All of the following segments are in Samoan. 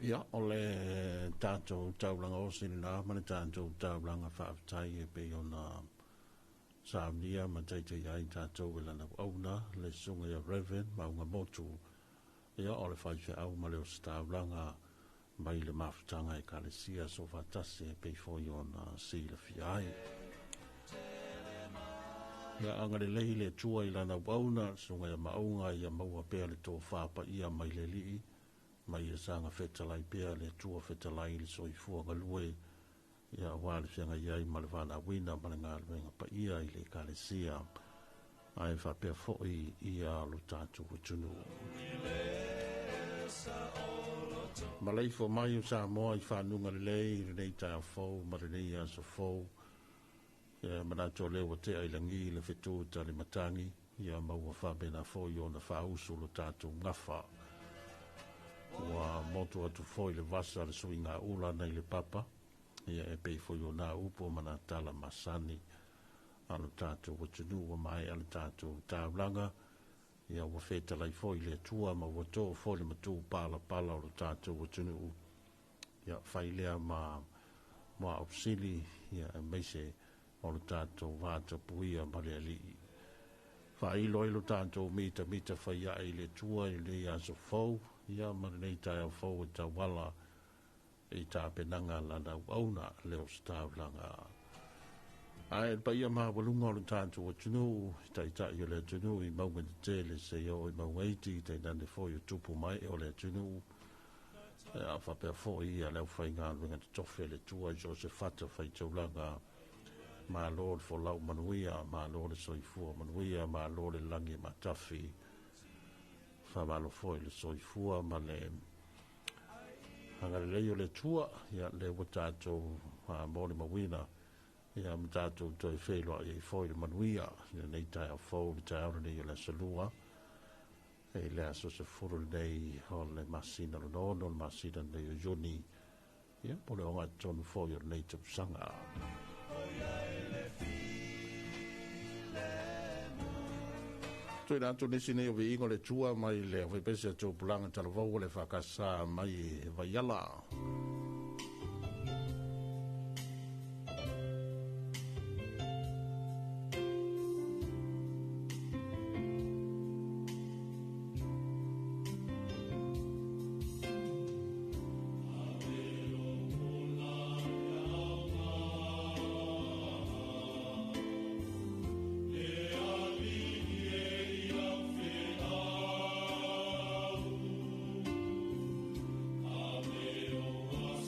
Ia, o le tatou taulaga osi lena ma le tatou taulaga faafetai e pei ona saunia ma taitaia ai tatou e lana auauna le susuga ia Reverend Mauga Motu. Ia, o le faifeau ma le ositaulaga mai le mafutaga Ekalesia Soofaatasi e pei foi ona silafia ai. Ia agalelei le Atua i lana auauna, susuga ia Maauga, ia maua pea le tofa paia mai le Alii, ma ia saga fetalai pea le Atua fetalai i le soifua galue, ia aua le feagai ai ma le valaauina ma le galuega paia i le Ekalesia, ae faapea foi ia lo tatou atunuu. Maleifua mai o Samoa i fanuga lelei i lenei taeao fou ma lenei aso fou. Ia manatu o lea ua tea i lagi le fetu tali matagi, ia ma ua faapena foi ona faausu lo tatou gafa. Ua motu atu foi le vasa le suiga ula nei le papa, ia e pei foi o nā upu ma nā tala masani a lo tatou atunuu ua maea le tatou taulaga, ia ua fetalai foi le Atua ma ua too foi le matu palapala o lo tatou atunuu. Ia fai lea ma ausili, ia aemaise o lo tatou vatapuia ma le Alii. Faailo ai lo tatou mitamita faiae i le Atua i lenei aso fou, ia ma lenei taeao fou e tauala i tapenaga lana auauna le ositaulaga. Ae le paia maualuga o le tatou atunuu, i taitai o le atunuu i mauga tetele seia oo i mauga iti, tainane foi o tupu mae o le atunuu. Ia faapea foi ia le aufaigaluega totofi a le Atua i so o se fata faitaulaga. Malo le folau manuia, malo le soifua manuia, malo le lagi matafi. Faamalo foi le soifua ma le agalelei o le Atua, ia le ua tatou molimauina, ia ma tatou toe feiloai ai foi le manuia i lenei taeao fou, le taeao lenei o le aso Lua, e le aso 10 lenei o le masina 6, le masina lenei o Iuni, ia po le ogatotonu foi o lenei tausaga. Tuuina atu nisi nei o viiga o le Atua mai le Aufaipesia Tupulaga Talavou o le Fakasa mai Vaiala. Ame o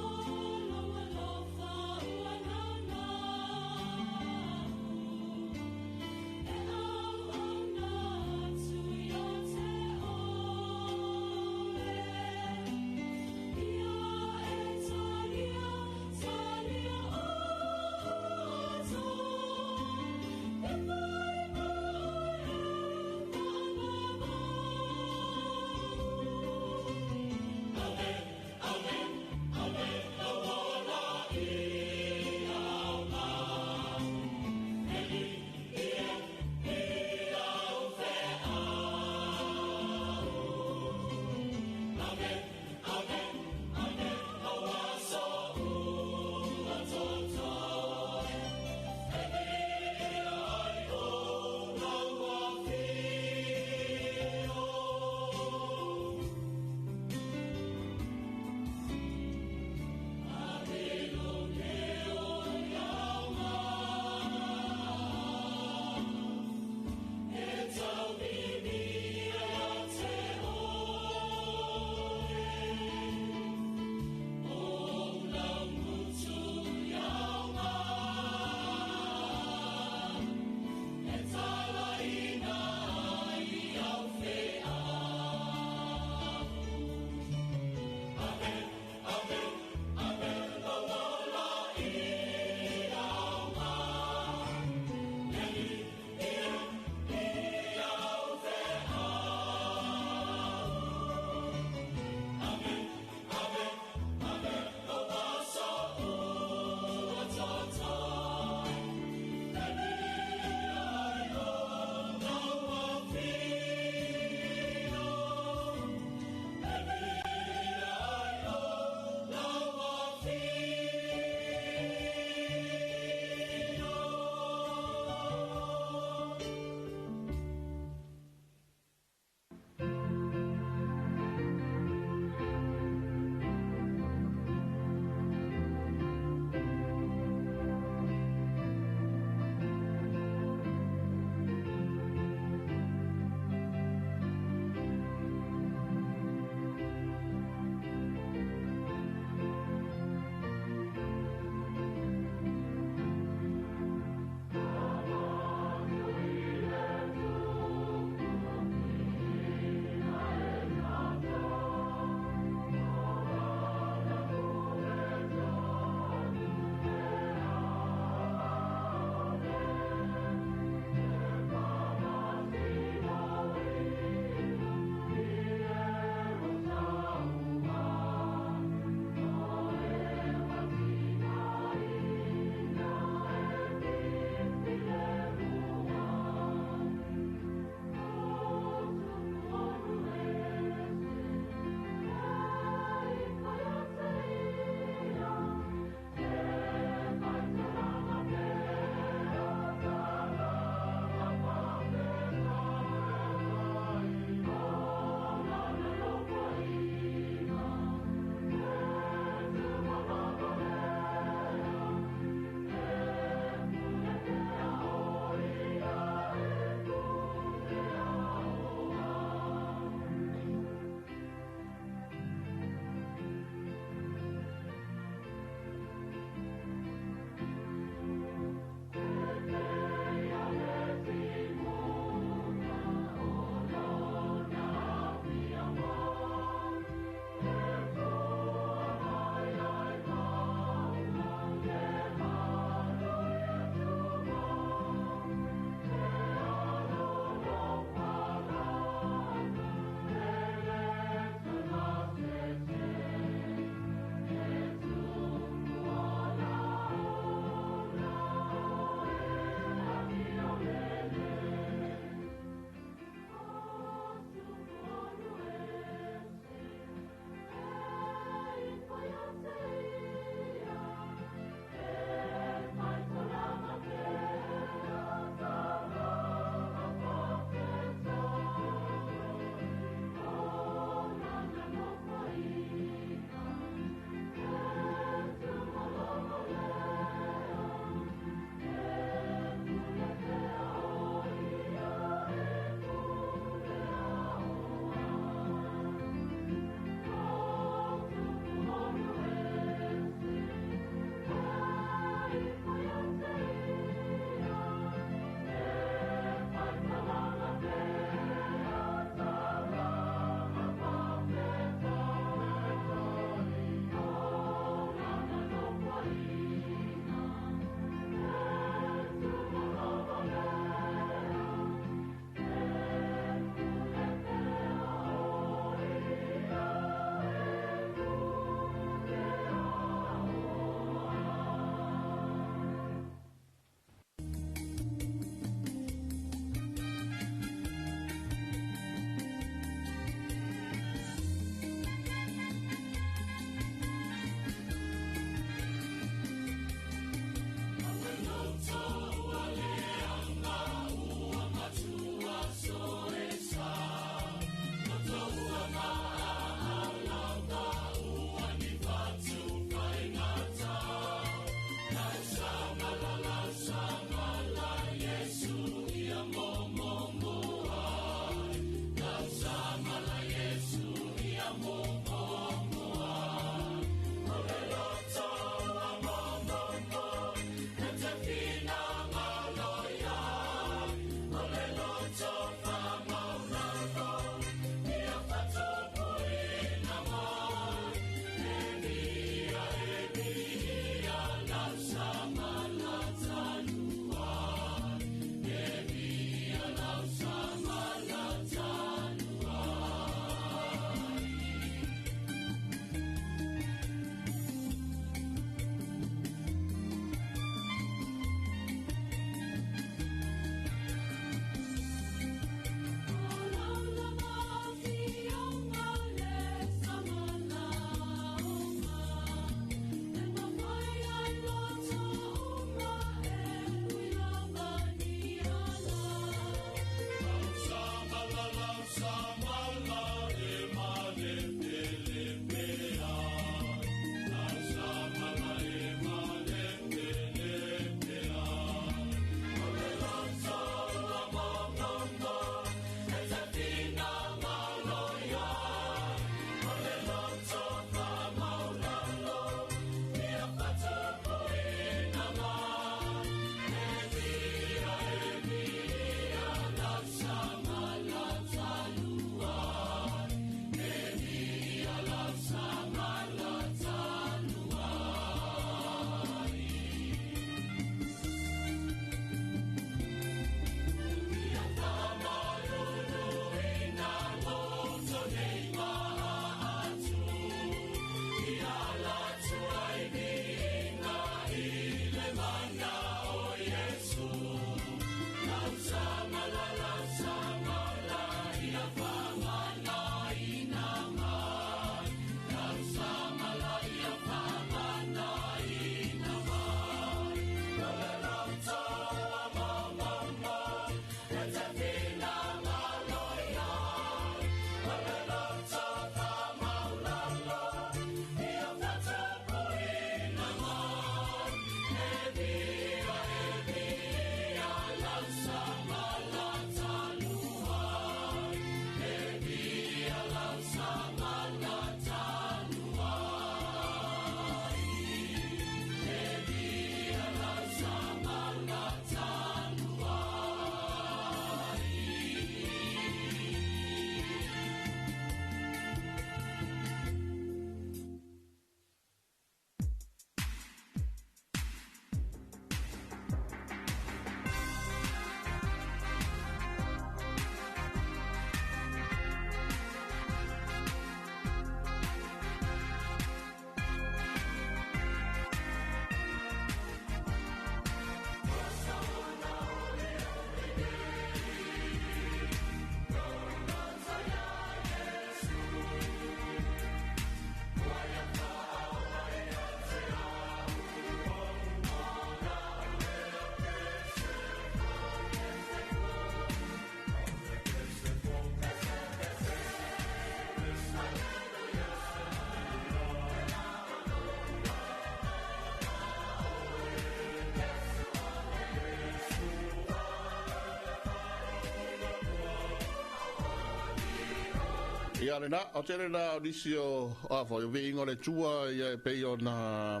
Ia lena, o tele na o nisi o a foi o viiga o le Atua ia e pei ona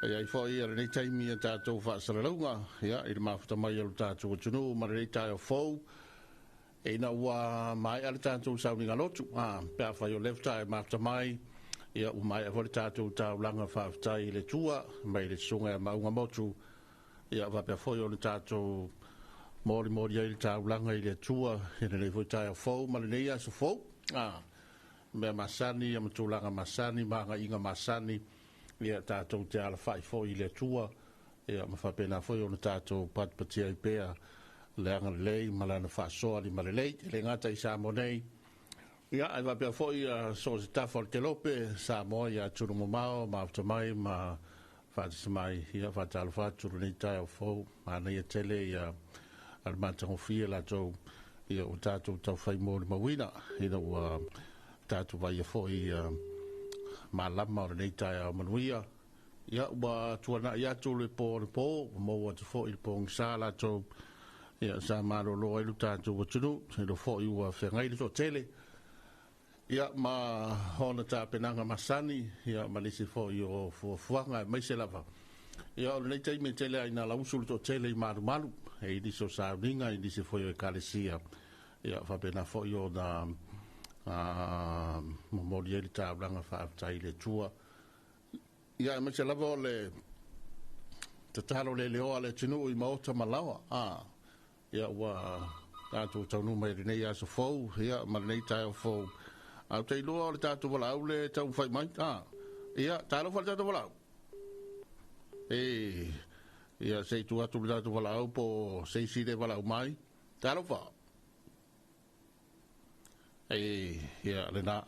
e ai foi ia lenei taimi ia tatou faasalalauga ia i le mafuta mai o le tatou atunuu ma lenei taeao fou ina ua maea le tatou sauniga lotu. Pe afai o lea faatoa e mafuta mai, ia ua maea foi le tatou taulaga faafetai i le Atua mai le susuga ia Maauga Motu, ia faapea foi ona tatou molimoli ai le taulaga i le Atua i lenei foi taeao fou ma lenei aso fou. Mea masani ia ma tulaga masani ma agaiga masani, ia tatou te alafai foi i le Atua, ia ma faapena foi ona tatou patipatia ai pea le agalelei ma lana faasoa limalelei. E le gata i Samoa nei, ia ae faapea foi so o se tafa o le kelope, Samoa ia atunuu mamao, mafuta mai ma faatasi mai, ia faatalofa atu lenei taeao fou, manaia tele ia le matagofie latou ia ua tatou taufai molimauina ina ua tatou vaia foi ia malama o lenei taeao manuia. Ia ua tuanai atu le po o le po, ua maua atu foi le pogisa latou ia sa malolo ai lo tatou atunuu, ilo foi ua feagai le toatele ia ma ona tapenaga masani ia ma nisi foi o fuafuaga aemaise lava ia o lenei taimi e tele ai ina lauusu le toatele i malumalu e i nisi o sauniga i nisi foi o ekalesia ia faapena foi ona momoli ai le taulaga faafetai i le Atua. Ia aemaise lava o le tatalo leleoa a le atunuu i maota ma laoa. Ia ua tatou taunuu mai i lenei aso fou ia ma lenei taeao fou. Ae ou te iloa o le tatou valaau lea e taumafai mai. Ia, talofa i le tatou valaau. E, ia se i tuu atu le tatou valaau po o se isi le valaau mai. Talofa. E, ia, lena,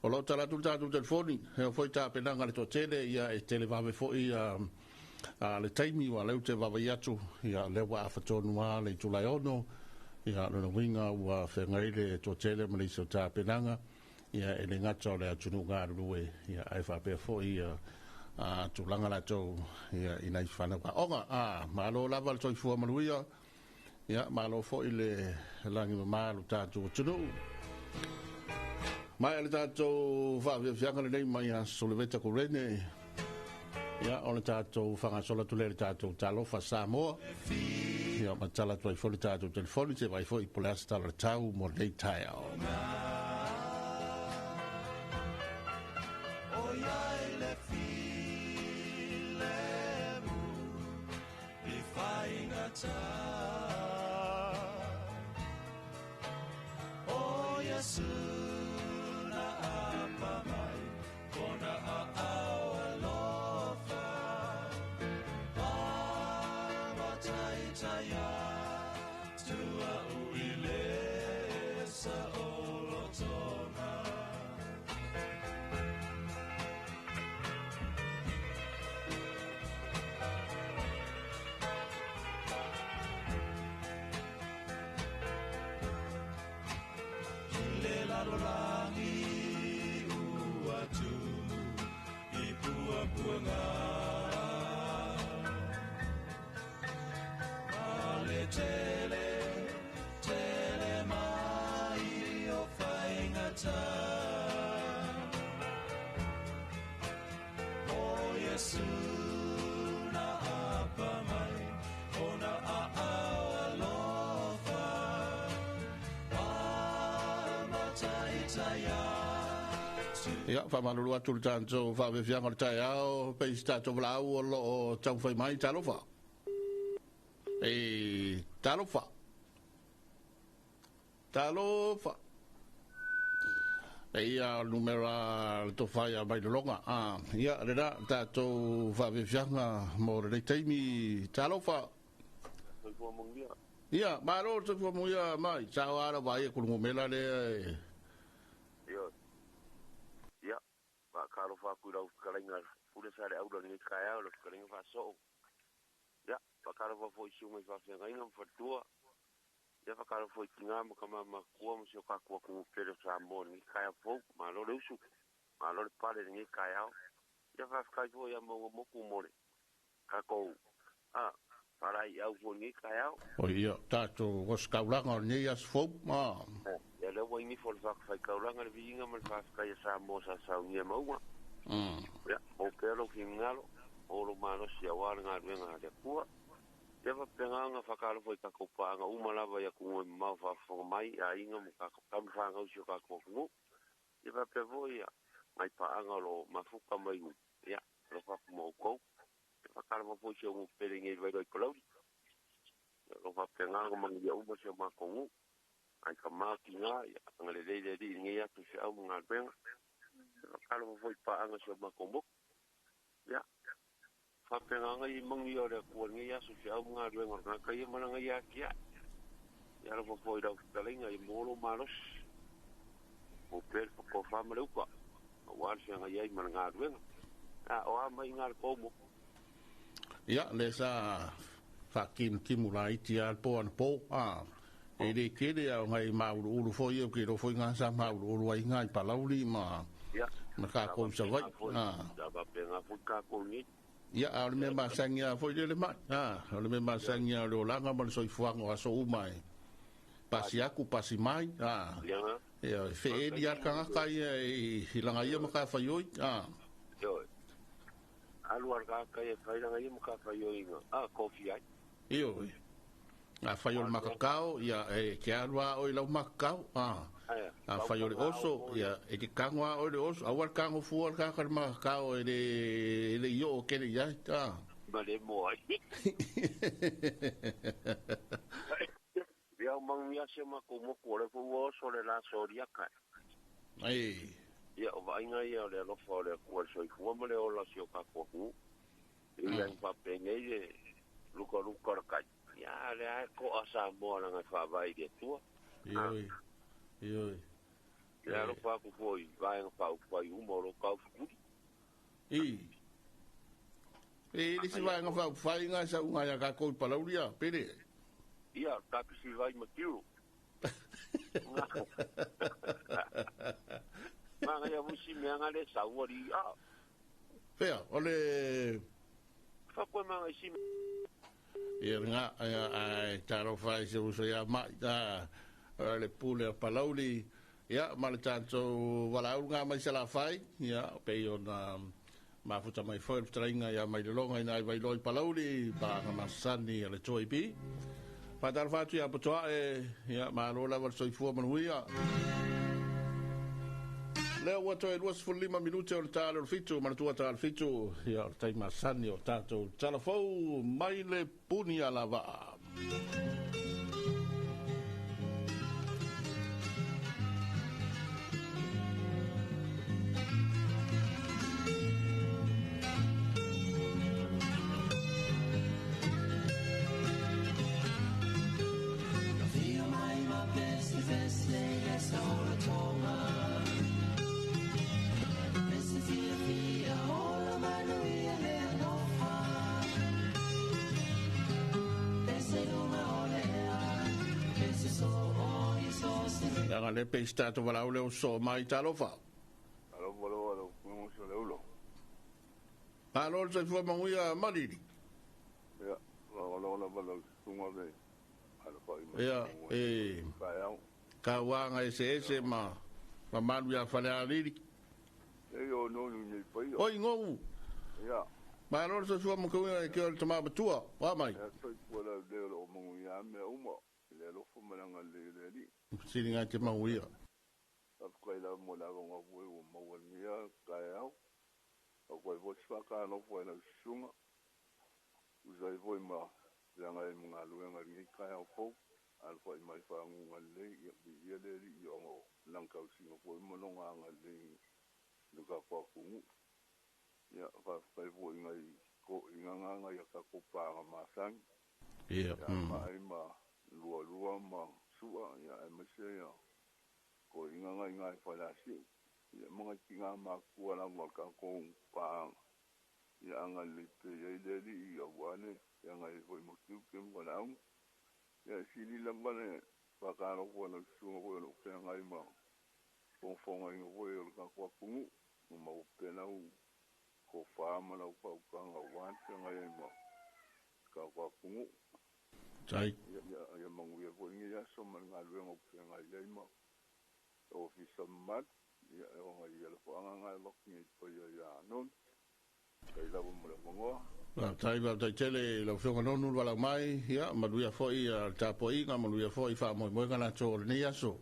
o lo o tala atu le tatou telefoni, e oo foi tapenaga a le toatele, ia e televave foi le taimi, aua o lea ou te vaavaai atu, ia o lea ua afa tonu lava le itula e 6, ia o lona uiga ua feagai le toatele ma nisi o tapenaga, ia e le gata o le atunuu galulue, ia ae faapea foi ia tulaga latou ia i nai fanau aoga. Malo lava le soifua manuia. Ia, malo foi le lagi mama lo tatou atunuu. Mai le tatou faafiafiaga lenei mai a Soleveta Korene. Ia, o le tatou faagasolo atu lea i le tatou Talofa Samoa. Ia, ma tala atu ai foi le tatou telefoni, se vaai foi po o le a se tala o le tau mo lenei taeao. Ia, faamalulu atu le tatou faafiafiaga o le taeao, pei se tatou valaau o lo o taumafai mai, talofa. E, talofa. Talofa. E ia o le numera le tofa ia mai lologa. Ia, lena, tatou faafiafiaga mo lenei taimi, talofa. Soifua manuia. Ia, malo le soifua manuia mai. Sao lava vaai e kulugumela lea e. Ioe. Ia, faatalofa atu i lau fetalaiga Pule Saleaula i lenei taeao, lau fetalaiga Faasoo. Ia, faatalofa foi i susuga i faafeagaiga ma faletua. Ia, faatalofa foi i tina ma tama matutua ma si o tatou atunuu pele o Samoa i lenei taeao fou. Malo le usu, malo le pale i lenei taeao. Ia, faafetai foi ia Mauga Motu mo le tatou faalaeiau foi i lenei taeao. O ia, tatou ositaulaga o lenei aso fou. Ia, lea le ua inifo le whakawhaikauranga le viinga ma le whawhakaia sa mō sa saungia maunga. Ia, o pea lou finagalo, o lo malosi auā le galuega a le Atua. Ia faapena whakalofa i kākou paaga uma lava ia atunuu e mamao faafofoga mai i aiga ma kākou tama fanau i si o kākou atunuu. Ia faapea foi ia nai paaga o loo mafuta mai ia alofa atu ma outou. Ia faatalofa foi i si ou nuu pele i nei Vailoa i Palauli. Ia o loo faapena ona manuia uma si o matou nuu. Ai tama tina ia agalelei le Alii i lenei aso i feau ma galuega. Ia faatalofa foi i paaga o si o matou motu. Ia faapena ia manuia o le Atua i lenei aso i feau ma galuega o le tagata ia ma lana ia atiae. Ia alofa foi i lau fetalaiga ia maua lou malosi. Maua pea le tofa ma le uta aua le feagai ai ma le galuega. A o a mai i ina le tou motu. Ia, lea sa faakimutimu laiti lava le po anapo, a e le tele a o nai māuluulu foi ia, ou te iloa foi na sa māuluulu ai i Palauli ma Ia, ma sa kākou i faapena Savaii, foi, a. sa faapena foi kākou nei. Ia, a o le mea masani lava foi lea le mai, a o le mea masani lava o le olaga ma le soifuaga o aso uma e pasi atu pasi mai, a Ia, ia, e feeli lava le tagata ia i lana ia matafaioi, a. Ioe. Alu a le tagata ia e fai lana ia matafaioi a tofi ai. Ioe. Afai o le makakao, ia, e te alu lava oe i lau makakao, a. Afai o le oso, ia, e te tago lava oe i le oso. Aua le tago fua le tagata i le makakao e le i oo tele i ai, a. Ma le moa ai. Ia o manuia si o matou motu o lea foi ua oso le la soliaka. Ei. Ia o vaaiga ia o le alofa o le Atua i le soifua ma le ola o si o tatou atunuu. E ui lava ina faapenei le lukaluka o le tai, ia a o lea lava e to'a Samoa leaga e faavae i le Atua. Ioe, ioe. Ia alofa atu foi i Vaega Faaupufai uma o lo o taufetuli. I. E i ai le isi Vaega Faaupufai na e sauga ia tatou i Palauli a, Pele? Ia, o le Kapisi Vai Matiru. Manaia foi si mea na le sau alii a. Fea, o le. Faapoe manaia si. Ia lena, ae talofa ai se uso ia Mai, a, le pule a Palauli, ia, ma le tatou valaau lena mai Salafai, ia, pei ona mafuta mai foi le fetalaiga ia Mailologa ina ai Vailoa i Palauli, paaga masani a le 2AP. Faatalofa atu ia Potoae, ia, malo lava le soifua manuia. Lea ua toe 25 minute o le ta o le 7, manatua ta o le 7, ia o le taimi masani o tatou tala fou mai le puni a lavaa. Leaga le pe se tatou valaau lea ua sosoo mai talofa. Alofa loa lau Afioga Saleula. Malo le soifua manuia Malili. Ia, lagolago lava lau susuga le alafai mai Ia, i e taeao. Tauaga eseese ma mamalu ia Falealili. Ei o nonu nei paia. Oi ngou. Ia. Malo le soifua manuia e ke o le tama matua. Wa mai. Ia soifua lau leo lo o manuia a mea uma. I le alofa ma le agalelei o le Alii. Sili te manuia. Faafetai lava mo le avanoa foi ua maua i lenei taeao. Faafetai foi se faatalofa i lau susuga. Tusa ai foi ma feagai ai ma galuega i lenei taeao fou. Alafai mai faguga lelei, ia viia le Alii ona o lana tausiga foi ma lona agalelei i le tatou atunuu. Ia faafetai foi i nai toeaiina na nai a tatou paaga masani. Ia. Ia Maai ma Lualua ma Sua, ia aemaise ia toeaiina na i ina i Faleasiu. Ia ma nai tina matutua lava o le tatou paaga. Ia agalelei pea i ai le Alii aua le feagai ai foi ma tiute ma valaauga. Ia e sili lava le faatalofa i lau susuga foi o lo o feagai ma fogafogaina foi o le tatou atunuu, ma maua pea lau tofa ma lau faautaga aua le feagai ai ma le tatou atunuu. Tai. Ia manuia foi lenei aso ma le galuega o feagai ai ma Ofisa mamalu, ia e ogaia le foagaga e loki i paia ia Nonu. Kai lava mo le avanoa. Faafetai, faafetai tele i lau Afioga Nonu le valaau mai, ia manuia foi le tapuaiga, manuia foi faamoemoega latou o lenei aso.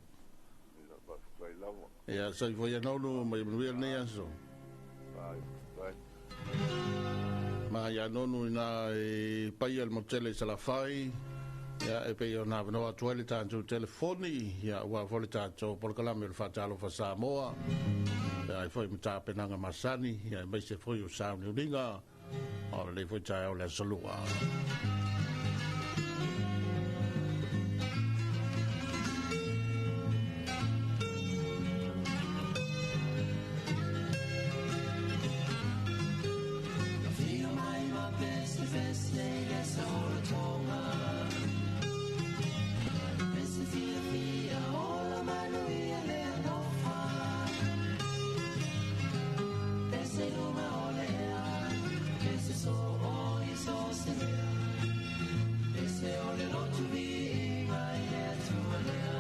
Ia faafetai lava. Ia soifua ia Nonu ma ia manuia lenei aso. Faafetai. Ma ia Nonu ina e paia le motele i Salafai, ia e pei ona avanoa atu ai le tatou telefoni, ia ua foi le tatou polokalame o le Faatalofa Samoa, ia ai foi ma tapenaga masani, ia aemaise foi o sauniuniga o lenei foi taeao le aso Lua. Fia mai ma pese pese le sa ola tonga. Pese fia fia ola manuia le alofa. Pese lunga ole ea, pese so o i so se mea. Pese ole lotu vi inga i le atua lea.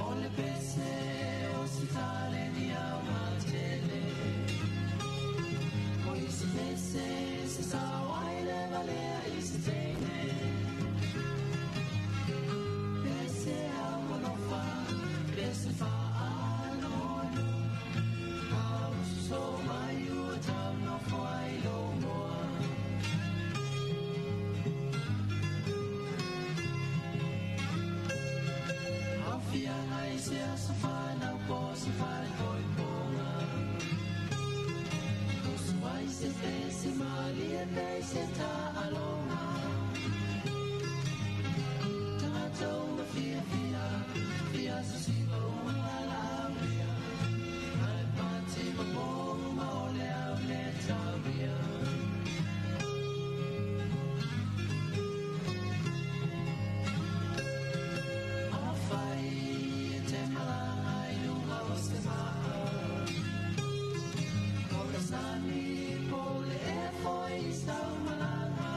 Ole pese o si tale ni au matele. O i si pese se sa wai le valea i se teine. Pese au alofa, pese fa alono. Au so mai u tau no fo ai lo moa. Au fianga i se aso whanau po se whare koi ponga. Usu ai se pese mali e pese ta alonga. Tangata unga fia fia, fia so siva unga ala aulia. Ai pati ma ponga ma ole au le tauria. Afai e te malanga i lunga o se maa. O le sani po le e foi i sau malanga.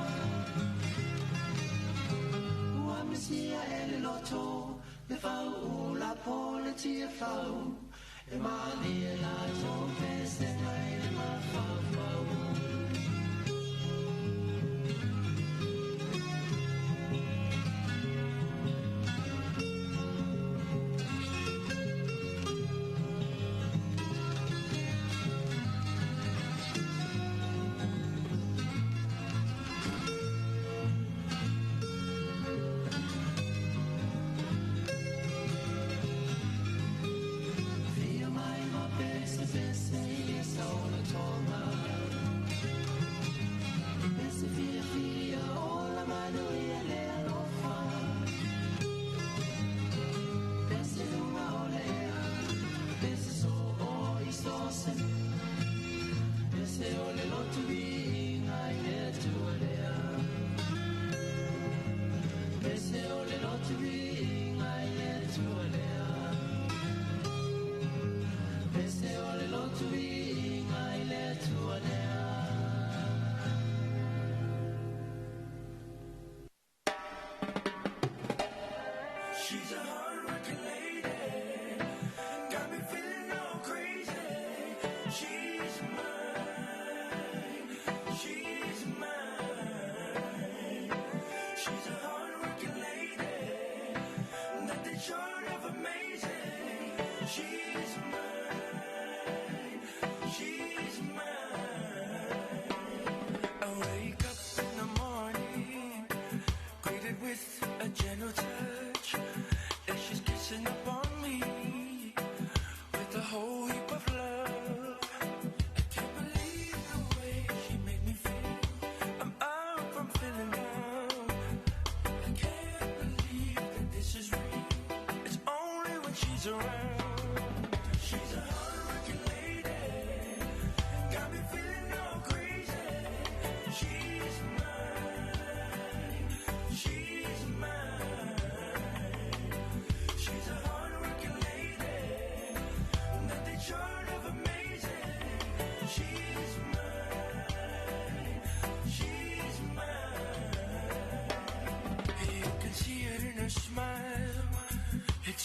Ua misia e le loto, le fau ula po le tia fau. E mali e la tō pese ngai le mawhawhau. Fia mai ma pese pese i le sa ola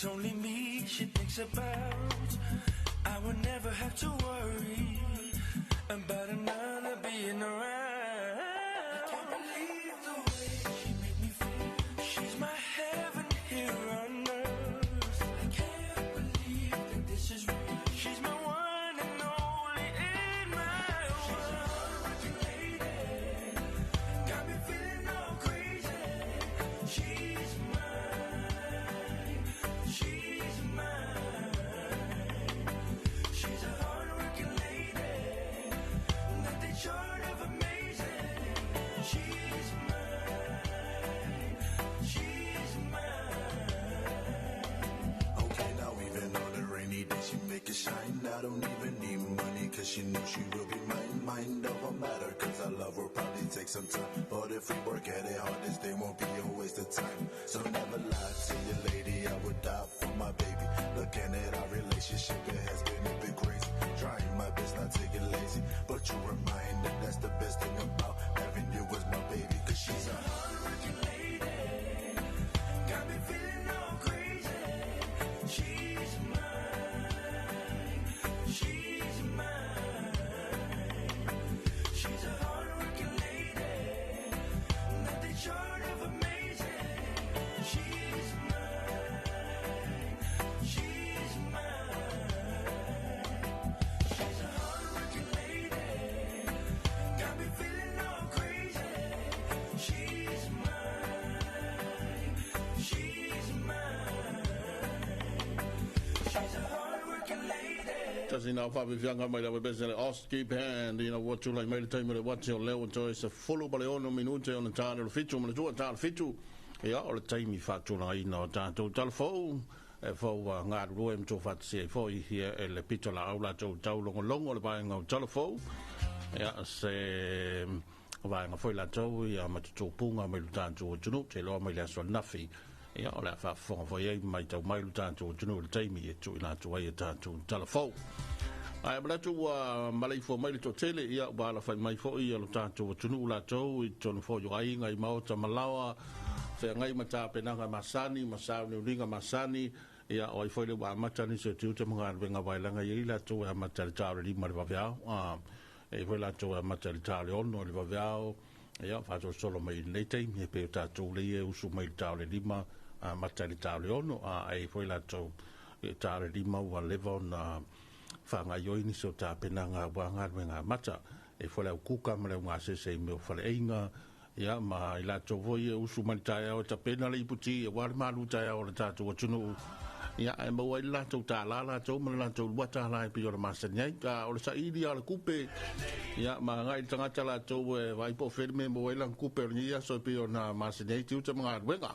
It's only me she thinks about. I would never have to worry about another being around. I can't believe the way she make me feel. She's my heaven here on earth. I can't believe that this is real. She's my one and only in my world. She's a lady. Got me feeling all crazy. She's mine. She's mine. She's a hard-working lady. Nothing short of amazing. She's mine. She's mine. Okay, now even on a rainy day, she make it shine. I don't even need money, cause she knows she will be mine. Mind over matter, cause I love her, probably take some time. But if we work at it hard, this day won't be a waste of time. So never lie to your lady, I would die for my baby. Looking at our relationship, it has been a bit crazy. Trying my best not to get lazy, but you remind that that's the best thing about having you as my baby. Cause she's a hard-working lady. Got me feeling all crazy. She's mine. She's mine. She's a hard-working lady. Nothing short of amazing. She's mine. She's mine. She's a hard-working lady. Got me feeling all crazy. She's mine. She's mine. She's a hard-working lady. Tasi na whawhiwhianga mai lawe bese le Oski Band ina ua tūlai mai le taimi o le wati o leo toe se fulu ma le ono minute ona tā le 7 ma le tua tā le 7. Ia o le taimi whātulagaina o tātou talafou e fau a ngā rua e mto whatasia i foi ia e le pito la au lātou tau longo longo le vaenga o talafou. Ia se vaenga foi lātou ia matutūpunga mai lu tātou o tunu te loa mai le aso nafi. Ia o le a whaafonga foi ai mai tau mai lu tātou o tunu le taimi e tui lātou ai e tātou talafou. Ai manatu ua malaifua mai le toatele, ia ua alafai mai foi ia lo tatou atunuu latou i totonu foi o aiga i maota ma laoa, feagai ma tapenaga masani ma sauniuniga masani, ia o ai foi le ua amata nisi o tiute ma galuega vaelaga i ai latou e amata i le ta o le 5 i le vaveao, a e foi latou e amata i le ta o le 6 i le vaveao, ia faasolosolo mai i lenei taimi e pei o tatou lea e usu mai i le ta o le 5 amata i le ta o le 6, a e foi latou i le ta o le 5 ua leva ona whangaioi nisi o tapenaga aua galuega amata e foi le au kuka ma le au gasese i mea o faleaiga ia ma i latou foi e usu mai le taeao e tapena le iputi aua le malu taeao o le tatou atunuu ia ae maua ai le latou tālā latou ma le latou lua tālā e pei ona masani ai a o le saili a o le kupe ia ma agai le tagata latou e vaai po o fea le mea e maua ai lana kupe o lenei aso e pei ona masani ai tiute ma galuega.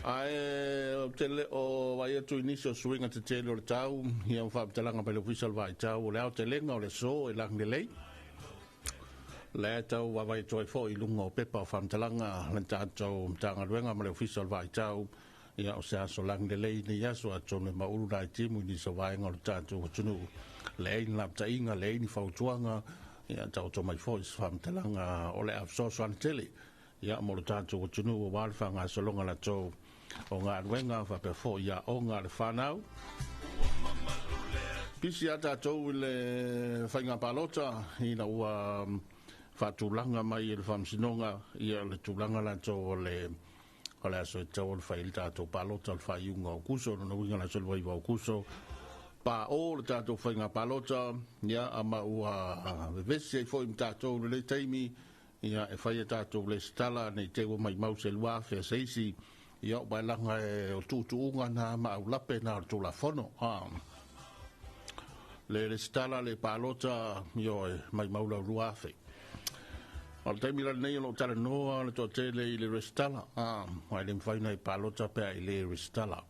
Ae ou te le o vaai atu i nisi o suiga tetele o le tau, ia ma faamatalaga mai le Ofisa o le Vaitau o le aotelega o le aso e lagilelei. Lea e tau vaavaai atu ai foi i luga o pepa o faamatalaga le tatou Matagaluega ma le Ofisa o le Vaitau, ia o se aso lagilelei nei aso atonu e maulu nai timu i nisi o vaega o le tatou atunuu. Leai ni lapataiga, leai ni fautuaga, ia taoto mai foi se faamatalaga o le a fesoasoani tele ia mo le tatou atunuu aua le faagasologa latou o galuega faapea foi i aoga a le fanau. Pisi a tatou i le faiga palota ina ua faatulaga mai e le Faamasinoga ia le tulaga latou o le o le aso e tatau ona fai ai le tatou palota o le faaiuga o Aokuso, lona uiga le aso 29 o Aokuso, pa o le tatou faiga palota, ia ma ua vevesi ai foi ma tatou i lenei taimi. Ia, e fai a tatou lesitala nei te ua maimau se 2000 se isi, ia o vaelaga e o tuutuuga na ma aulape na o le Tulafono. A. Le lesitala le palota, ioe, maimau lau 2000. O le taimi la lenei o lo o talanoa le toatele i le resitala, a, ae le mafai ona e palota pe a i le resitala.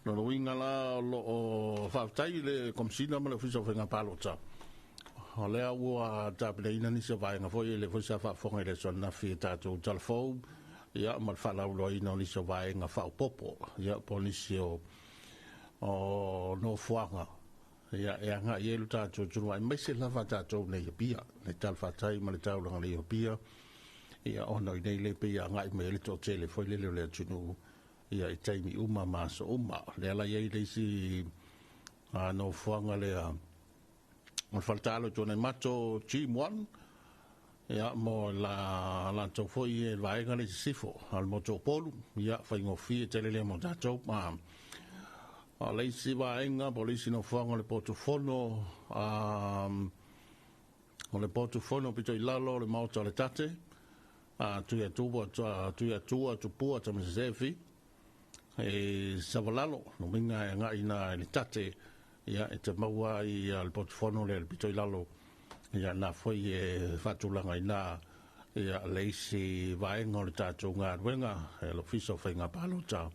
Lona uiga la o lo o faafetai i le Komesina ma le Ofisa o Faiga Palota, o lea ua tapenaina nisi o vaega foi, lea foi sa faafofoga i le aso ananafi i tatou talafou, ia ma le faalauiloaina o nisi o vaega faaopoopo, ia po o nisi o nofoaga ia e agai i ai lo tatou atunuu, aemaise lava tatou nei Apia, le talafatai ma le taulaga nei o Apia, ia ona o i inei lea pei e agai mai ai le toatele foi lele o le atunuu. Ia i taimi uma ma aso uma. Lea la i ai le isi nofoaga lea o le faletaalo i Tuanaimato Team 1, ia mo la latou foi e vaega le sisifo al motu o Upolu, ia faigofie tele lea mo tatou. O le isi vaega po o le isi nofoaga o le potufono, o le potufono pito i lalo o le maota o le Tate, Tuiatua Tupua Tamasese e Savalalo, no minga e agai na i le Tate, ia e te maua ai le potufono lea le pito i lalo, ia na foi e faatulaga i na ia le isi vaega o le tatou galuega e le Ofisa o Faiga Palota.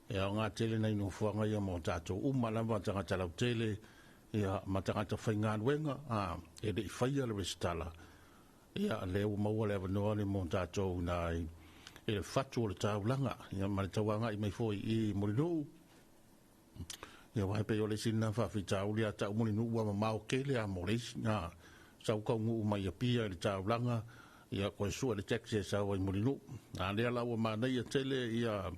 E aoga tele nai nofoaga ia mo tatou uma lava, tagata lautele ia ma tagata faigaluega e le i faia le resitala. Ia lea ua maua le avanoa le mo tatou nai i le fatu o le taulaga, ia ma le tauagai mai foi i Mulinuu. Ia wai pe o le isi na faafitauli a tau Mulinuu ua mamao tele a mo le isi na sau taunuu mai Apia i le taulaga, ia koe sue le taxi e sau ai Mulinuu. A lea la ua manaia tele ia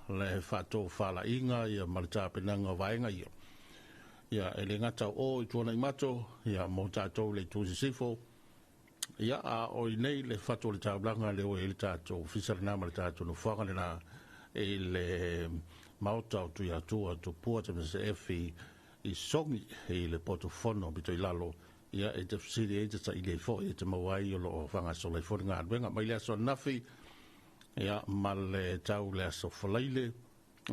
le faatofalaiga ia ma le tapenaga o vaega ia. Ia e le gata o i Tuanaimato ia mo tatou le itu sisifo, ia a o i nei le fatu o le taulaga le o i le tatou ofisa lena ma le tatou nofoaga lena i le maota o Tuiatua Tupua Tamasese i Sogi i le potufono pito i lalo, ia e te fesili ai te saili ai foi e te maua ai o loo faagasolo ai foi le galuega mai le aso ananafi ia ma le tau le aso Faraile,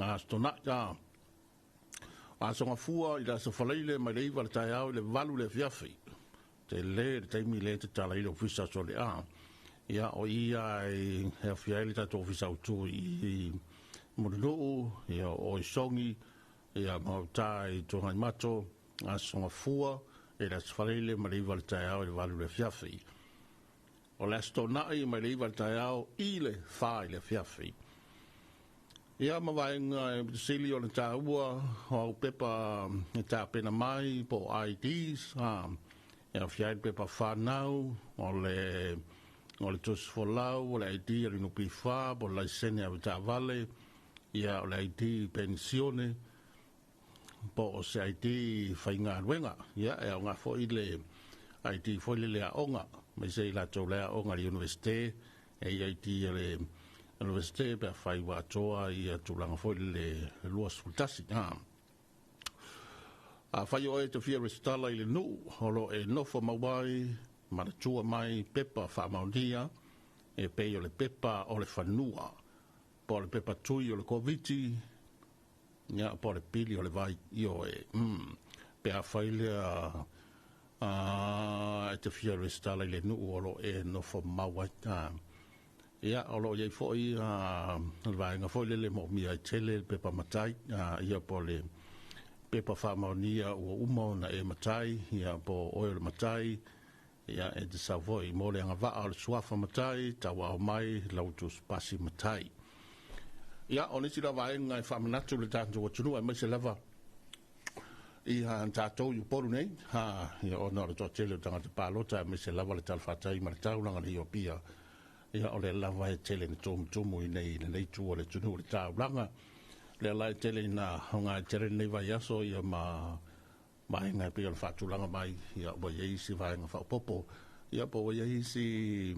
aso Toonai, aso Gafua i le aso Faraile mai le 9 le taeao i le 8 le afiafi. Tele le taimi le te tala i le ofisa so le a. Ia o ia e afia ai le tatou ofisa autu i Mulinuu, ia o i Sogi, ia ma uta i Tuanaimato, aso Gafua i le aso Faraile mai le 9 le taeao i le 8 le afiafi. O le aso Toonai mai le 9 le taeao i le 4 i le afiafi. Ia ma vaega e sili o le taua o au pepa e tapena mai po o IDs, e afia ai le pepa whanau, o le tusi folau, o le ID o le NPF, po o le laisene avetaavale, ia o le ID penisione, po o se ID faigaluega. Ia e aoga foi le ID foi le aoga, mai se i latou le aoga le universite, e i ID a le universite pe afai ua atoa ia tulaga foi le 21. A fai o e te fia resitala i le nuu, o lo e nofo mauai, manatua mai pepa faamaonia, e pei o le pepa o le fanua, po o le pepa tui o le Koviti, ia po o le pili o le vai i o e. Pe a fai lea e te fia resitala i le nuu o lo e nofo mauai. Ia o lo iai foi le vaega foi lele mo mia ai tele le pepa matai, ia po le pepa faamaonia ua uma ona e matai, ia po o oe o le matai, ia e te sau foi mo le agavaa o le suafa matai, tauao mai lau tusipasi matai. Ia o nisi la vaega e faamanatu le tatou atunuu aemaise lava ia tatou i Upolu nei, ia ona o le toatele o tagata palota aemaise lava le talafatai ma le taulaga nei o Apia. Ia o le lava e tele na tumutumu i nei lenei itu o le atunuu le taulaga. Lea la e tele ina aoga tele lenei vaiaso ia ma vaega e pei o le faatulaga mai, ia ua i ai isi vaega faaopoopo, ia po ua i ai isi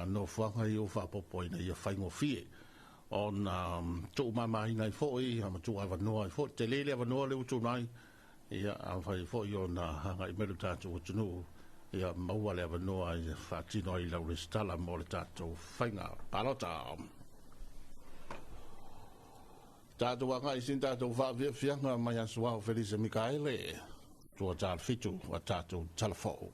nofoaga ia ua faaopoopo ina ia faigofie ona tuumamaina ai foi ma tuuavanoa ai foi tele le avanoa lea ua tuuina ai, ia afai foi ona agai mai le tatou atunuu, ia maua le avanoa e faatino ai lau resitala mo le tatou faiga palota. Tatou agai sin tatou faafiafiaga mai aso ao Felise Mikaele, tua 6:45 a tatou talafou.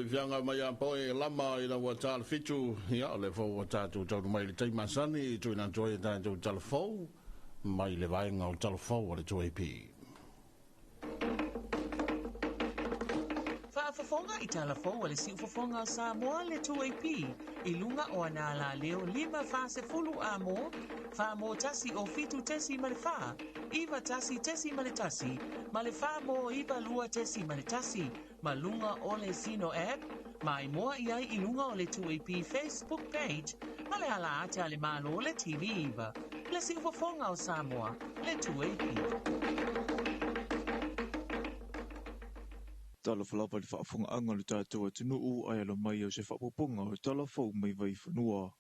Fianga mai a poe lama i lau tala fitu ia o le fau tātou taunu mai le taima sani i tuina toi tātou tala fau mai le vaenga o tala fau o le 2AP. Faafofoga i tala fou a le siufofoga o Samoa le 2AP i luga o ana la leo 5 40 a mo, wha mō tasi o 7 tesi ma le 4, 9 tasi tesi ma le tasi, ma le 4 mō 9 lua tesi ma le tasi, ma lunga o le Sino app, mai moa iai i lunga o le 2AP Facebook page, ma le ala ate a le malo le TV iwa. Le siufofoga o Samoa, le 2AP. Tala falapa le faafonga anga le tātou atunuu ai alo mai o se faapopoga o tala fou mai vai fanua.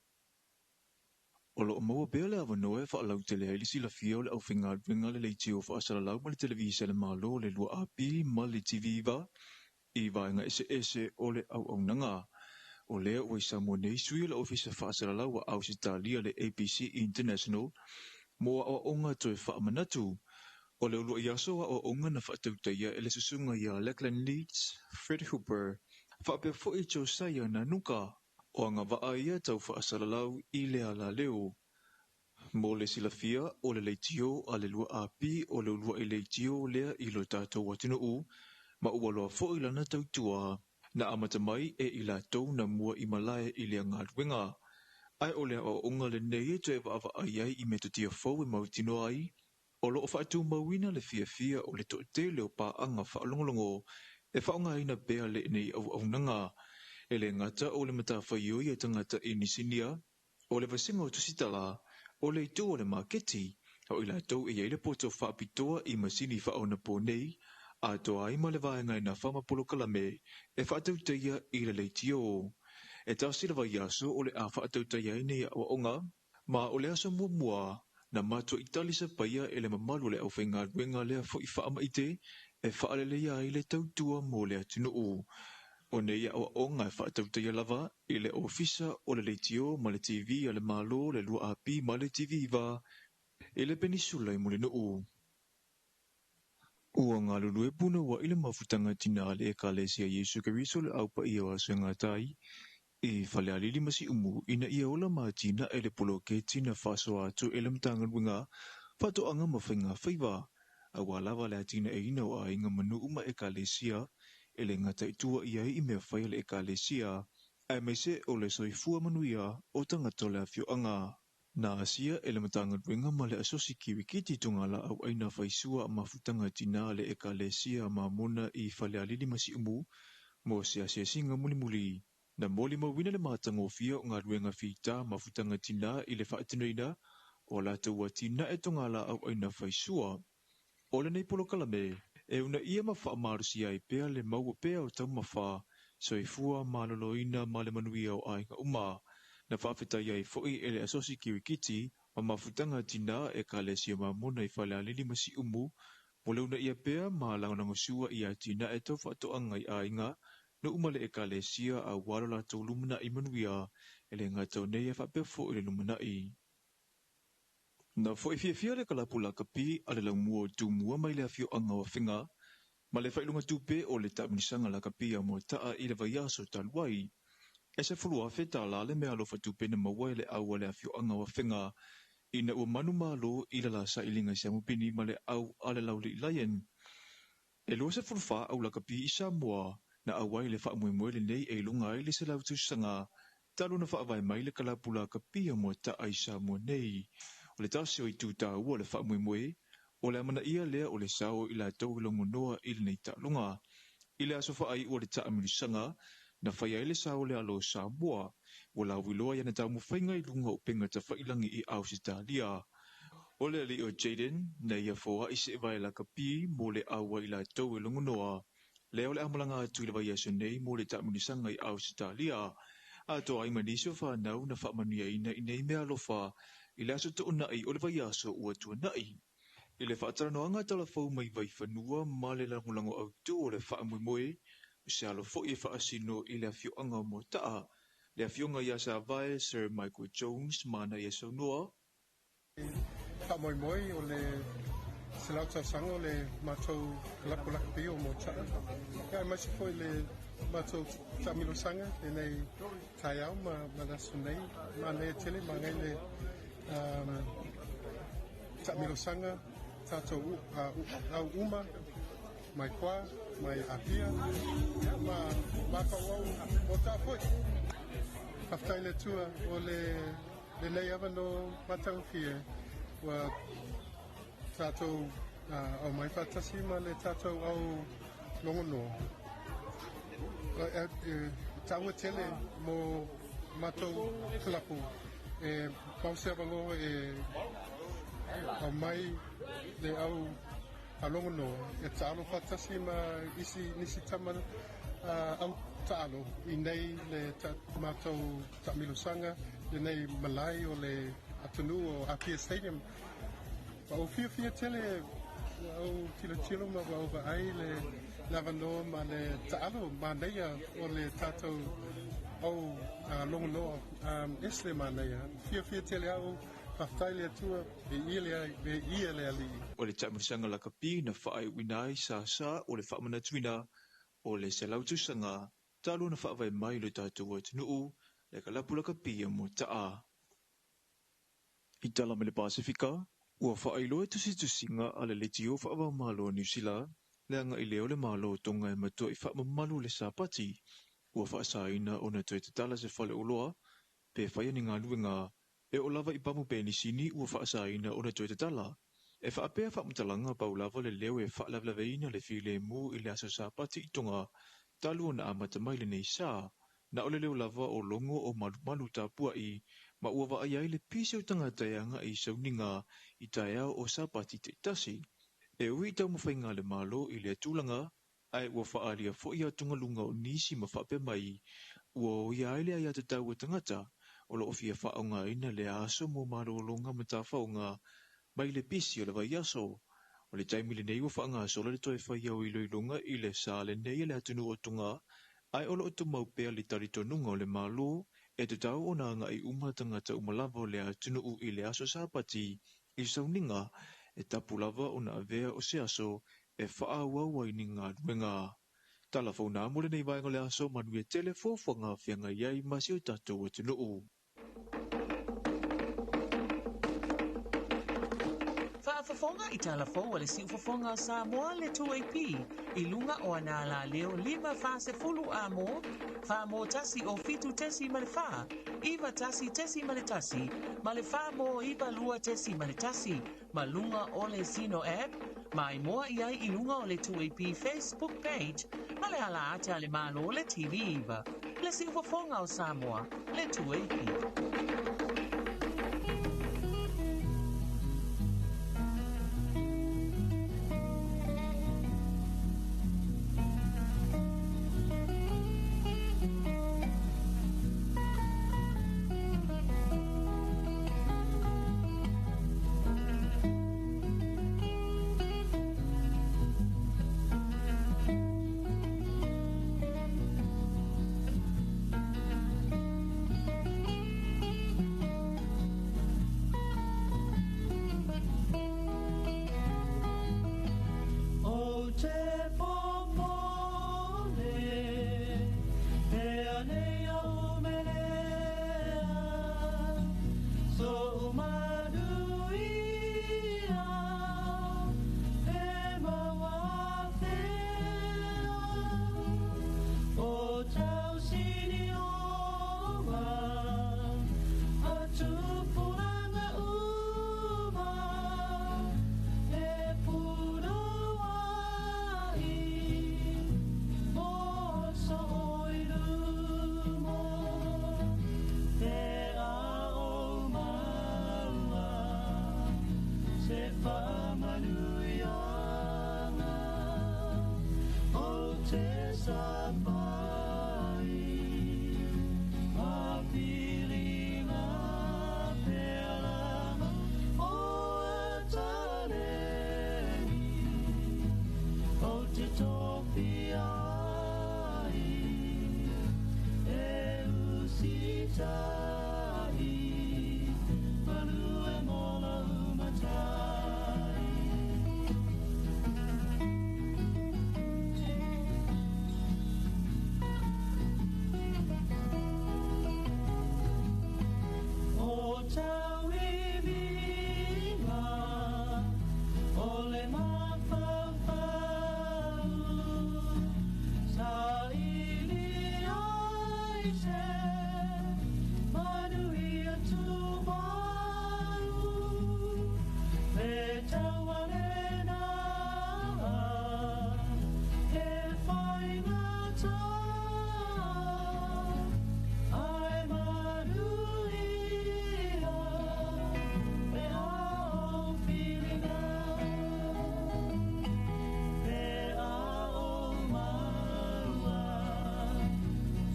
O loo maua pea le avanoa e faalautele ai le silafia o le aufaigaluega le leitio faasalalau ma le televisa le Malo le 2AP ma le TV va i vaega eseese o le auaunaga. O lea ua i Samoa nei sui o le Ofisa Faasalalau a Ausetalia le ABC International mo aoaoga toe faamanatu. O le uluai aso aoaoga na faatautaia e le susuga ia Lachlan Leeds, Fred Hooper, faapea foi Josiah Nanuka o agavaa ia tau faasalalau i le alaleo. Mo le silafia o le leitio a le 2AP o le uluai leitio lea i lo tātou atunuu, ma ua loa foi lana tautua. Na amata mai e i latou na mua i malae i le galuega. Ai o le aoaoga lenei e toe vaavaai ai i metotia fou e mautinoa ai, o loo faatumauina le fiafia o le toatele o paaga faalogologo e faaaogaina pea lenei auaunaga. E le gata o le matafaioi e tagata inisinia, o le vasega o tusitala, o le itu o le maketi, O i latou e i ai le poto faapitoa i masini faaonaponei, atoa ai ma le vaega e nafa ma polokalame e faatautaia i le leitio. E tasi le vaiaso o le a faatautaia ai nei aoaoga, ma o le aso muamua na matuai talisapaia e le mamalu o le aufaigaluega lea foi faamaite e faaleleia ai le tautua mo le atunuu. O nei aoaoga e faatautaia lava i le Ofisa o le Leitio ma le TV a le Malo, le 2AP ma le TV9 i le Penisula i Mulinuu. Ua galulue punouai le mafutaga tinā a le Ekalesia Iesu Keriso le Au Paia o Aso e Gata ai i Falealili ma Siumu ina ia ola ma atinae le poloketi na faasoa atu e le Matagaluega Faatoaga ma Faiga Faiva aua lava le atinaeina o aiga ma nuu ma ekalesia e le gata i tua i ai i mea fai a le ekalesia aemaise o le soifua manuia o tagata o le afioaga. Na asia e le Matagaluega ma le Asosi Kirikiti togalaau aina faisua a mafutaga tinā a le Ekalesia Mamona i Falealili ma Siumu mo se asiasiga mulimuli. Na molimauina le matagofie o galuega fita mafutaga tinā i le faatinoina o a latou atinae togalaau aina faisua. O lenei polokalame, e uunaia ma faamalosia ai pea le maua pea o taumafa, soifua maloloina ma le manuia o aiga uma. Na faafetaia ai foi e le Asosi Kirikiti ma Mafutaga Tinā Ekalesia Mamona i Falealili ma Siumu mo le uunaia pea ma lagolagosua i atinae tau faatoaga i aiga, nuu ma le Ekalesia aua lo latou lumanai manuia e le gata o nei ae faapea foi le lumanai. Na foi fiafia le kalapu lakapi a le laumua o Tumua mai le afioaga o Afega ma le faailoga tupe o le taamilosaga lakapi a Moataa i le vaiaso talu ai. E $10,000 le meaalofa tupe na maua e le au a le afioaga o Afega ina ua manumalo i le la sailiga i Siamupini ma le au a le Laulii Lion. E 24 au lakapi i Samoa na auai le faamoemoe lenei e iloga ai le 100 tausaga talu ona faavae mai le kalapu lakapi a Moataa i Samoa nei. O le tasi o itu taua o le faamoemoe, o le amanaia lea o le sao o i latou e logonoa i lenei taaloga. I le aso faaiu o le taamilosaga, na faia ai le sao o le alo o Samoa, ua lauiloa i ana taumafaiga i luga o upega tafailagi i Ausetalia. O le alii o Jayden, na ia foai se vae lakapi mo le au a i latou e logonoa, lea o le a malaga atu i le vaiaso nei mo le taamilosaga i Ausetalia, atoa ai ma nisi o fanau na faamanuiaina i nei meaalofa i le aso Toonai o le vaiaso ua tuanai. I le faatalanoaga talafou mai Vaifanua ma le lagolago autu o le faamoemoe, o se alo foi e faasino i le afioaga o Moataa, le afioga ia Savae Sir Michael Jones ma ana ia saunoa. Faamoemoe o le 100 tausaga o le matou kalapu lakapi o Moataa, aemaise foi le matou taamilosaga lenei taeao ma le aso nei. Manaia tele, manaia le taamilosaga tatou au uma mai Koa, mai Apia, ma matou au Moataa foi. Faafetai i le Atua o lenei avanoa matagofie ua tatou aumai faatasi ma le tatou au logonoa. E taua tele mo matou kalapu e mau se avanoa e aumai le au logonoa e taalo faatasi ma isi nisi tama au taalo i nei le matou taamilosaga lenei malae o le atunuu o Apia Stadium. Ua ou fiafia tele, ua ou tilotilo ma ua ou vaai le avanoa ma le taalo manaia o le tatou au logonoa, ese le manaia. Fiafia tele au, faafetai le Atua, viia le Alii. O le taamilosaga lakapi na faaiuina ai sasa o le faamanatuina o le 100 tausaga talu ona faavae mai lo tatou atunuu le kalapu lakapi a Moataa. I tala mai le Pasefika, ua faailoa e tusitusiga a le leitio faava-o-Malo o Niu Sila le agai lea o le Malo o Tonga e matuai faamamalu le Sapati ua faasaina ona toe tatala se faleoloa pe faia ni galuega e oo lava i pamu penisini ua faasaina ona toe tatala. E faapea faamatalaga pau lava le leo e faalavelaveina le filemu i le aso Sapati i Tonga talu ona amata mai lenei sa. Na o le leo lava o logo o malumalu tapuai Ma ua vaaia ai le pisi o tagata e agai i sauniga i taeao o Sapati taitasi. E ui i taumafaiga a le Malo i lea tulaga, ae ua faaalia foi atugaluga o nisi ma faapea mai ua oia ai le aiatatau a tagata o loo fia faaaogaina lea aso mo malologa ma tafaoga mai le pisi o le vaiaso. O le taimi lenei ua faagasolo le toe faia o iloiloga i le sa lenei a le atunuu o Toga, ae o loo tumau pea le talitonuga o le Malo e tatau ona agai uma tagata uma lava o le atunuu i le aso Sapati i sauniga e tapu lava ona avea o se aso e faaauau ai ni galuega. Tala fou na mo lenei vaega o le aso, manuia tele fuafuaga feagai ai ma si o tatou atunuu. Faafofoga i tala fou a le Siufofoga o Samoa le 2AP i luga o ana alaleo 5 40 amo, 4 mo 1 o 7.4, 91.1, ma le 4 mo 92.1, ma luga o le Zeno app, ma i moa i ai i luga o le 2AP Facebook page, ma le ala ata a le Malo le TV9. Le Siufofoga o Samoa, le 2AP. O te popole, e anei au melea, so manuia, e mauafea, o tau sinioga, atupulaga uma, e punuai, mo so ilumo, te ao maua, se whamanuianga, o te sapai, ma piringa pealama, o ataleni, o te tofi ai, e usitai, manu e mola umatai. O tau i minga, o le mafaufau, sa ili ai se manuia tumalu, le taualena, e whaingata, ai manuia, e ao whiringa, e ao maua,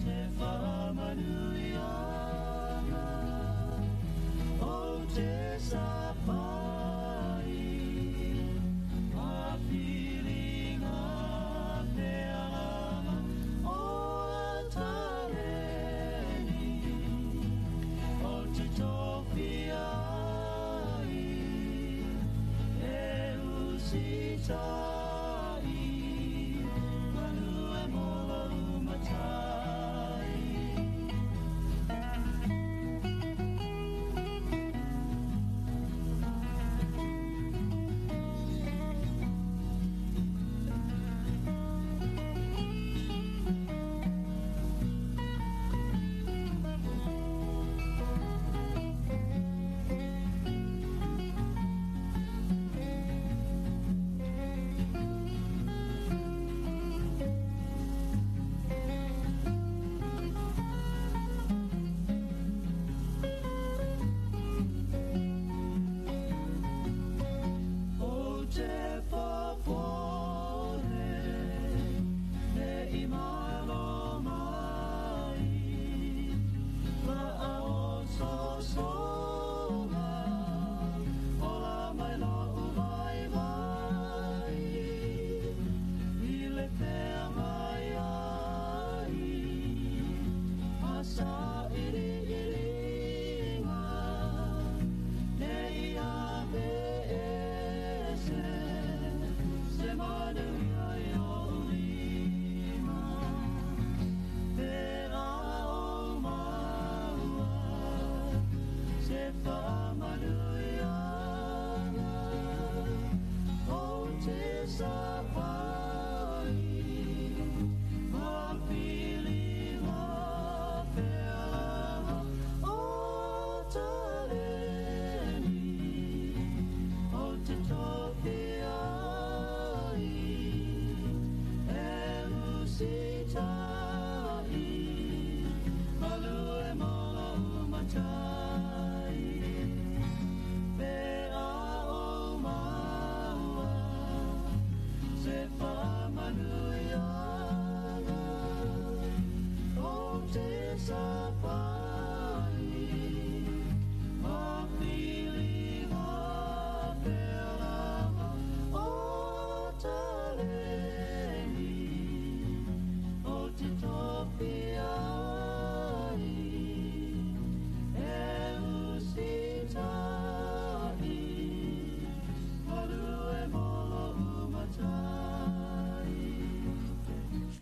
te whamanuianga, o te sapai, ma whiringa pealama, o ataleni, o te tofi ai, e usitai, manu e mola umatai.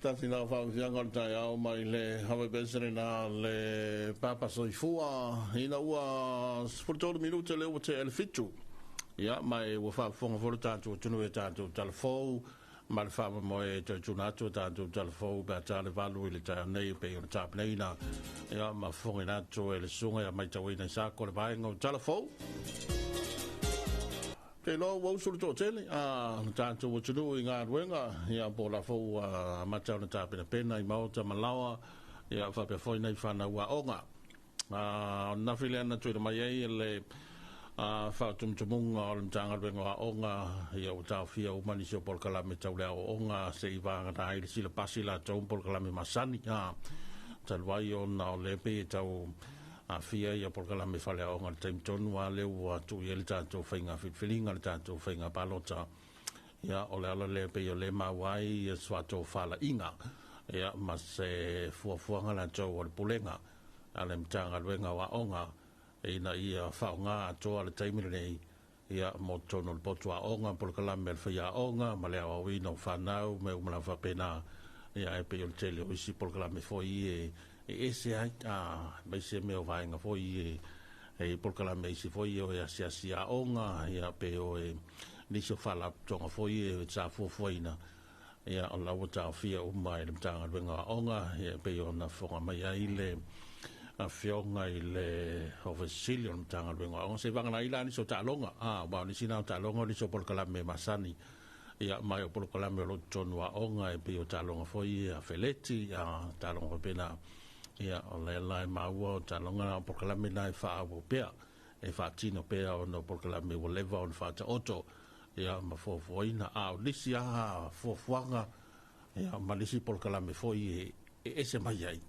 Tasi lau whaunsianga o le tai au mai le hawe pesere na le papa soifua ina ua 13 minute le ua te ele fitu. Ia, mai ua whaafonga foro tātou tunu e tātou talafou, ma le whaama moe te tuna atu tātou talafou pe tā le valu i le tai nei pe o le tāpneina. Ia, ma fonga natu e le sunga ia mai tauina i sako le vaenga o talafou. Te loa ua usu le toatele, a tātou atunuu i ngā ruenga, ia po la fou a mata o na tāpenapena i maota malawa, ia whapea foi nei whanau a onga. A nafi le ana tuira mai ai le whaatumutumunga o le mtanga ruenga a onga, ia o tāwhia o manisi o polkalame tau lea o onga, se i vānga na ai le sila pasi la tau polkalame masani, taluai o na o lepe e tau a fia ia polkalame whale o ngā taimi tonu a leo ua tui e le tātou whainga whilwhilinga, le tātou whainga palota. Ia, o le ala le pe o le mauai ia swato whala inga. Ia, ma se fuafuanga la tau o le pulenga. A le mtanga luenga wa onga. Ina ia whaonga atoa le taimi nei. Ia, mo tono le potu a onga, polkalame le whaia onga, ma le awawina o whanau, me umala whapena. Ia, e pe o le tele o isi polkalame foi e ese ai, mai se mea o vaenga foi e polkalame isi foi o e asiasi a onga, ia pe o e nisi o whalaputonga foi e tsa fuafuaina. Ia o laua tāwhia uma e le mtanga luenga a onga, ia pe o na whonga mai ai le afionga i le ofesili o le mtanga luenga a onga. Se vangana ila nisi o tālonga, wao nisi na o tālonga o nisi o polkalame masani. Ia mai o polkalame o lotu tonu a onga e pe o tālonga foi a feleti, a tālonga pena. Ia, o le lai maua o talonga o polkalame nai whaau pea. E whaatino pea o no polkalame ua lewa o na whaata oto. Ia, ma fuafuaina. A o nisi aha fuafuanga. Ia, ma nisi polkalame foi e ese mai ai.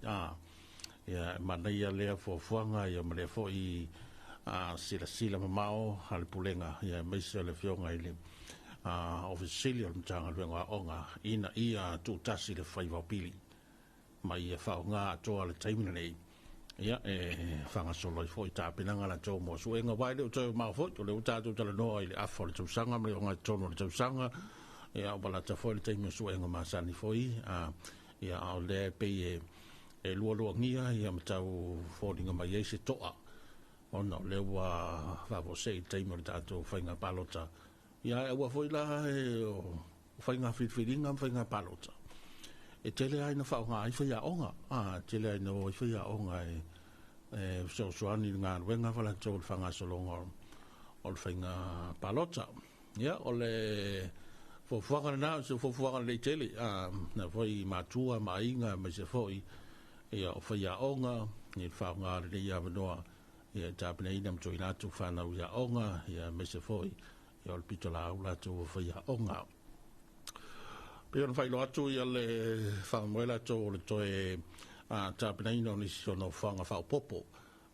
Ia, manaia lea fuafuanga. Ia, ma lea foi sila sila mamao a le pulenga. Ia, meise o le fionga i le ofisili o le mtanga luenga onga. Ina ia tūtasi le whaivaupili. Mai ia whaonga atoa le taimi nei. Ia, e whangasolo i foi tāpinanga la tau mo suenga wai leo tau mau foi, o leo tātou tala noa i le afa o le tausanga, ma le onga tono o le tausanga. Ia, o balata foi le taimi o suenga masani foi. Ia, o le pei e lua ngia, ia matau fōringa mai ei se toa. Ona o leo ua whawose i taimi o le tātou whainga palota. Ia, e ua foi la e o whainga whiriwhiringa ma whainga palota. E tele ai na whaonga ai whaia onga. Tele ai na o whaia onga e sosoani ngā ruenga whala tau le whangasolonga o le whainga palota. Ia, o le fuafuanga na, se fuafuanga le tele. Na foi matua, mainga, mai se foi. Ia, o whaia onga, i whaonga le ia wanoa. Ia, tāpene ina mtoi nātu whanau ia onga, ia, mai se foi. Ia, o le pito la au lātou o whaia onga. Pe ona whailo atu ia le whangamoe atu o le toe tāpenaina o nisi o no whanga whaopopo.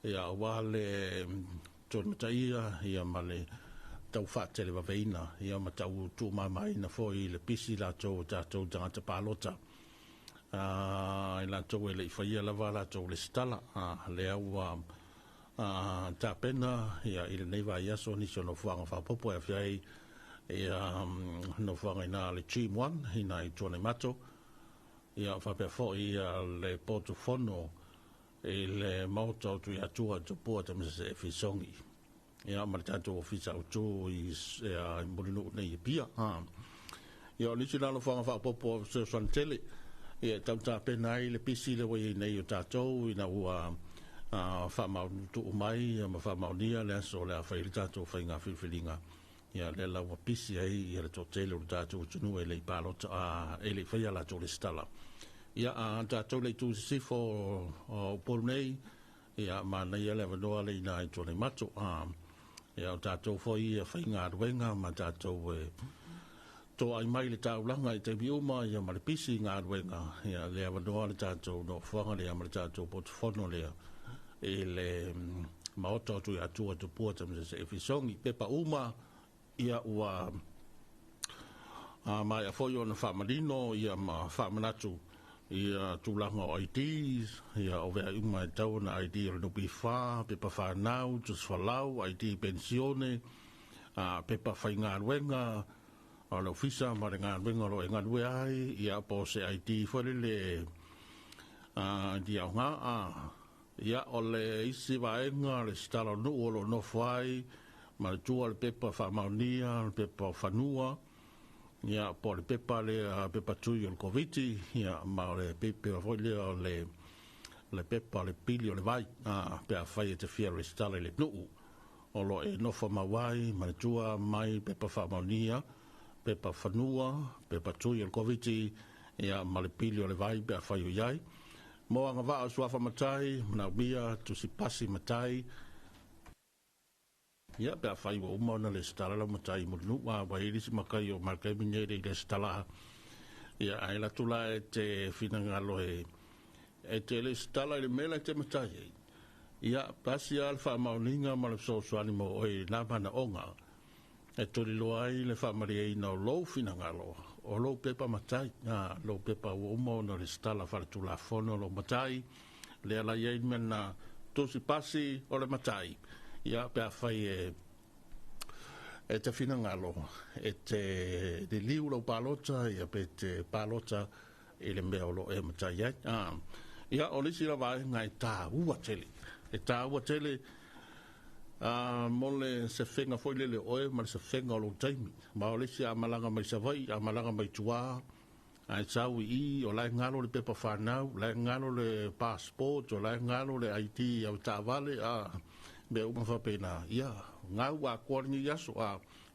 Ia wā le tō mataia, ia ma le tau whaatele waweina, ia ma tau tūmamaina foi le pisi lātou o tātou tangata pālota. I lātou e le iwhaia lava lātou le stala. Le au tāpena, ia i le nei vai aso nisi o no whanga whaopopo e awhiai ia no whanga ina le team 1 ina i tuane mato ia whapea foi ia le potu fono i le maota o tui atua tupua tamisa se fisongi ia ma le tātou ofisa o tū i murinu nei e pia ia o nisi nalo whanga whapopo o se swantele ia tau tāpena ai le pisi le wai nei o tātou ina ua whamaunutu mai ma whamaunia le aso le a whai le tātou whainga whilwhilinga. Ia le lau pisi ai ia le tōtele o le tātou tunu e le palota e le whaia la tō le stala. Ia a tātou le tū sifo o polu nei ia mānei le wanoa le ina i tōne mato. Ia o tātou foi ia whainga aruenga ma tātou e Toai mai le taulaga i taimi uma ia ma le pisi i galuega ia le avanoa le tatou nofoaga lea ma le tatou potufono lea i le maota o Tuiatua Tupua Tamasese Fisogi. Pepa uma ia ua maea foi ona faamanino ia ma faamanatu ia tulaga o IDs ia o vea uma e tau ona ID o le NPF, pepa whanau, tusfalau, ID pensione, pepa whaingaluenga, o le ofisa ma le galuega o lo o e galue ai, ia po o se ID foi lele ID aoga. Ia o le isi vaega le sitala o nuu o lo o nofo ai, ma le tua le pepa faamaonia, le pepa o fanua, ia po o le pepa lea, pepa tui o le Koviti, ia ma o le pepa foi lea o le pepa o le pili o le vai, pe afai e te fia resitala i le nuu o lo o e nofo mau ai, ma le tua mai pepa faamaonia, pepa fanua, pepa tui o le Koviti, ia ma le pili o le vai pe afai o i ai. Mo agavaa o suafa matai, manaomia, tusipasi matai, ia pe afai ua uma ona lesitala lau matai mo le nuu, ua i ai le isi matai o Malkaimi nei e le i lesitala. Ia ae alu atu la e te finagalo e te lesitala i le mea la e te matai ai. Ia, pasi lava le faamaoniga ma le fesoasoani mo oe i nā manaoga e toliloa ai le faamalieina o lou finagalo, o lou pepa matai, lou pepa ua uma ona lesitala faaletulafono lou matai, lea la i ai le mea lena, tusi pasi o le matai, ia pe afai e te finagalo e te liliu lau palota, ia pe te palota i le mea o lo o e matai ai. Ia, o le isi la vaega e taua tele, e taua tele mo le sefega foi lele o oe ma le sefega o lou taimi. Ma o le isi a malaga mai Savaii, a malaga mai tua, ae sau i i, o la e galo le pepa whanau, o la e galo le passport, o la e galo le ID au taavale, mea uma faapena. Ia, gau atoa lenei aso,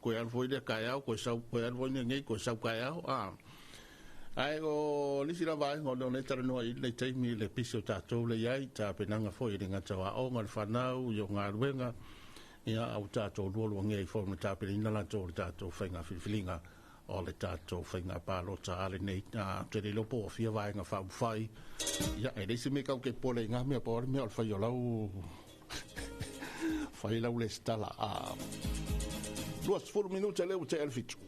koe alu foi lea taeao, koe sau, koe alu foi lenei, koe sau taeao, Ae o nisi la vaega o lea o lea e talanoa i lenei taimi i le pisi o tatou lea i ai, tapenaga foi e le gata o aoga, le fanau, i o galuega, ia, a ua tatou lualuagea i foi ma tapenaina latou o le tatou faiga filifiliga o le tatou faiga palota a lenei. Ou te le iloa po ua fia vaega faaupufai. Ia, e leai se mea tatou te popole i ngā mea, pau lava le mea o le fai o lau fai lau lesitala. 20 minute lea ua tea le 7.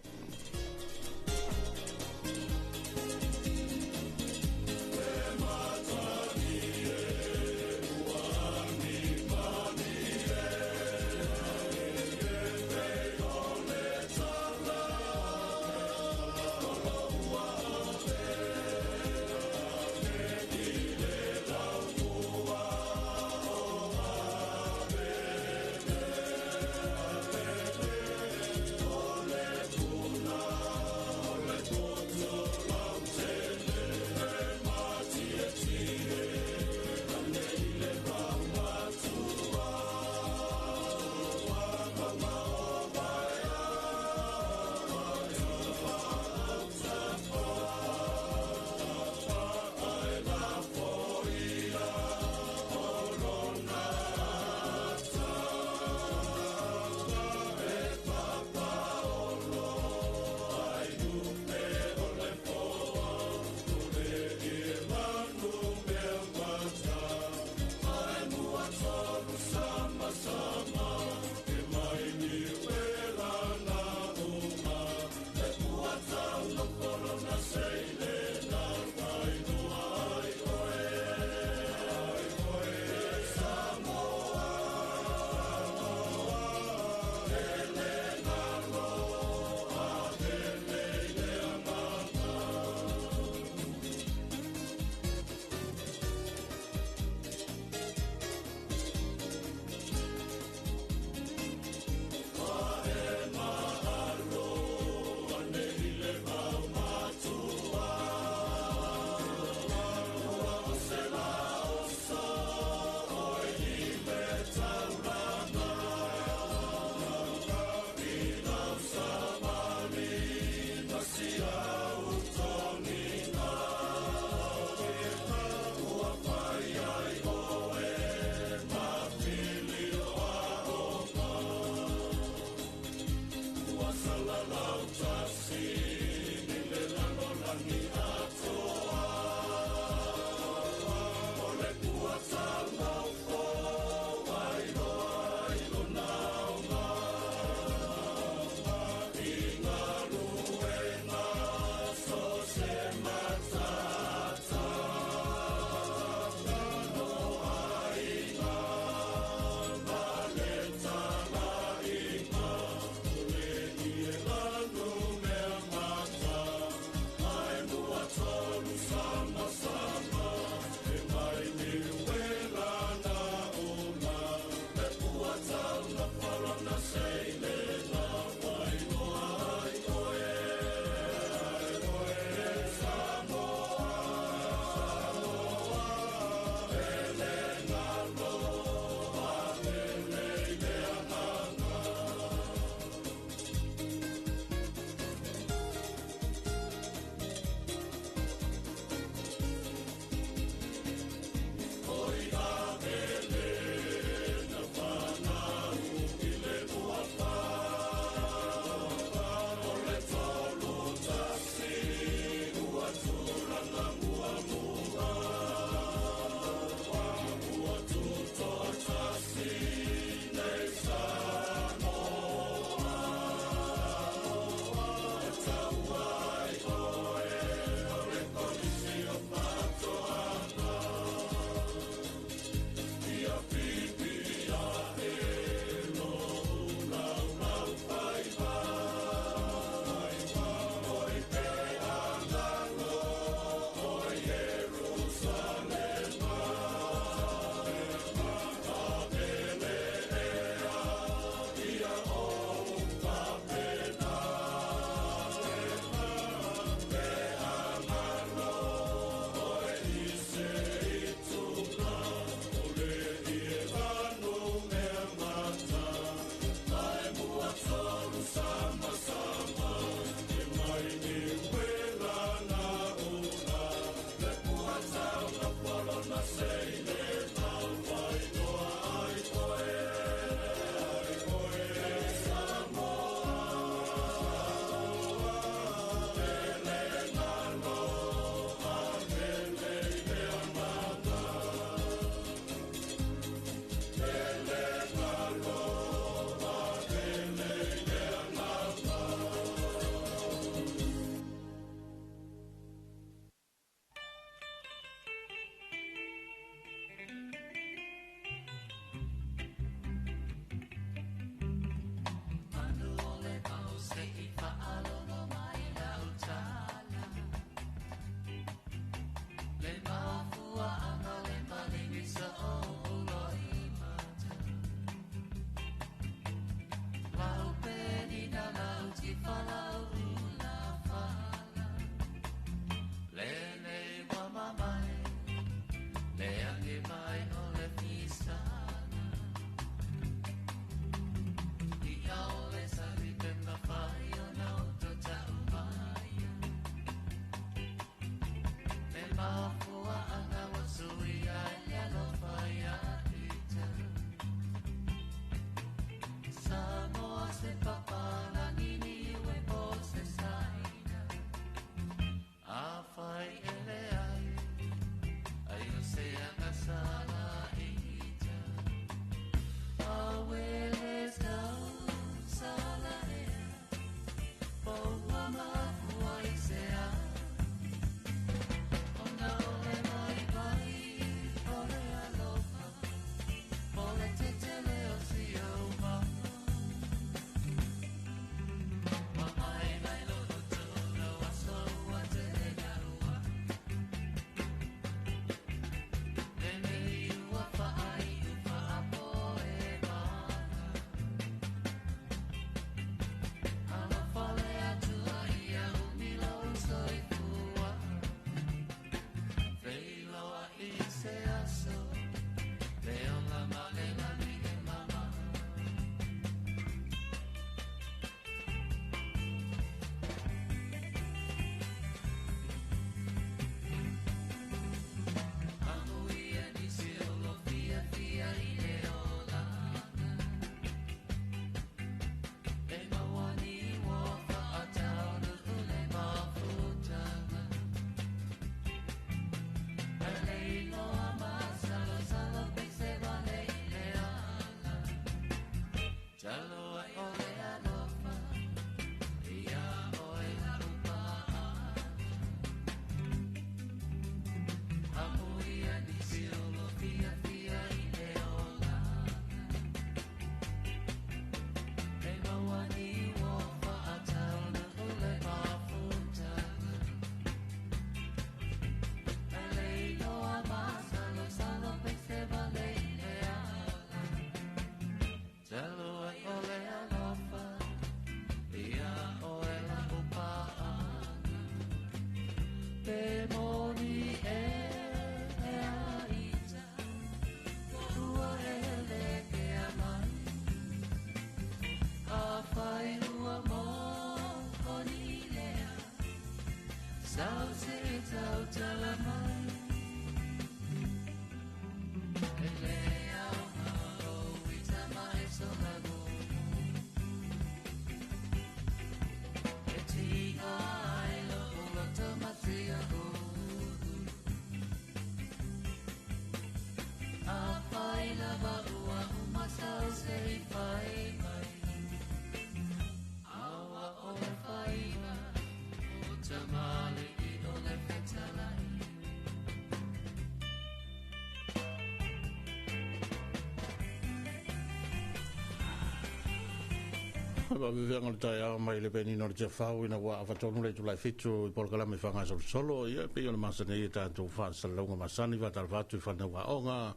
Vavevega le taeao mai le penina o le Tiafau ina ua afatonu le itulai 7 i polokalame fagasolosolo ia pei o le masani e tatou faasalalauga masani faatalofa atu i fanau aoga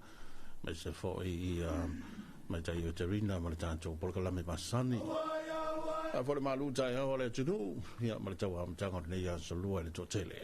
mai se foʻi ia mai tai o Terina ma le tatou polokalame masani a fo le malu taeao o le atunuu ia ma le tauamataga o lenei aso lua i le toatele.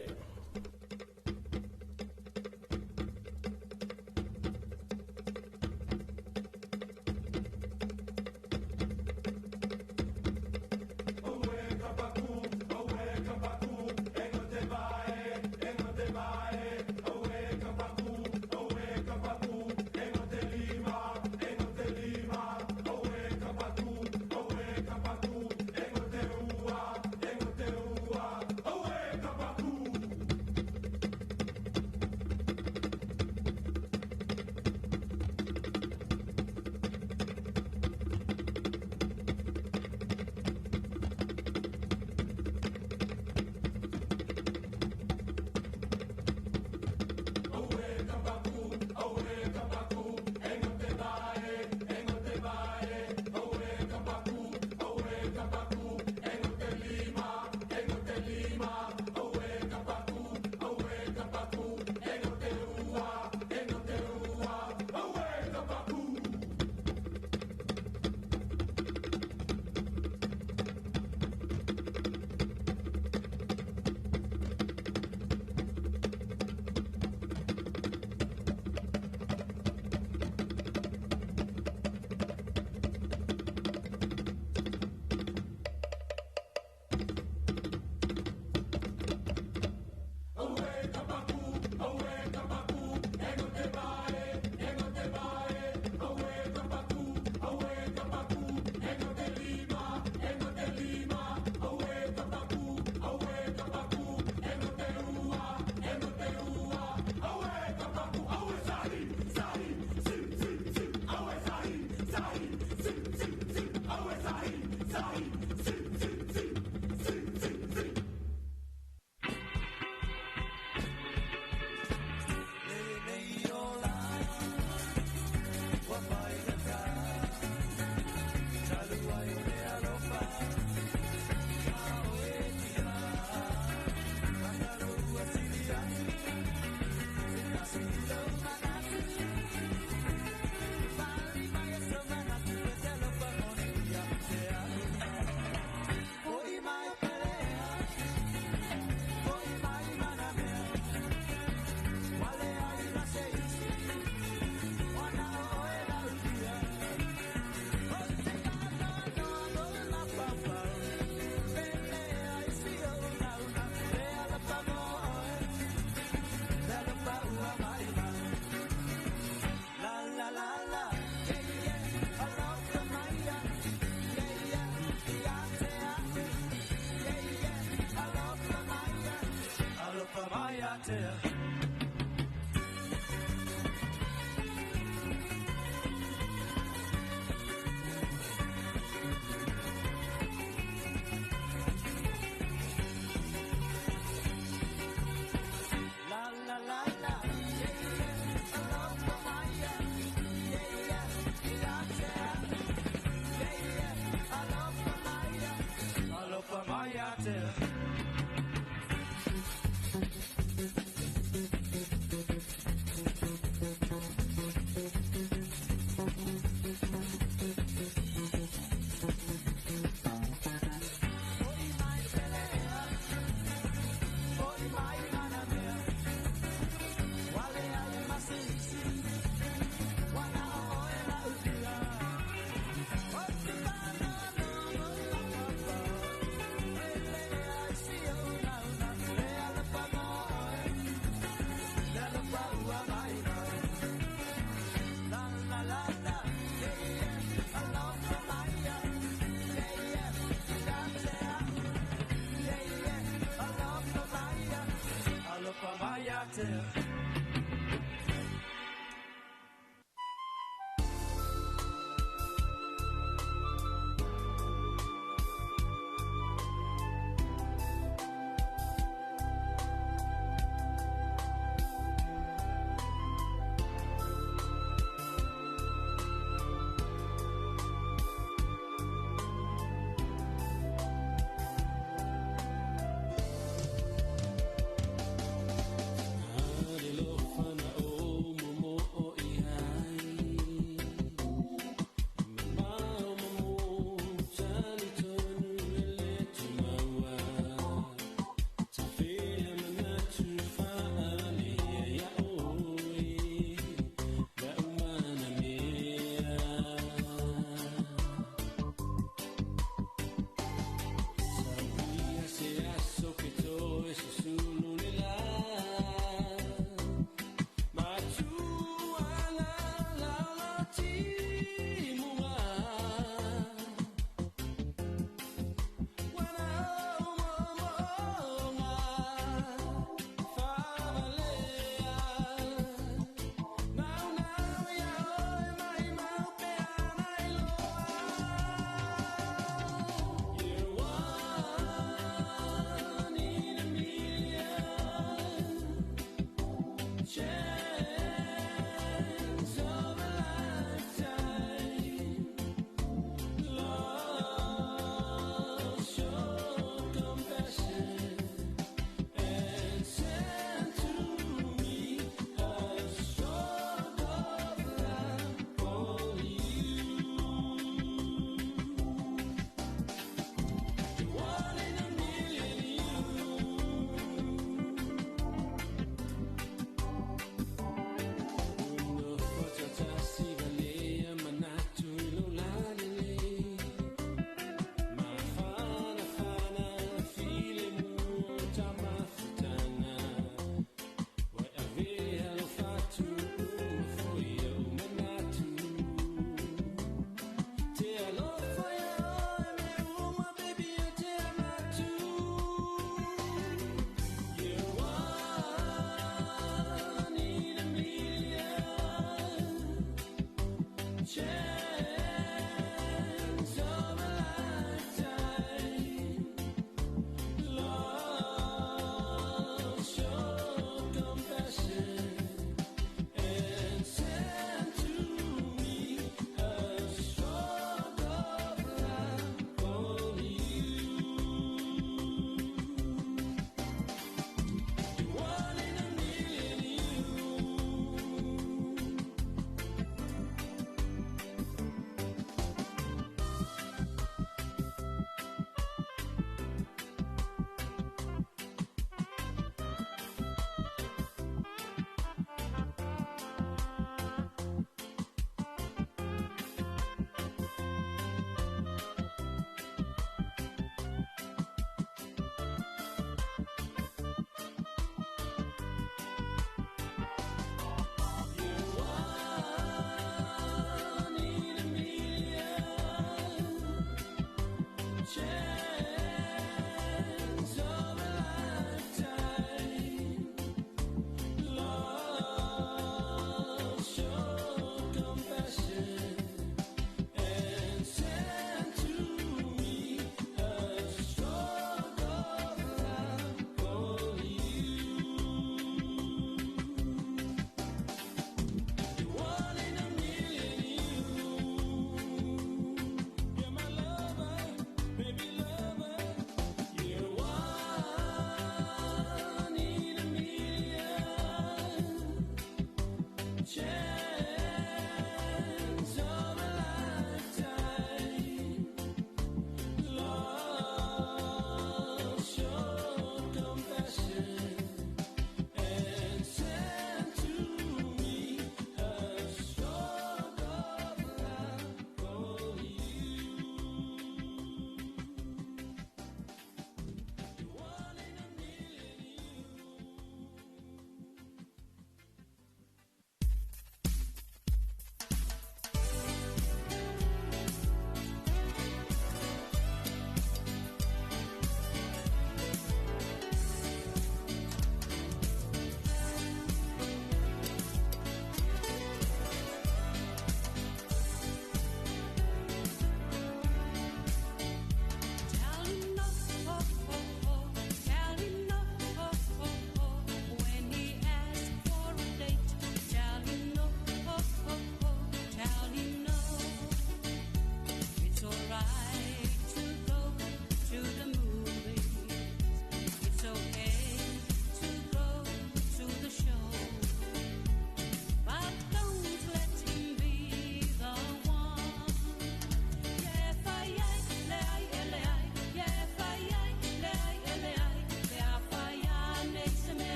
Te.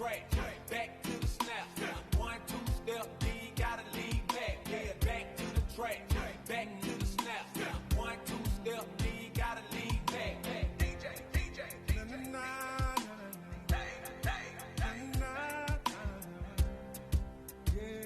track, back to the snap. 1, 2 step, then you gotta lean back. Yeah, back to the track, back to the snap. 1, 2 step, then you gotta lean back. DJ, DJ, DJ. Na, na, na, na, na, yeah.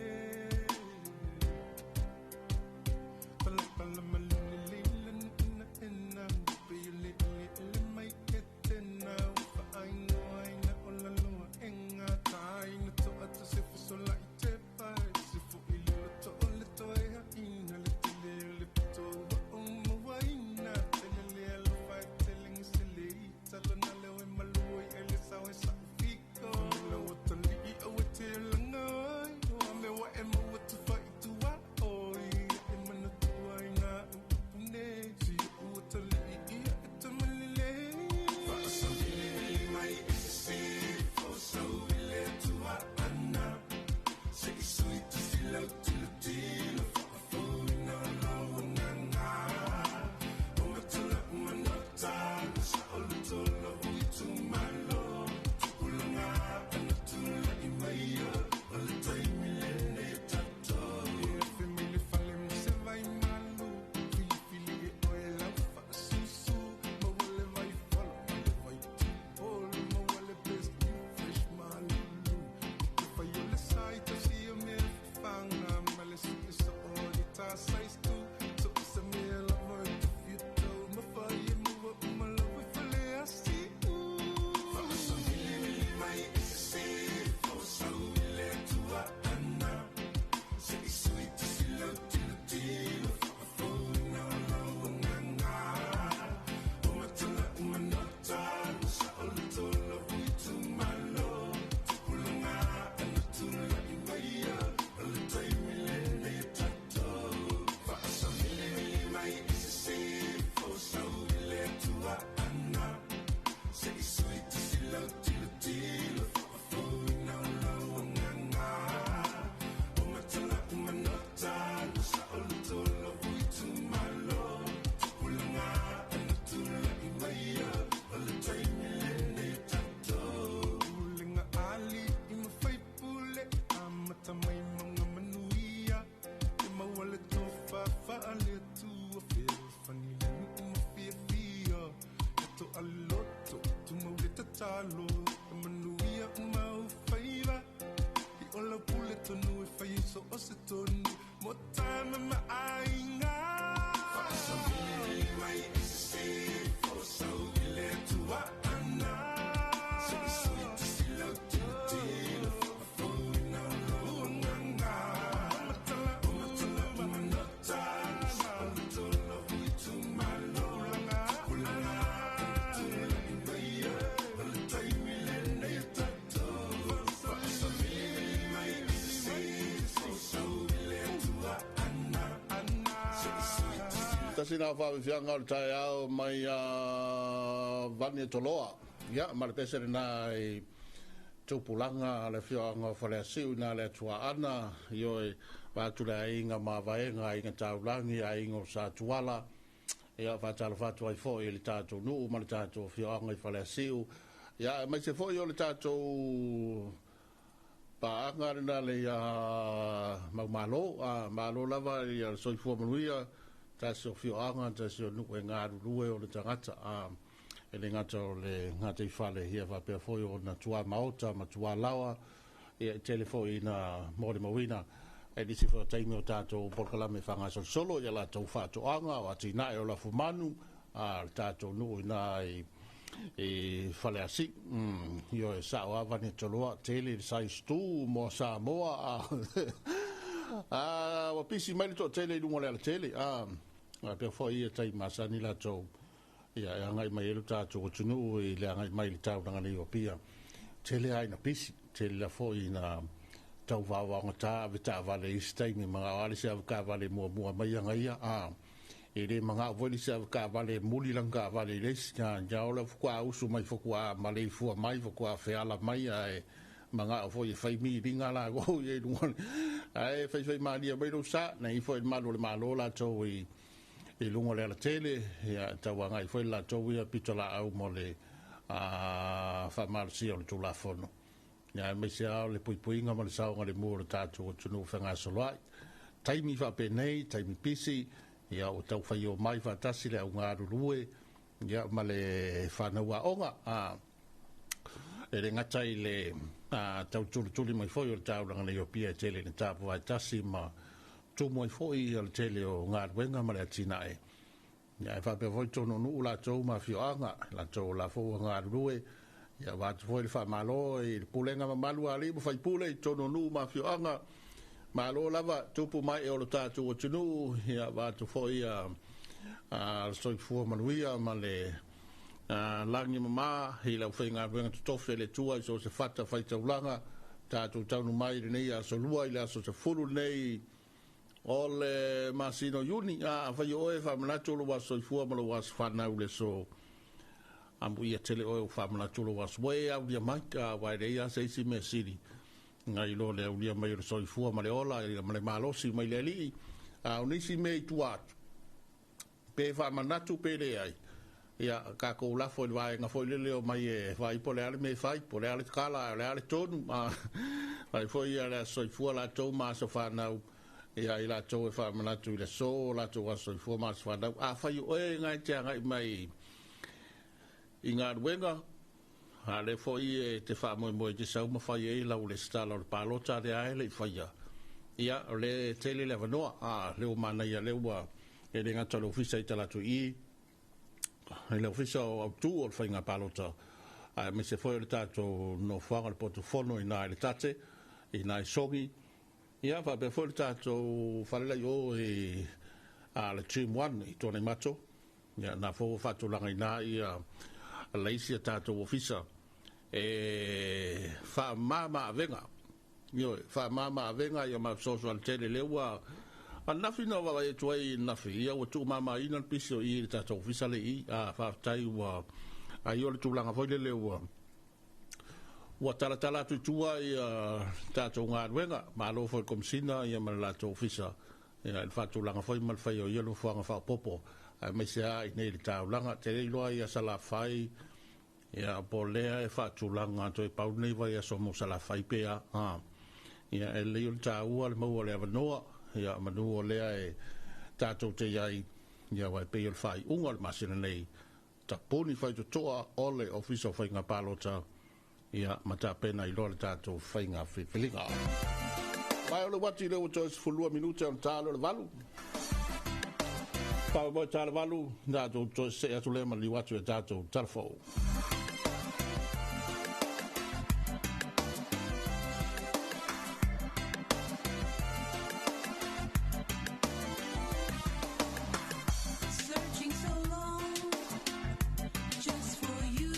Tasi na whaawifianga o le tai ao mai a Vani Toloa. Ia, ma le pese na i tupulanga le fioanga o Faleasiu na le atua ana, ioi wātule ainga mavaenga, ainga taulangi, ainga o Satuala. Ia, whātalo whātu ai fo i le tātou nuu ma le tātou fioanga i Faleasiu. Ia, mai se fo i o le tātou paanga rena le ia mau malo, malo lava i le soifua manuia, tasi o fioanga, tasi o nuku e ngā rurue o le tangata, e le ngata o le ngata i whale hia whapea foi o na tua maota ma tua lawa, ia i tele foi na mōre mawina, e nisi foi o taimi o tātou polokalame whangasol solo, ia la tau whaatoanga, o ati nae o la fumanu, a le tātou nuku i nā i Faleasi, io e sao avane toloa, tele le size 2 mo Samoa, wa pisi mai le to tele i lunga le ala tele, a pea foi ia tai masani la tau, ia e angai mai elu tātou o tunu i le angai mai le tau nanga nei o pia, tele ai na pisi, tele la foi na tau wawanga tā, ave tā vale isi taimi, mga wale se ave kā vale mua mua mai anga ia, e le mga voi se ave kā vale muli lang kā vale i leisi, ia ola fukua usu mai fukua malei fua mai, fukua feala mai, e mga foi e whai mi ringa la go i e lunga, e whai whai malia mai rau sa, nei foi malu le malo la tau i lunga le ala tele, ia tau angai foi la tau ia pito la au mo le whamalasia o le tulafono. Ia aemaise lava o le puipuiga ma le saogalemu o le tatou atunuu fegasoloai. Taimi faapenei, taimi pisi, ia ua tau fai omai faatasi le au galulue ia ma le fanau aoga. A, e le gata i le tau tulituli mai foi o le taulaga nei o Apia e tele ina tapuvae tasi ma tumu ai foi le tele o galuega ma le atinae. Ia ae faapea foi totonu o nuu latou ma afioaga, latou o la foi ua galulue, ia avatu foi le faamalo i le pulega mamalu a alii ma faipule i totonu o nuu ma afioaga. Malo lava tupu mai e o lo tatou atunuu, ia avatu foi le soifua manuia ma le lagi mama i le aufaigaluega totofi a le Atua i so o se fata faitaulaga tatou taunu mai i lenei aso Lua i le aso 10 lenei o le masina o Iuni. Afai o oe e faamanatu lou aso soifua ma lou aso fanau i le aso amuia tele oe ua faamanatu lou aso ua e aulia mai, aua e leai lava se isi mea sili nai lo le aulia mai o le soifua ma le ola ma le malosi mai le Alii. A o nisi mea i tua atu, pe faamanatu pe leai, ia tatou lafo i le vaega foi lele o mai e vaai po o le a le mea e fai, po o le a le tala, o le a le tonu. Fai foi ia le aso soifua latou ma aso fanau, ia i latou e faamanatu i le aso o latou aso soifua ma aso fanau. Afai o oe na e te agai mai i galuega, a lea foi e te faamoemoe e te sau ma fai ai lau resitala o le palota lea e le i faia, ia o lea e tele le avanoa, a lea ua manaia lea ua e le gata o le ofisa i talaatu i i le ofisa o autu o le faiga palota, aemaise foi o le tatou nofoaga o le potofono i ina i le Tate, i ina i Sogi, ia faapea foi le tatou fale la i o i le Team 1 i Tuanaimato. Ia na foi ua faatulaga i ina ia laisi a tatou ofisa e faamama avega. Ioe, faamama avega ia ma fesoasoani tele lea ua ananafi na vaavaai atu ai ananafi, ia ua tuumamaina le pisi o i i le tatou ofisa le i. Faafetai ua ai o le tulaga foi lele ua talatala atu i tua ia tatou galuega. Malo foi i le Komesina ia ma le latou ofisa ia i le faatulaga foi ma le fai o ia nofoaga faaopoopo, aemaise lava i nei i le taulaga. Te le iloa ia Salafai, ia po o lea e faatulaga atu ai pau lenei vaiaso mo Salafai pe a. Ia e lelei o le taua le maua o le avanoa, ia manu o lea e tatou te iai, ia aua e pei o le faaiuga o le masina nei, tapuni faitotoa o le Ofisa o Faiga Palota, ia ma tapena ai loa le tatou faiga filifiliga. Mai o le uati lea ua toe 12 minute ona ta lea o le 8. Faamoemoe ta le 8, tatou toe see atu lea ma liu atu i tatou talafou. Searching so long just for you.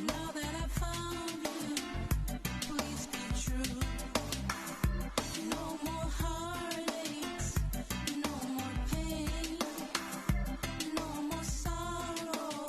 Now that I've found you, please be true. No more heartaches, no more pain, no more sorrow,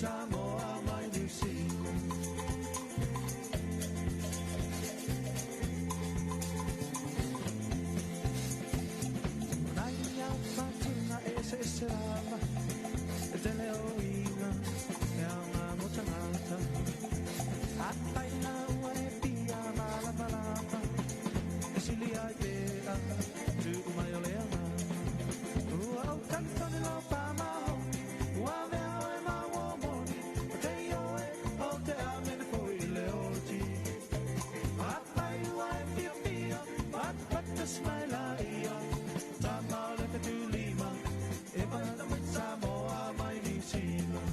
Samoa, my New Zealand. Nai au fatunga e se ese lava, e tele o ina, e au ngā motangata. Apai na ua e pia malapa lapa, e sili ai pea, tu umai o lea ngā. Ua au talitoni lau pa mahomi, ua mea oe ma ua moni, o te ioe o te amene foi le oti. Apai ua e pia pia, patupata smaila ia, tama o le fetulima, e mana mai Samoa mai New Zealand.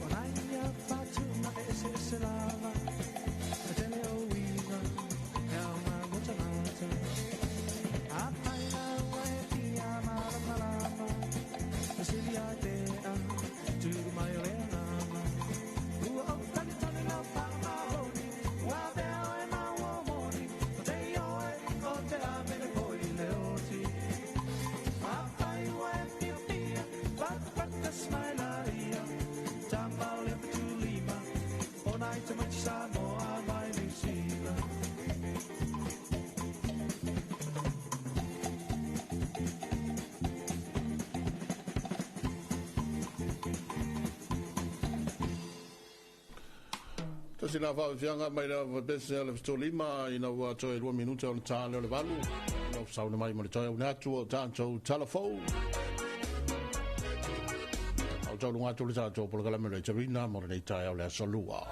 O nai a fatunga e se ese lava, e tele o ina, e au ngā motangata. Apai na ua e pia malapalapa, e sili ai pea, turu mai o lea ngama. Ua o talitali lau pa mahoni, ua mea oe ma ua moni, o te ioe o te amene foi le oti. Apai ua e pia pia, patupata smaila ia, tama o le fetulima, o nai tamaiti Samoa mai New Zealand. Tasi la wha mai la pese le fetolima ina ua toe 2 minuta o le tāle o le valu. Lau sauna mai mo le toe una atu o tātou talafou. Au tau lunga atu le tātou polokalame le tarina mo le nei tae o le aso lua.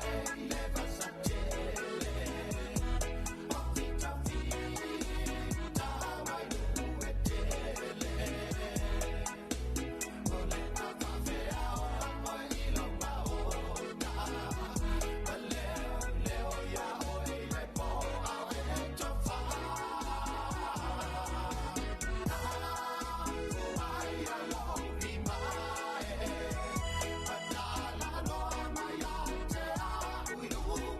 Ooh.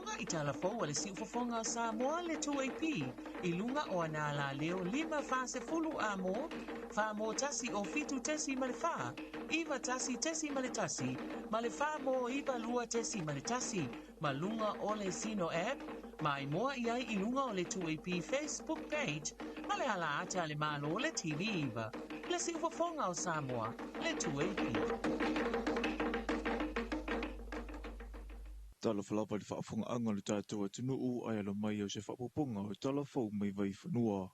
faafofoga i Tala Fou a le Siufofoga o Samoa le 2AP i luga o ana alaleo 5 40 amo, 4 1 o 7.4, 91.1, ma le 4 mo 92.1, ma luga o le Zeno app, ma i moa i ai i luga o le 2AP Facebook page, ma le ala ata a le Malo le TV9. Le Siufofoga o Samoa, le 2AP. Talofa lava i le faafofogaaga a le tatou atunuu ae alo mai o se faaopoopoga o Tala Fou mai Vaifanua.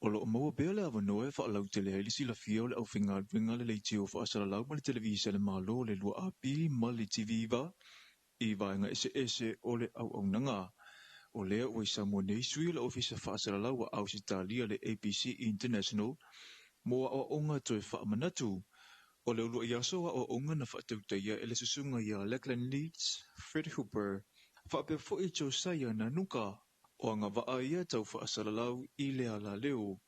O loo maua pea le avanoa e faalautele ai le silafia o le aufaigaluega le leitio faasalalau ma le televisa a le Malo le 2AP ma le TV9 i vaega eseese o le auaunaga. O lea ua i Samoa nei sui o le Ofisa Faasalalau a Ausetalia le ABC International mo aoaoga toe faamanatu. O le uluai aso o aoaoga na faatautaia e le susuga ia Lachlan Leeds, Fred Hooper, faapea foi Josiah Nanuka, o agavaa ia tau faasalalau i le alaleo.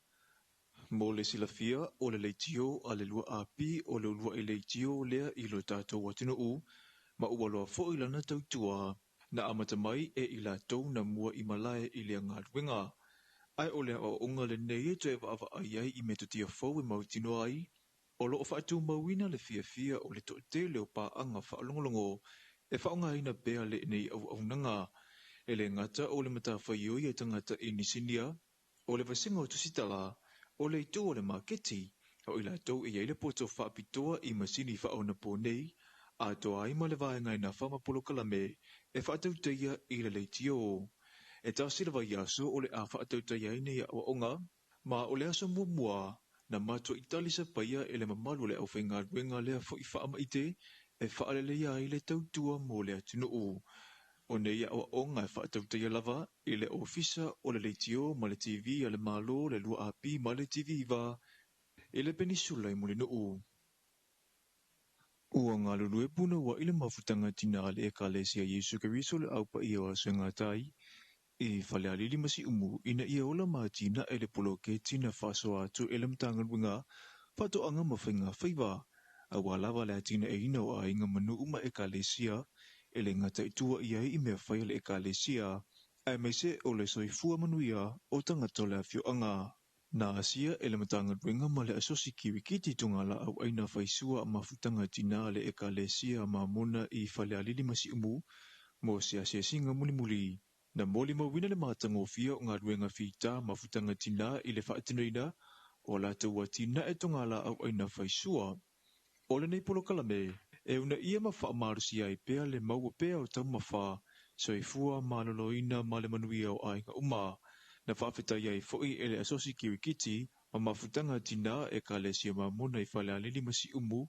Mo le silafia o le leitio a le 2AP o le uluai leitio lea i lo tatou atunuu, ma ua loa foi lana tautua na amata mai e i latou na mua i malae i lea galuega. Ae o le aoaoga lenei e toe vaavaai ai i metotia fou e mautinoa ai, o loo faatumauina le fiafia o le toatele o paaga faalogologo e faaaogaina pea lenei auaunaga. E le gata o le matafaioi a tagata inisinia, o le vasega o tusitala, o le itu o le maketi, o i latou e i ai le poto faapitoa i masini faaonaponei, atoa ai ma le vaega e nafa ma polokalame e faatautaia i le leitio. E 1 le vaiaso o le a faatautaia ai nei aoaoga, ma o le aso muamua na matuai talisapaia e le mamalu o le aufaigaluega lea foi faamaite e faaleleia ai le tautua mo le atunuu. O nei aoaoga e faatautaia lava i le Ofisa o le Leitio ma le TV a le Malo le 2AP ma le TV9 i le Penisula i Mulinuu. Ua galulue punouai le mafutaga tina a le Ekalesia Iesu Keriso le Au Paia o Aso e Gata ai i Falealili ma Siumu ina ia ola ma atinae le poloketi na faasoa atu e le Matagaluega Faatoaga ma Faiga Faiva aua lava le atinaeina o aiga ma nuu ma ekalesia e le gata i tua i ai i mea fai a le ekalesia aemaise o le soifua manuia o tagata o le afioaga. Na asia e le Matagaluega ma le Asosi Kirikiti togalaau aina faisua mafutaga tina a le Ekalesia Mamona i Falealili ma Siumu mo se asiasiga mulimuli. Na molimauina le matagofie o galuega fita mafutaga tina i le faatinoina o latou atinae togalaau aina faisua. O lenei polokalame e uunaia ma faamalosia ai pea le maua pea o taumafa soifua maloloina ma le manuia o aiga uma. Na faafetai ai foi e le Asosi Kirikiti ma mafutaga tina Ekalesia Mamona i Falealili ma Siumu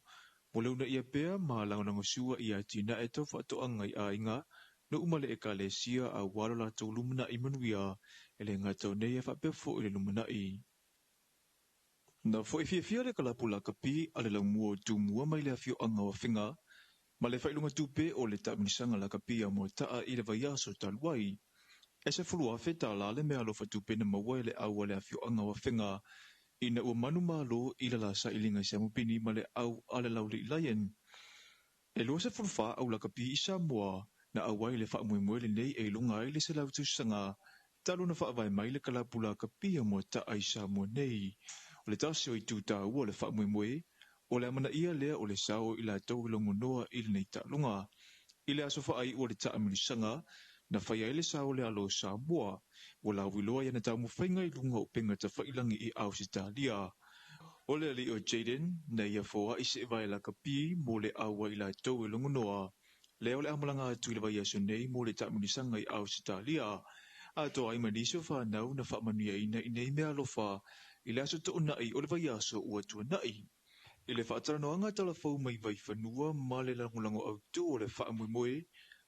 mo le uunaia pea ma lagolagosua i atinae tau faatoaga i aiga nuu ma le ekalesia aua lo latou lumanai manuia e le gata o nei e faapea foi le lumanai. Na foi fiafia le kalapu lakapi a le laumua o Tumua mai le afioaga o Afega ma le faailoga tupe o le taamilosaga lakapi a Moata'a i le vaiaso talu ai. E $10,000 le meaalofa tupe na maua e le au a le afioaga o Afega ina ua manumalo i le la sailiga i Samupini ma le au a le Laulii Lion. E 24 au lakapi i Samoa na auai le faamoemoe lenei e iloga ai le 100 tausaga talu na faavae mai le kalapu lakapi a Moata'a i Samoa nei. O le tasi o itu taua o le faamoemoe, o le amanaia lea o le sao i latou e logonoa i lenei taaloga. I le aso faaiu o le taamilosaga, na fai ai le sao o le alo o Samoa, ua lauiloa i ana taumafaiga i luga o upega tafailagi i Ausetalia. O le alii o Jaden, na ia foai seevae lakapi mo le au ai latou e logonoa. Lea o le amalaga atu i le vaiaso nei mo le taamilosaga i Ausetalia. Atoa ai ma nisi o fanau na faamanuiaina i nei meaalofa i le aso toonai o le vaiaso ua tuanai. I le faatalanoaga Tala Fou mai Vaifanua ma le lagolago autu o le faamoemoe,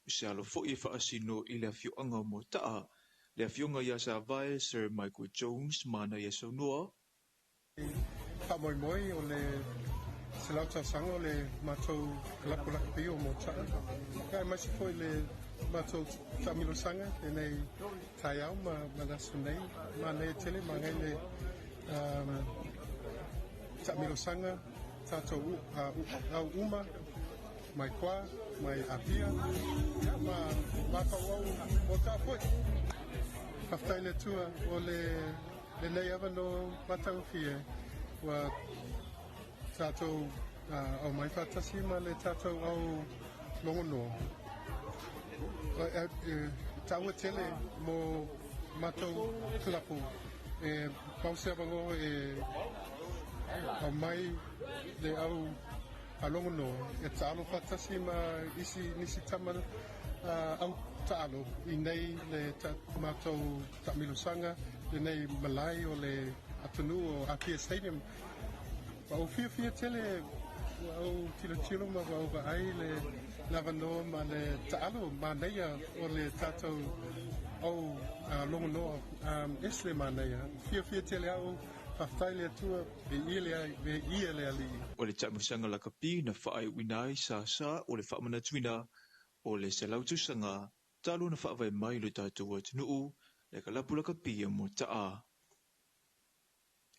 o se alo foi e faasino i le afioaga o Moata'a, le afioga ia Savae Sir Michael Jones ma na ia saunoa. Faamoemoe o le 100 tausaga o le matou kalapu lakapi o Moata'a. Aemaise foi le matou taamilosaga lenei taeao ma le aso nei. Manaia tele, manaia le taamilosaga tatou au uma mai koa. mai Apia, ia ma makauau mo taʻafoʻi. Faafetai le Atua o le lenei avanoa matagofie ua tatou aumai faatasi ma le tatou au logonoa. E taua tele mo matou kalapu e pau se avanoa e aumai le au faalogonoa e taalo faatasi ma isi nisi tama au taalo i nei le matou taamilosaga lenei malae o le atunuu o Apia Stadium. Ua ou fiafia tele ua ou tilotilo ma ua ou vaai le avanoa ma le taalo manaia o le tatou au logonoa, ese le manaia. Fiafia tele au, faafetai le Atua, viia le Alii. O le taamilosaga lakapi na faaiuina ai sasa o le faamanatuina o le 100 tausaga talu ona faavae mai lo tatou atunuu le kalapu lakapi e mo taa.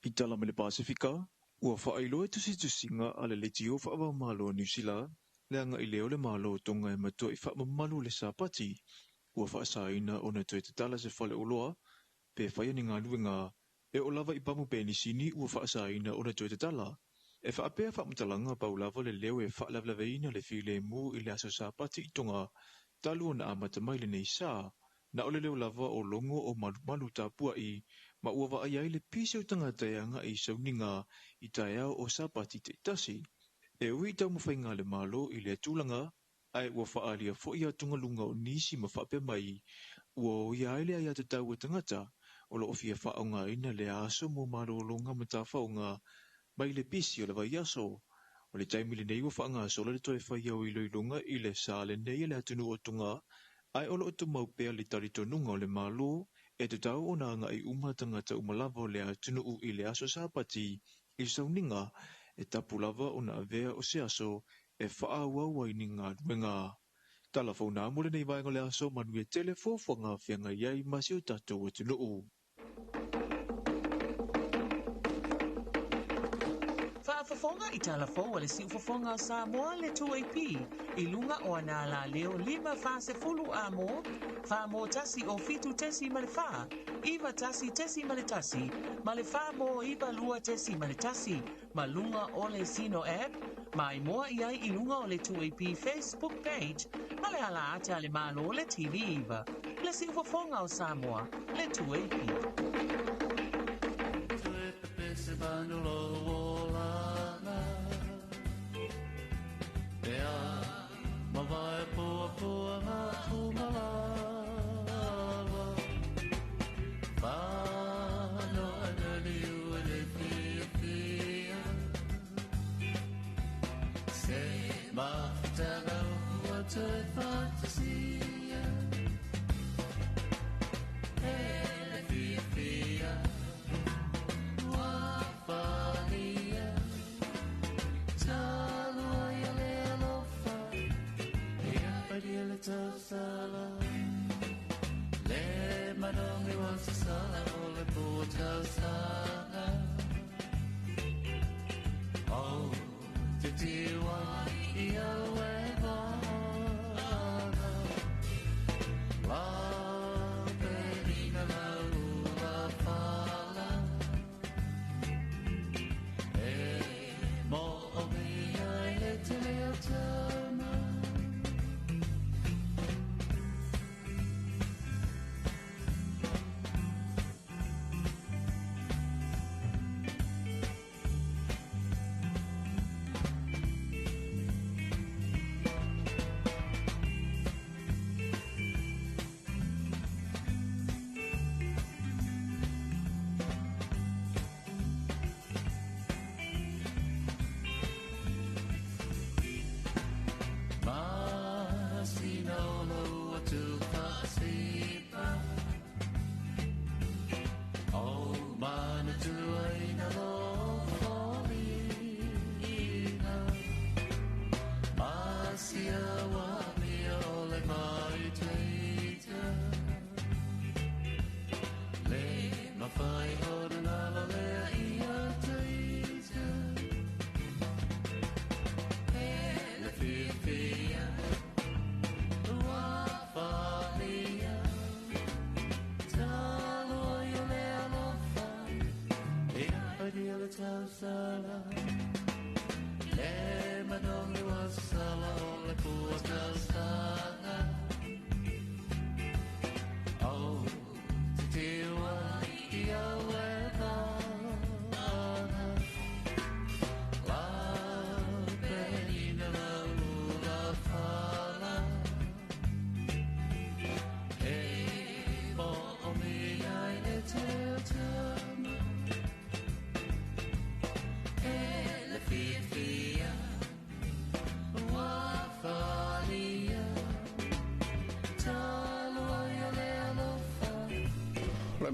I tala mai le Pasifika, ua faailoa e tusitusiga a le leitio faavaumalo o Niu Sila le agaʻi lea o le Malo o Tonga e matuai faamamalu le Sapati ua faasaina ona toe tatala se faleoloa pe faia ni galuega e oo lava i pamu penisini ua faasaina ona toe tatala. E faapea faamatalaga pau lava le leo e faalavelaveina le filemu i le aso Sapati i Tonga talu ona amata mai lenei sa, na o le leo lava o logo o malumalu tapuaʻi ma ua vaai ai le pisi o tagata e agaʻi i sauniga i taeao o Sapati taitasi. E ui i taumafaiga a le Malo i lea tulaga, ae ua faaalia foʻi atugaluga o nisi ma faapea mai ua oia ai le aiatatau a tagata o loo fia faaaogaina lea aso mo malologa ma tafaoga mai le pisi o le vaiaso. O le taimi lenei ua faagasolo le toe faia o iloiloga i le sa lenei e le atunuu o Tonga, ae o loo tumau pea le talitonuga o le Malo e tatau ona agaʻi uma tagata uma lava o le atunuu i le aso Sapati i sauniga e tapu lava ona avea o se aso e faaauau ai ni galuega. Tala fou na mo lenei vaega o le aso, manuia tele fuafuaga feagai ai ma si o tatou atunuu. Faafofoga i tala fou a le siufofoga o Samoa le 2AP i luga o ana alaleo 5 40 amo 4 mo 1 o 7.4 91.1 ma le 4 mo 92.1 ma luga o le Zeno app ma i moa i ai i luga o le 2AP Facebook page ma le ala ata a le Malo le TV 9. Le siufofoga o Samoa le 2AP. Se lo lana Ea mavae pua pua ngā kumalava Whano ana liu e le fia fia Se mafutaga ua toe fantasia E le fia fia ua falia Talua ia le alofa Ia paria le tausala Le manongi wa sasala o le pua tausaga O te tiwa i au e vana.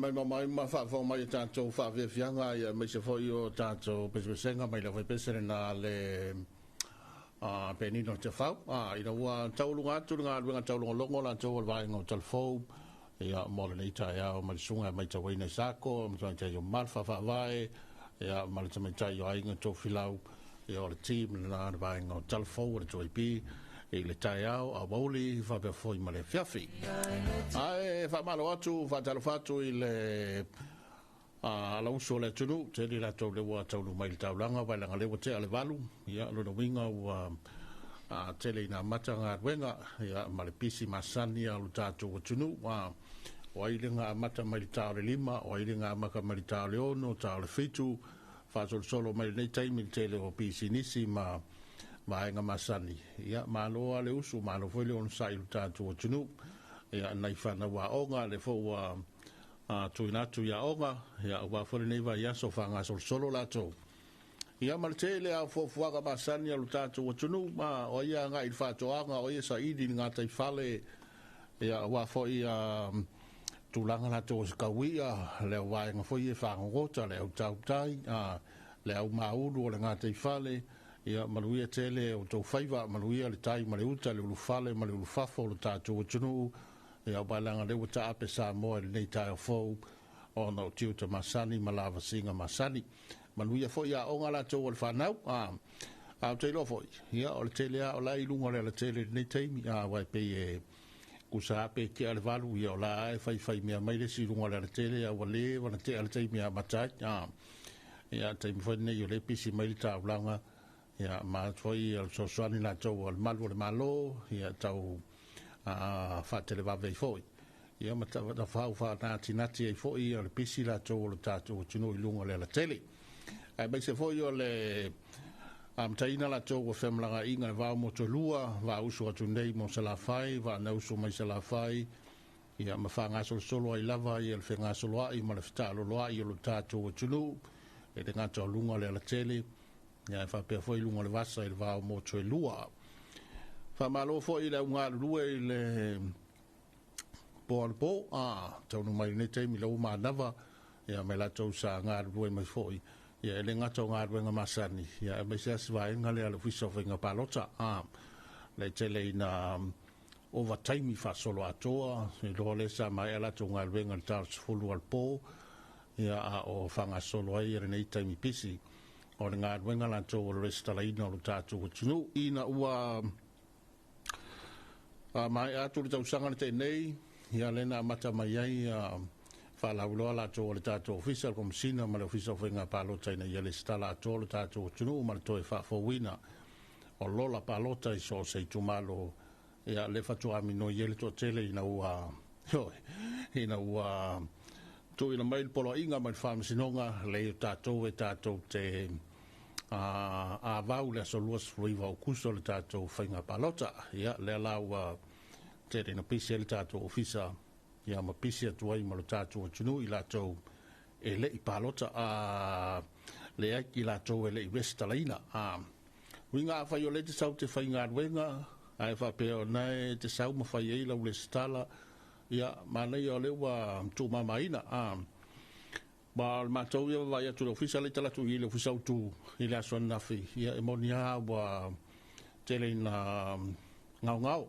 Mai mai ma faafofoga mai i tatou faafiafiaga ia aemaise foi o tatou pesepesega mai le faipese lena le penina o Tiafau. Ina ua tauluga atu le galuega taulogologo latou o le vaega o Talafou ia mo lenei taeao ma le susuga e matauina i Sako ma tamaitai o Malfa Faavae ia ma le tamaitai o Aiga Tofilau ia o le team lena le vaega o Talafou o le 2AP i le taeao aoauli faapea foi ma le afiafi. Ae faamalo atu faatalofa atu i le alauso o le atunuu tele latou le ua taunuu mai i le taulaga vailanga le ua tea le 8 ia lona uiga ua tele ina amata galuega ia ma le pisi masani a lo tatou atunuu. O ai le amata mai le ta o le 5, o ai le amata mai le ta o le 6, ta o le 7, faasolosolo mai lenei taimi le tele o pisinisi ma vaega masani. Ia malo a le usu, malo foi le onosai i lo tatou atunuu. Ia nai fanau aoga le foi ua tuuina atu i aoga, ia ua foi lenei vaiaso faagasolosolo latou. Ia ma le tele a fuafuaga masani a lo tatou atunuu, ma o ia agai i le faatoaga, o ia saili i le gataifale, ia ua foi tulaga latou o se kauia, le au vaega foi e fagogota, le au tautai, le au maulu o le gataifale, ia manuia tele o tou faiva, manuia le tai ma le uta, le ulufale ma le ulufafo o lo tatou atunuu, ia vailanga le ua taape Samoa i lenei taeao fou, ona o tiute masani ma lavasiga masani. Manuia foi aoga latou o le fanau, a o te iloa foi, ia o le tele a o la i luga o le alatele i lenei taimi, uae pei e kusa ape tea le 8, ia o la e faifai mea mai le isi i luga o le alatele, a ua le wana tea le taimi a amata ai. Ia taimi foi lenei o le pisi mai le taulaga, ia ma foi o le fesoasoani latou o le malu o le Malo, ia tau faatelevave ai foi. Ia ma tafau faanatinati ai foi o le pisi latou o le tatou atunuu i luga o le alatele. Aemaise foi o le amataina latou o femalagaaiga le vao motolua, vaauso atu nei mo Salafai, vaanauso mai Salafai, ia ma faagasolosolo ai lava ia le fegasoloai ma le fetaaloloai o le tatou atunuu, e le gata o luga o le alatele, ia e faapea foi i luga o le vasa i le vao motuelua. Faamalo foi i le augalulue i le po anapo, taunuu mai lenei taimi lau manava, ia mai latou sa galulue mai foi, ia e le gata o galuega masani, ia aemaise lava si vaega lea a le Ofisa o Faiga Palota, le tele ina ovataimi faasolo atoa, iloa lea sa maea latou galuega i le 10 o le po, ia a o faagasolo ai lenei taimi pisi o le galuega latou o le resitalaina o lo tatou atunuu. Ina ua maea atu le tausaga na tea nei, ia lea na amata mai ai faalauiloa latou o le tatou ofisa, le Komesina ma le Ofisa o Faiga Palota ina ia resitala atoa lo tatou atunuu ma le toe faafouina o lola palota i so o se itumalo, ia le faatoa minoi ai le toatele ina ua ina ua tuuina mai le poloaiga mai le Faamasinoga le o tatou e tatou te avau le aso 29 o Aokuso le tatou faiga palota. Ia lea la ua tele na pisi ai le tatou ofisa, ia ma pisi atu ai ma lo tatou atunuu i latou e le'i palota, leai i latou e le'i resitalaina. Uiga afai o lea e te sau te faigaluega, ae faapea ona e te sau ma fai ai lau resitala, ia manaia o lea ua tuumamaina. Ma o le matou ia vaavaai atu i le ofisa lea i tala atu i le ofisa autu i le aso ananafi, ia e moni lava ua tele ina gaogao.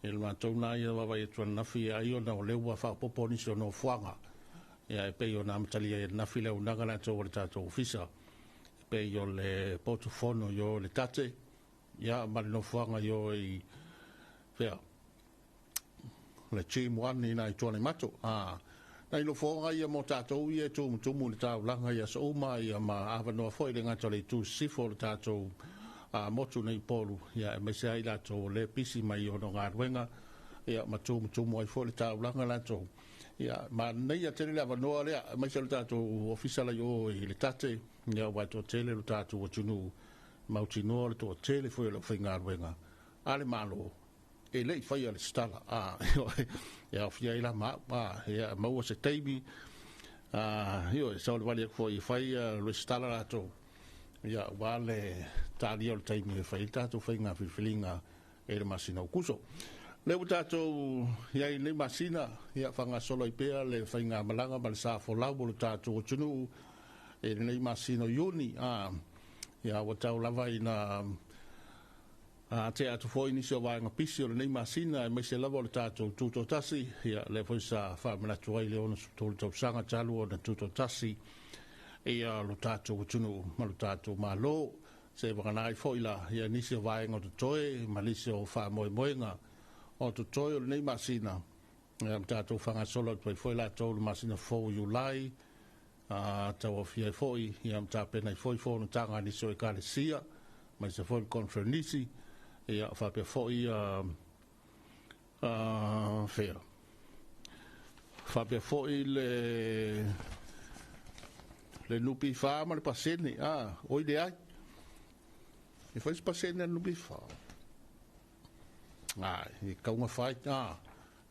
I le matou na ia vaavaai atu ananafi, ai ona o lea ua faaopoopo nisi o nofoaga, ia e pei ona amatalia ai ananafi le auaunaga latou o le tatou ofisa, e pei o le potufono i o le tate, ia ma le nofoaga i o i fea le Team 1 ina i Tuanaimato. Nai nofoaga ia mo tatou ia e tumutumu i le taulaga i aso uma ia ma avanoa foi le gata o le itu sisifo o le tatou motu nei Upolu, ia aemaise ai latou o lea pisi mai ona galuega ia ma tumutumu ai foi le taulaga latou. Ia manaia tele le avanoa lea aemaise o le tatou ofisa la i o i le tate, ia ua toatele lo tatou atunuu mautinoa le toatele foi o le aufaigaluega a le Malo e lei faia le stala a e aofia ai la ma a ia maua se taimi a io e saole wali aku foi e fai le stala latou ia ua le talia o le taimi e fai ai tatou faiga filifiliga e le masina o Kuso. Le ua tatou iai nei masina ia faagasolo ai pea le faiga malaga ma le sa folau o le tatou atunuu e lenei masina o Iuni a ia ua tau lava ina tea atu foi nisi o vaega pisi o lenei masina aemaise lava o le tatou tutoatasi ia lea foi sa faamanatu ai le 63 tausaga talu ona tutoatasi ia lo tatou atunuu ma lo tatou Malo. Se vagana ai foi la ia nisi o vaega o totoe ma nisi o faamoemoega o totoe o lenei masina ia ma tatou faagasolo atu ai foi latou le masina fou o Iulai tauaofia ai foi ia ma tapena ai foi fonotaga a nisi o ekalesia aemaise foi le conferenisi ia faapea foi fea faapea foi le NPF ma le pasene oi le ai e fai se pasene a le NPF e kaunga fai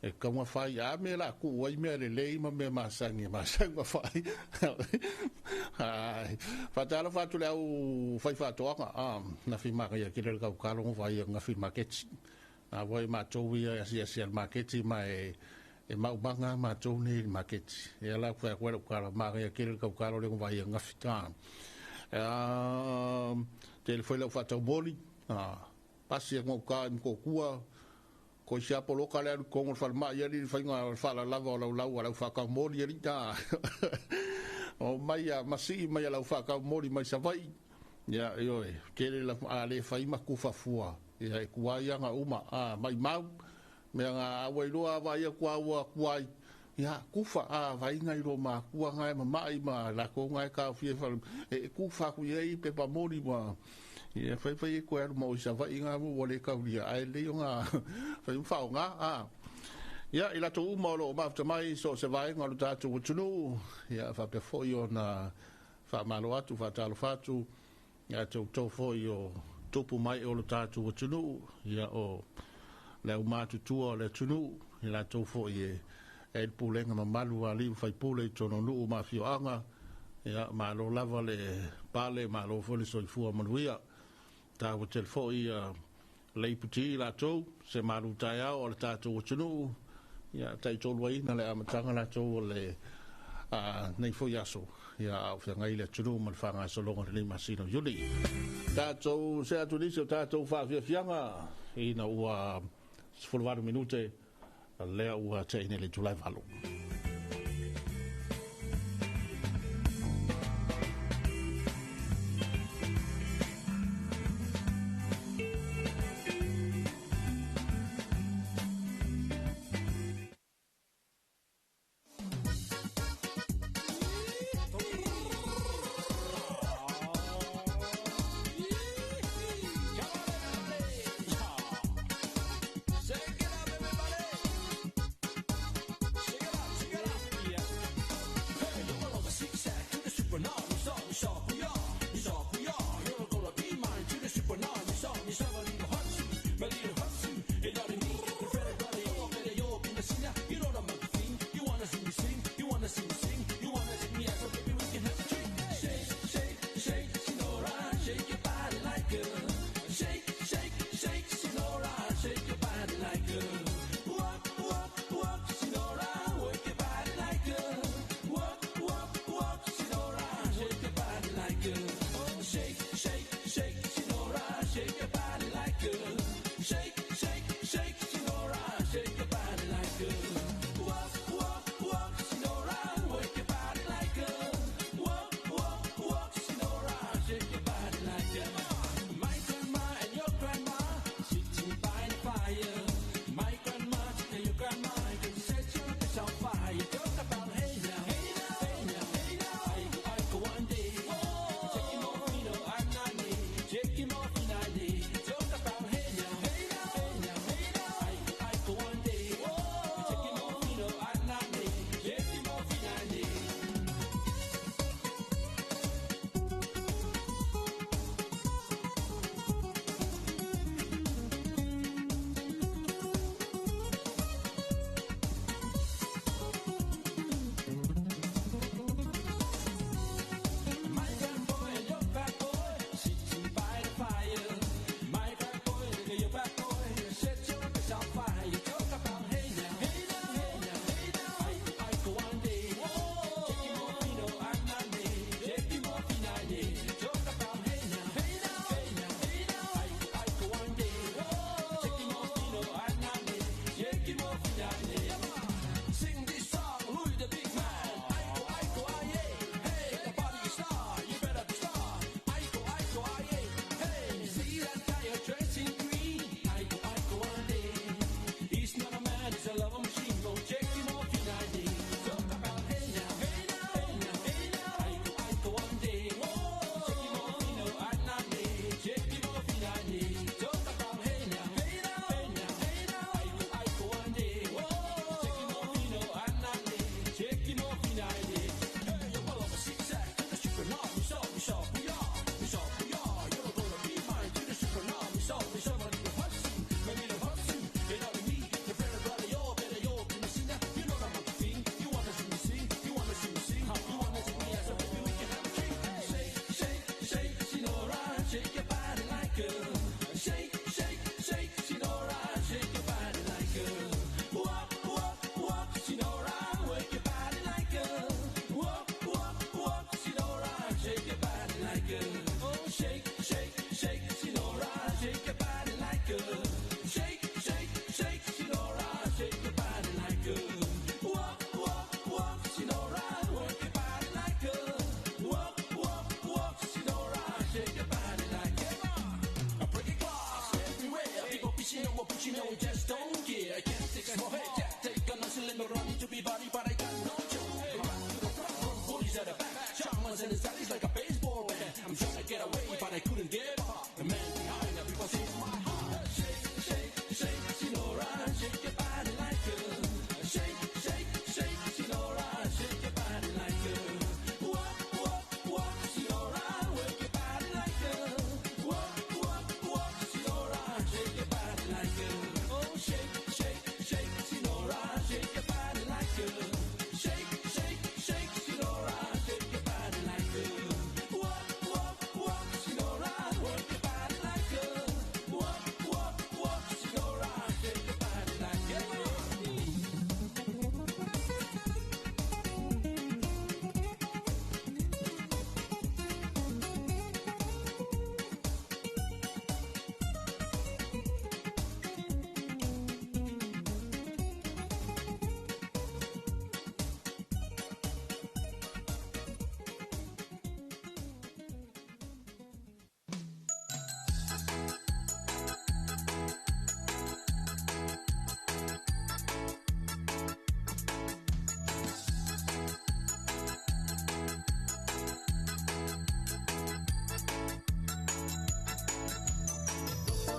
e kaunga fai a me la ku ai mea lelei ma mea masani masani ma fai ai fatalo fatu le au fai fatoanga na fi maka ia kile le kaukalo ngo fai nga fi maketi na voi matou ia asi asi al maketi ma e maumanga matou nei le maketi e ala ku ku le kala maka ia kile le kaukalo le ngo fai nga fi ta te le foi le fatau moli pasi ngo ka ko kua ko sia poloka le alu kongo falma ia li fainga fala lava o lau lau lau whakau moli ali ta o mai a masi mai lau whakau moli mai savai ia ioe kele la ale fai makufa fua ia e kuai anga uma a mai mau mea nga awa iloa va ia kua ua kuai ia kufa a vai ngai ro ma kua ngai ma mai ma la ko ngai ka fie fa e kufa ku ia pepa moli ma ia fai fai ko alu mo isa vai nga mo le kaulia ai le nga fai fa nga a ia ila to uma lo ma mai so se vai nga lo tatou atunuu ia fa pe foi ona fa malo atu fa talo fatu ia tou foi o tupu mai o lo tatou atunuu ia o le au matutua o le atunuu i latou foi e le pulega mamalu a alii ma faipule i tonu nuu ma afioaga ia malo lava le pale malo foi le soifua manuia taua tele foi le iputi latou se malu taeao o le tatou atunuu ia taitolu ai na le amataga latou o le nei foi aso ia au feagai le atunuu ma le faagasologa o lenei masina o Iuni. Tatou se atu nisi o tatou faafiafiaga ina ua 18 minute lea ua teine le itula e 8. My grandma, your grandma, can set your bitch on fire. Talk about hey. like a. Oh, shake, shake, shake, Sinora, shake your body like a. Shake, shake, shake, Sinora, shake your body like a. Walk, walk, walk, Sinora, work your body like a. Walk, walk, walk, Sinora, shake your body like a. I break it glass everywhere. People bitching and pushing and we just don't care. I can't take small head, can't take a nothing, running to be body, but I got no joke. Right to the front, from bullies at the back. Shamans and the sallies like a baseball bat. I'm trying to get away, but I couldn't get by. The man behind everyone sees my heart. Shake, shake, shake, Sinora, shake your body like a. Shake, shake, shake, Sinora, shake your body like a. Walk, walk, walk, Sinora, work your body like a. Walk, walk, walk, Sinora, shake your body like a. Oh, shake, shake, shake, Sinora, shake your body like a. Shake, shake, shake, Sinora, shake your body like a. Walk, walk, walk, Sinora, work your body like a. Walk, walk, walk, Sinora, shake your body like a.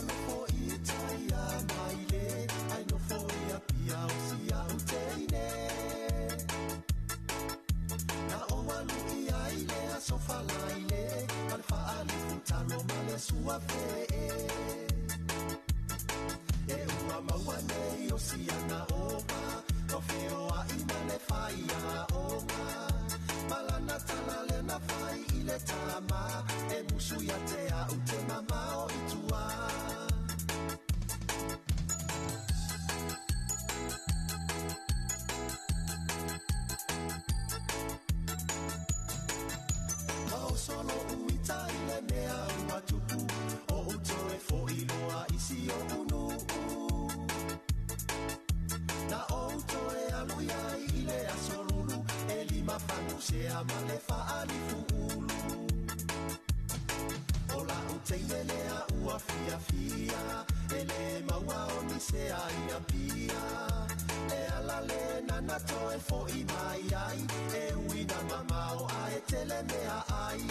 Nofo i taia maile, ai nofo i apia o sia u teine. Na o alu i ai le aso falaile, ma le faalifu talo ma le sua fee. E ua maua nei o sia na opa, o feo a ina le whai a onga. Malana tala le na whai i le tama, e musu ia te a u te mamao i tua. O solo uita i le mea ua tupu, o uto e fo iloa i si o unu. Na o uto e alu iai i le aso lulu, e lima fanu sea ma le faalifu ulu. O la uteine lea ua fia fia, e le maua o ni sea ia pia. E ala le nana toe fo i mai ai, e uina mamao a e tele mea ai.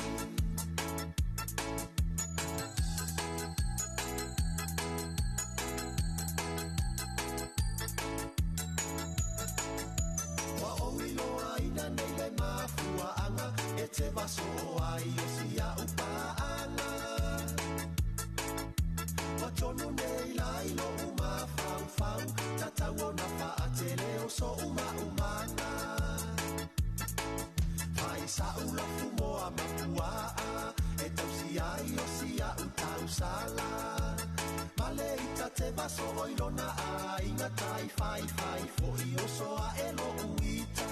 Wa o iloa ina nei le mafuaanga, e te vaso ai o sia upaanga. Wa tonu nei lai lo uma fau fau, tatau ona faatele o so uma umanga. Fai sa ula fumoa mapuaa, e tausi ai o sia utausala. Male ita te vaso oilona a inga tai fai fai fo i o soa e lo uita.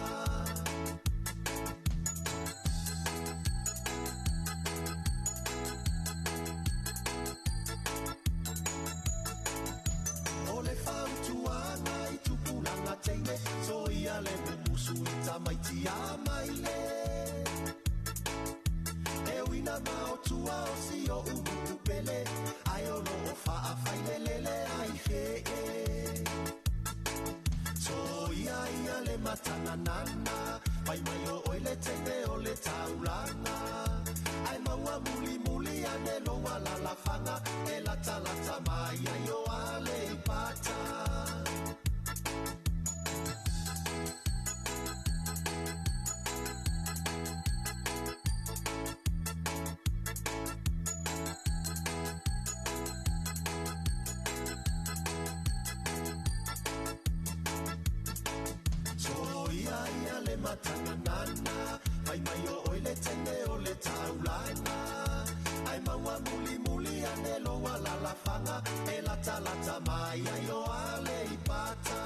O le fautuaga i tupulaga teine, soia le mumusu i tamaiti a maile. E uina maotua o si o unu pele, ai o lo o faafailelele ai fee. Soia ia le matananana, pai mai o oe le teine o le taulaga. Ai maua muli muli ane loa lalafaga, e latalata mai ai o ale i pata. Soia ia le matananana, pai mai o oe le teine o le taulaga. Ai maua muli muli ane loa lalafaga, e latalata mai ai o ale i pata.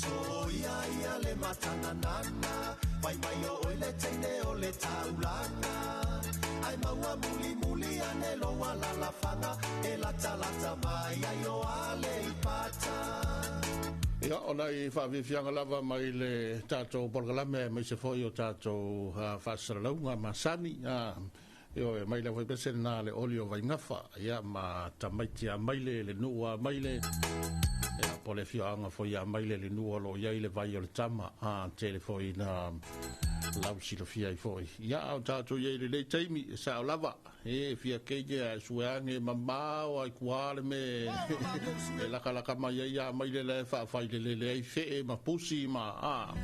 Soia ia le matananana, pai mai o oe le teine o le taulaga. Ai maua muli muli ane loa lalafanga e lata lata mai ai o ale i pata. Ia, o nai faafiafiaga lava mai le tatou polokalame mai se foi o tatou faasalalauga masani. Ioe, mai le pese na le oli o Vaingafa, ia ma tamaiti a maile le nuu a maile, ia po le fioanga foi a maile le nuu o lo iai le vai o le tama, a tele foi na lau silafia ai foi. Ia, o tatou iai le lei taimi, e sao lava, e fia keike a sueange mamao ai kua le me e laka laka mai ai a maile le faafai le lele ai fee ma pusi ma a.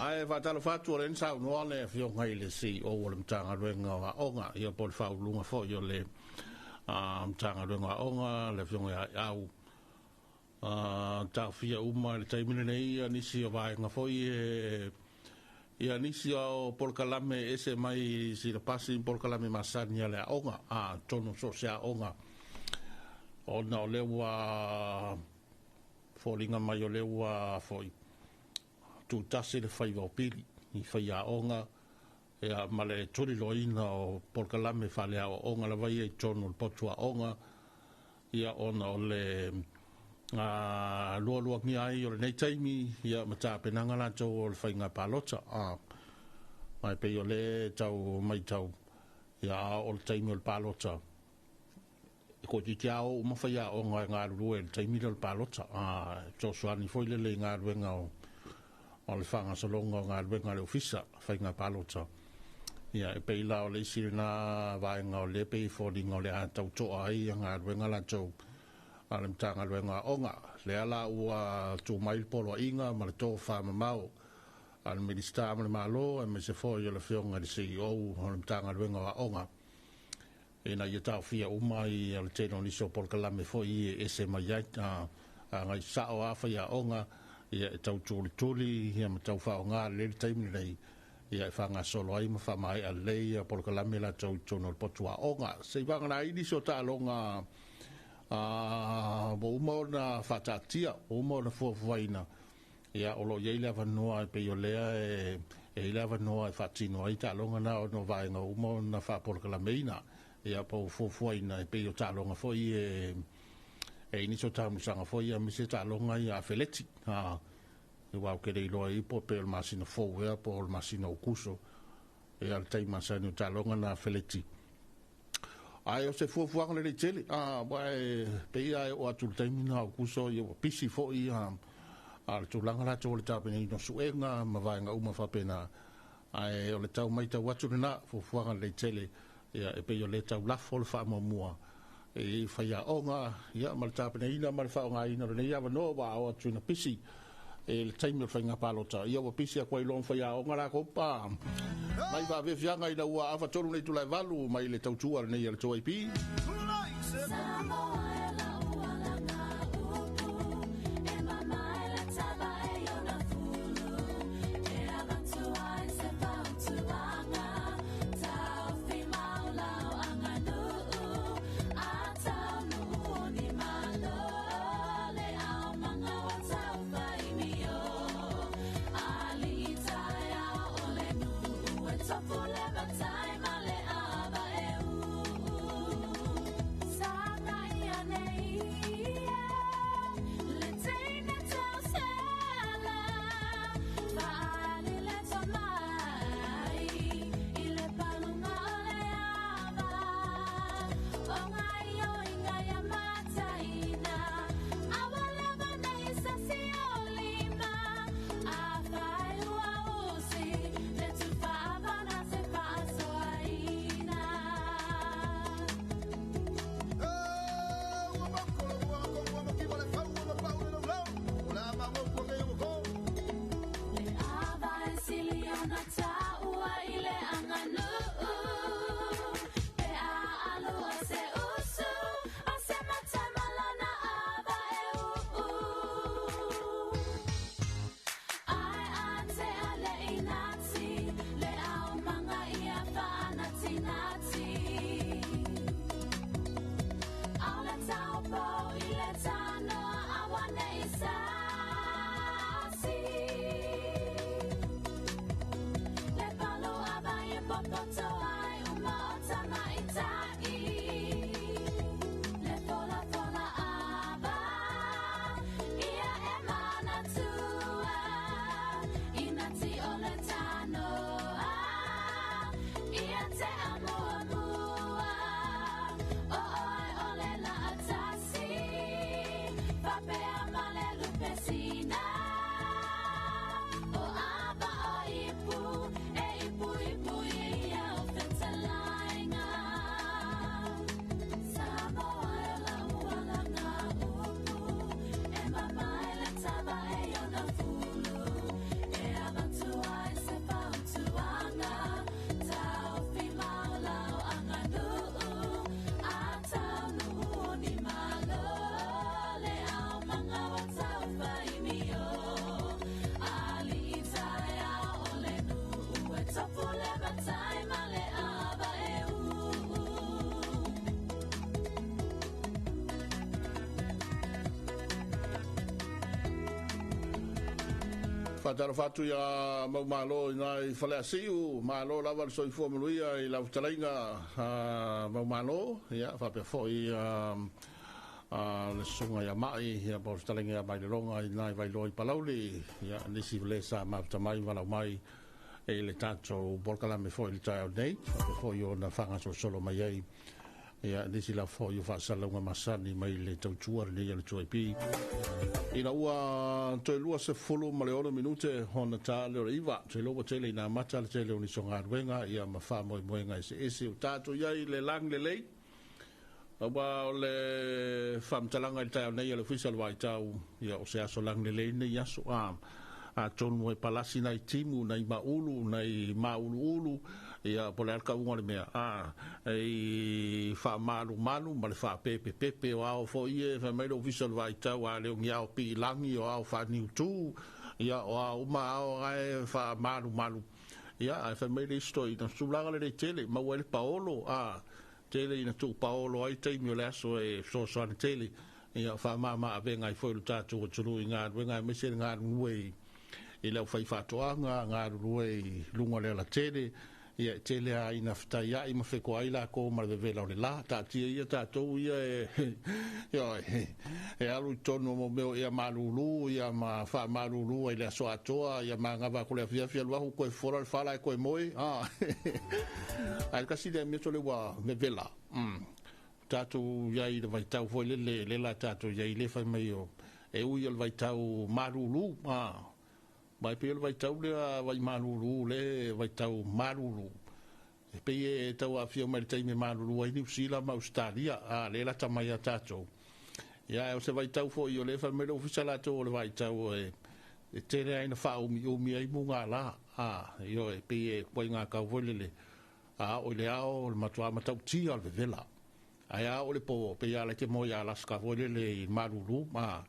Ae whātalo whātu o le nsau noa le whionga i le CEO o le Matagaluega o Aoga, ia po le whaulunga foi o le Matagaluega o Aoga, le whionga i au taofia uma le taimi lenei, ia nisi o vaega foi e ia nisi o polokalame ese mai sila pasi polokalame masani a le aoga, a tonu so se aoga. Ona o le ua foliga mai o le ua foi tūtasi le whaiva o pili i whai aoga, ia ma le tuliloina o polokalame whale aoga lava ia i tonu o le potu aoga, ia ona o le lualuagia ai o lenei taimi, ia ma tapenaga latou o le faiga palota. Mai pei o le tau maitau, ia o le taimi o le palota. E ko te ao uma whai aoga e ngā rurue le taimi o le palota. Tōsuani foi lele i ngā ruenga o le whangasalonga o ngā ruenga le ofisa whainga palota. Ia, e pei la o le isi lena vaenga o le pei fōringa o le a tautoa ai a ngā ruenga latou a le Matagaluega Aoga. Le ala ua tū mai le poloaiga ma le tō whamamau a le Minista ma le Malo e me se foi o le whionga le CEO o le Matagaluega o Aoga. Ina ia taofia uma i le tele o nisi o polokalame foi e ese mai ai a ngai sao a whai aoga, ia e tau tuli ia ma tau whaonga le le taimi nei, ia e whangasolo ai ma whamai a lei a polokalame la tau tonu o le potu aoga. Se i wangana ai nisi o taaloga mo uma ona whatatia, o uma ona fuafuaina, ia o lo iai le avanoa e pei o lea e i le avanoa e whaatino ai taaloga na ono vaenga uma ona whaapolokalameina, ia po fuafuaina e pei o taaloga foi e iniso taunusaga foi ia mise taaloga ia afeleti. E wau ke rei loa i po pe o le masina fou ea po o le masina o kuso, e ale taimi masani o taaloga na afeleti. Ai o se fuafuaga lelei tele, wae pei ai o atu le taimi na o kuso, ia ua pisi foi a le tulaga latou o le tapenaina o suega ma vaega uma faapena. Ae o le tau maitau atu lena fuafuaga lelei tele, ia e pei o le tau lafo le faamuamua e whai aoga, ia ma le tapenaina ma le whaongaina o lenei avanoa ua ao atu ina pisi e le taimi o le whainga palota. Ia ua pisi a koe loa whai aoga la kopa. Mai whaawefianga ina ua awa tolu nei tulai valu mai le tautua lenei a le 2AP. Palo ava e popoto ai uma. Faatalofa atu iā Maumalo i ina i Faleasiu, malo lava le soifua manuia i lau fetalaiga Maumalo, ia faapea foi le susuga ia Mai, ia po o le fetalaiga ia Mailelonga i ina i Vailoa i Palauli, ia nisi o le sa mafuta mai ma valaau mai i le tatou polokalame foi i le taeao nei, faapea foi ona faagasolosolo mai ai ia nisi lava foi o faasalalauga masani mai le tautua lenei a le 2AP. Ina ua toe 26 minute ona ta lea o le 9, ou te iloa ua tele ina amata le tele o nisi o galuega ia ma faamoemoega eseese ua tatou i ai i le lagi lelei. Aua o le faamatalaga i le taeao nei a le Ofisa o le Vaitau, ia o se aso lagi lelei lenei aso. A, atonu e palasi nai timu, nai maulu, nai māuluulu, ia po o le a le tauga o le mea, a, i faamalumalu ma le faapepepepe o ao foi ia, fai mai le Ofisa o le Vaitau, a le o ni ao piilagi, o ao faaniutu, ia o ao uma ao ae faamalumalu. Ia, ae fai mai le isi toeaina, tulaga lelei tele, maua ai le paolo, a, tele ina tuupaolo ai taimi o le aso e fesoasoani tele ia faamama avega ai foi lo tatou atunuu i galuega aemaise le galulue i le aufaifaatoaga, galulue i luga o le alatele, ia e tele lava ina fetaiai ma fetoai latou ma le vevela o le la. Taatia ia tatou ia e, ioe, e alu i totonu o mea o ea malulu ia ma faamalulu ai le aso atoa ia manava atu le afiafi alu ahu toe fola le fala e toe moe. Ah. Ae kasi lea mea tole ua vevela. Tatou iai i le vaitau foi lele le la tatou iai le fai mai o e ui o le vaitau malulu. Ah. Mai pei o le vaitau lea vai malulu le vaitau malulu. E pei e tau aafia mai le taimi e malulu ai Niu Sila ma Ausetalia, a lea e lata mai ia tatou. Ia, ae o se vaitau foi o lea e fai mai le ofisa latou o le vaitau e tele lava ina faaumiumi ai mugala, a, ioe, e pei e ituaiga tau foi lele, a oo i le ao, o le matua matautia o le vevela. Ae a oo i le po, pei lava like moe ia Alaska foi lele i malulu, a,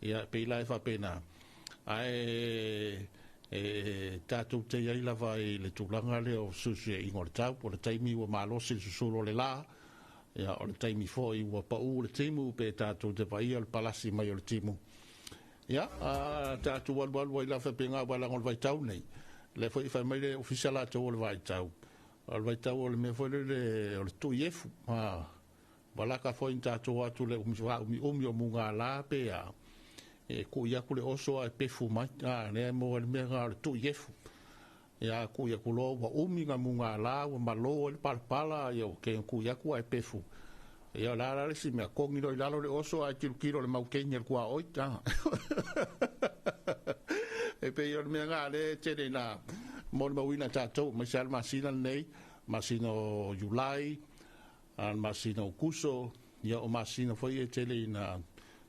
ia, e pei la e faapena. Ae e tatou te i ai lava i le tulaga lea o fesuisuiaiga o le tau, o le taimi ua malosi le susulu o le la, ia, o le taimi foi ua pau le timu pe tatou te vaaia le palasi mai o le timu. Ia, a tatou alualu ai lava faapena aua leaga o le vaitau lenei, lea foi e fai mai le ofisa latou o le vaitau, o le vaitau o le mea foi lele o le tuiefu, a, ua laka foi na tatou o atu i le faaumiumi o mugala pe a, e kui atu le oso ae pefu mai, a, lea e maua ai le mea lena o le tuiefu. Ia, a kui atu loa ua umi na mugala, ua malo ai le palapala, ia ua ke kui atu ae pefu. Ia, o le a la le isi mea, kogi loa i lalo le oso ae tilotilo i le maukeni a le tuaoi, a. E pei o le mea lena lea e tele ina molimauina e tatou, aemaise lava le masina lenei, masina o Iulai, A o le masina o Aokuso, ia o masina foi ia e tele ina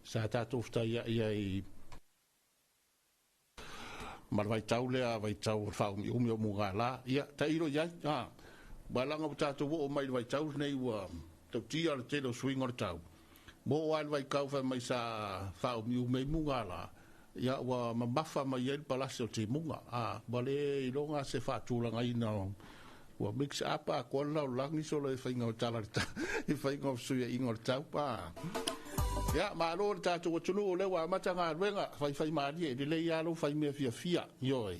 sa tatou fetaiai ai ma le vaitau lea, vaitau o le faaumiumi o mugala. Ia, tailo i ai, a, aua leaga ua tatou oo mai i le vaitau lenei ua tautia le tele o suiga o le tau. Ua oo lava i le vaitau fai mai sa faaumiumi ai mugala, ia ua mamafa mai ai le palasi o timuga, a, ua le iloga se faatulagaina o ua mix up atoa le lalolagi solo i faiga o tala i faiga o fesuiaiga o le tau, a. Ia, malo le tatou atunuu o lea ua amata galuega, faifai malie, lelei lava lou fai mea fiafia, ioe.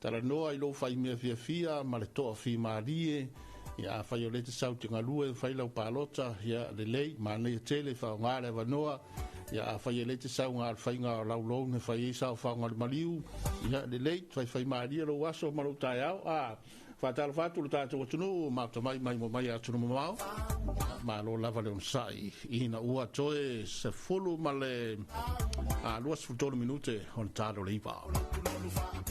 Talanoa i lou fai mea fiafia ma le toafimalie, ia afai o lea e te sau e te galue, fai lau palota, ia lelei, manaia tele, faaaoga le avanoa, ia afai e le te sau na o le faiga o lau loan e fai ai saofaoga o le maliu, ia lelei, faifaimalie lou aso ma lou taeao, a faatalofa atu lo tatou atunuu, mafuta mai mai mai atunuu mamao, malo lava le onosai ina ua toe 10 ma le 23 minute ona ta lea o le 9.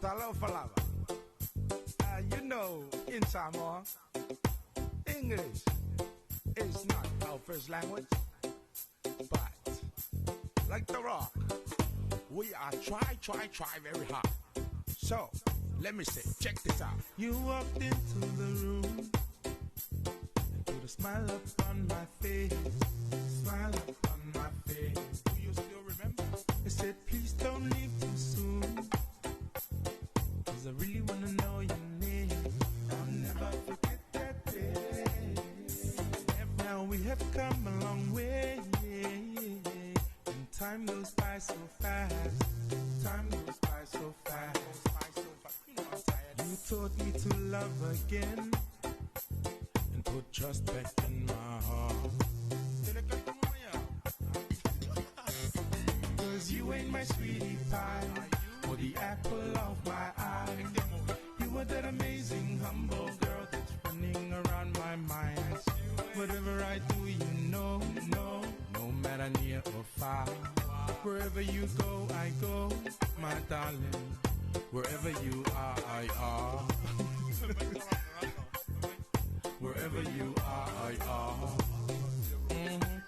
Talofa lava. You know, in Samoa, English is not our first language, but like The Rock, we are try, try, try very hard. So, let me say, check this out. You walked into the room and put a smile upon my face, smile upon my face. Do you still remember? I said, please don't leave too soon, 'cause I really wanna know your name. I'll never forget that day. Now we have come a long way, and time goes by so fast. Time goes by so fast. You taught me to love again and put trust back in my heart. 'Cause you ain't my sweetie pie or the apple of my eye. You were that amazing, humble girl that's running around my mind. Whatever I do, you know, no, no matter near or far. Wherever you go, I go, my darling. Wherever you are, I are. Wherever you are, I are. Mm-hmm.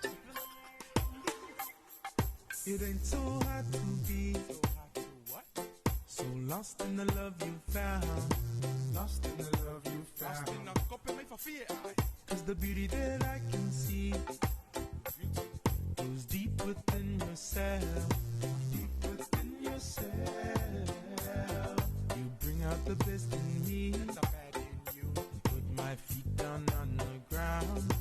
It ain't so hard to be so lost in the love you found. Lost in the love you found. 'Cause the beauty that I can see goes deep within yourself. Deep within yourself. You bring out the best in me. And put my feet down on the ground.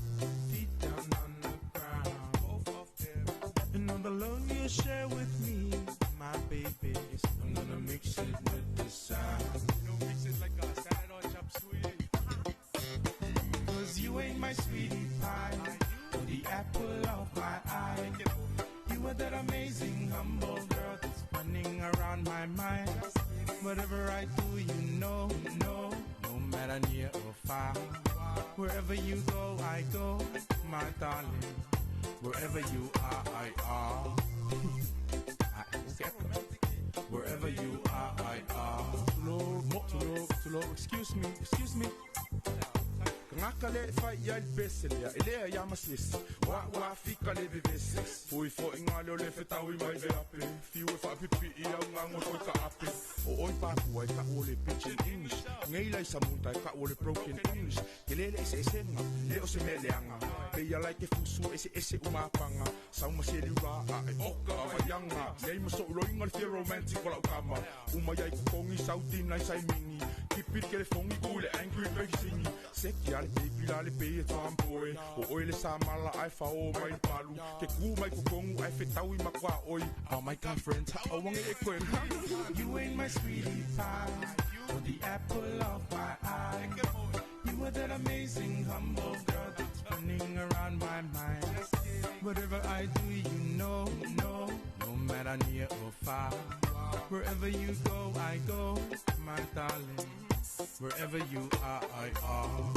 Feet down on the ground. Both of them. And all the love you share with me, my baby, I'm gonna mix it with the sound. You know, mix it like a salad or chop suey. 'Cause you ain't my sweetie pie, or the apple of my eye. You are that amazing, humble girl that's running around my mind. Whatever I do, you know, no, no matter near or far. Wherever you go, I go, my darling. Wherever you are, I are. Wherever you are, I are. Tulo, excuse me, excuse me. Ngaka le fa ia le pese lea, e lea ia masisi. Wa wa fika le vevesi. Fui fo inga leo le fetaui mai ve ape. Fiu e fa pipi i au ngango toi ka ape. O oi papua e ka o le pidgin English. Ngei lai samuta e ka o le broken English. Ke lele ese esenga, le o se meleanga. Pe ia lai ke fusu ese ese umapanga. Sauma se liura a e oka a vaianga. Nei maso uloinga le fia romantic o lau kama. Uma iai kukongi sauti nai sai mingi. Kipir ke le fongi ku le angry baby singi. Seki ale baby la le pe e tomboy. O oi le sa mala ai fa o mai palu. Ke ku mai kukongu ai fetaui makwa oi. Oh my God friends, ha o wange e koe. You ain't my sweetie pie, or the apple of my eye. You are that amazing, humble girl that's running around my mind. Whatever I do, you know, no, no matter near or far. Wherever you go, I go, my darling. Wherever you are, I are.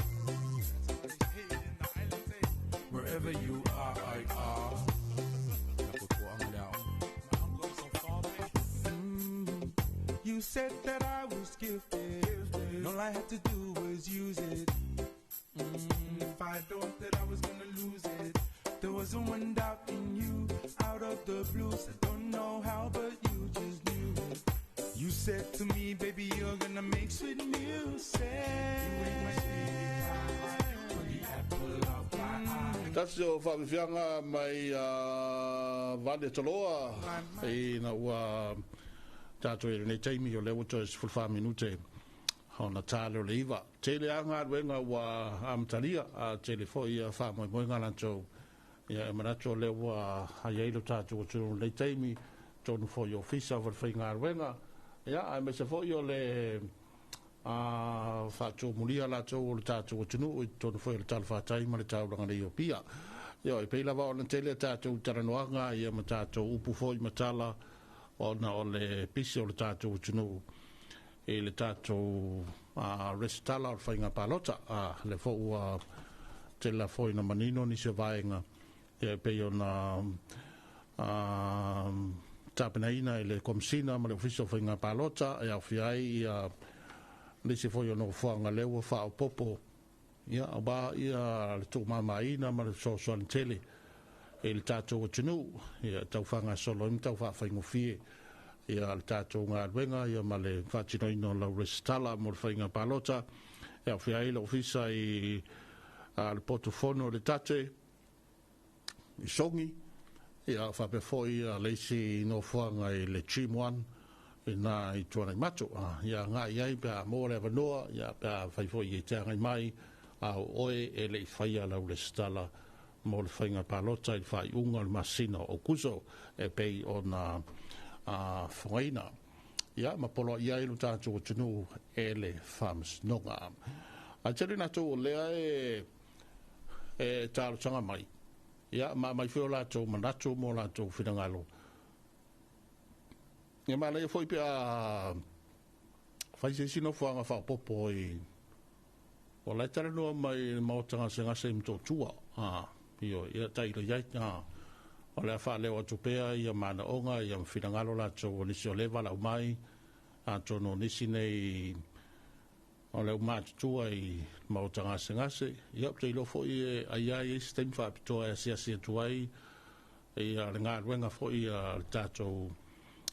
Wherever you are, I are. You said that I was gifted, and all I had to do was use it. If I thought that I was gonna lose it, there wasn't one doubt in you. Out of the blue, I don't know how, but you just knew it. You said to me, baby, you're gonna make sweet music. You ain't my sweetie pie, or the apple of my eye. Tasi o whaawiwhianga mai Vale Toloa i na ua tātou e lenei taimi o lea ua toe 14 minute ona tā leo le iva. Tele a ngā ruenga ua amatalia, a tele foi ia whaamoemoenga lantou. Ia e manatu o lea ua ai ai lo tātou o tunu lenei taimi, tonu foi ofisa o whai ngā ruenga. Ia, ai me se foi o le whaatūmulia lātou o le tātou o tunu, i tonu foi o le tala whātai ma le tauranga nei o pia. Ia, e pei lava o na tele tātou taranoanga, ia ma tātou upu foi matala, ona o le pisi o le tātou tunu e le tātou restala o le whainga palota. Le fo ua te la foi na manino ni se vaenga e pei o na tapenaina e le Komesina ma le Ofisa o Faiga Palota e aofia ai ia le isi foi o nofoaga lea ua faaopoopo, ia, aua ia le tuumamaina ma le fesoasoani tele i le tatou atunuu, ia tau faagasolo ai ma tau faafaigofie ia le tatou galuega ia ma le faatinoina o lau resitala mo le faiga palota e aofia ai le ofisa i le potufono i le Tate i Sogi, ia faapea foi le isi nofoaga i le Gym 1 i na i Tuanaimato. Ia agai ai pe a maua le avanoa, ia pe a fai foi i te agai mai a o oe e le i faia lau resitala mo le faiga palota i le faaiuga o le masina o Aokuso e pei ona fogaina. Ia, ma poloai ai lo tatou atunuu e le Faamasinoga. Ae tele latou o lea e talosaga mai, ia, ma aumai foi o latou manatu ma o latou finagalo. Ia manaia foi pe a fai se isi nofoaga faaopoopo i o la e talanoa mai i le maota gasegase i Motootua. Ioe, ia tailo i ai. O le a faaleo atu pea ia manaoga ia ma finagalo latou o nisi o lea e valaau mai, atonu o nisi nei o le au matutua i maota gasegase. Ia, ou te iloa foi e ai lava i ai se taimi faapitoa e asiasi atu ai ia le galuega foi a le tatou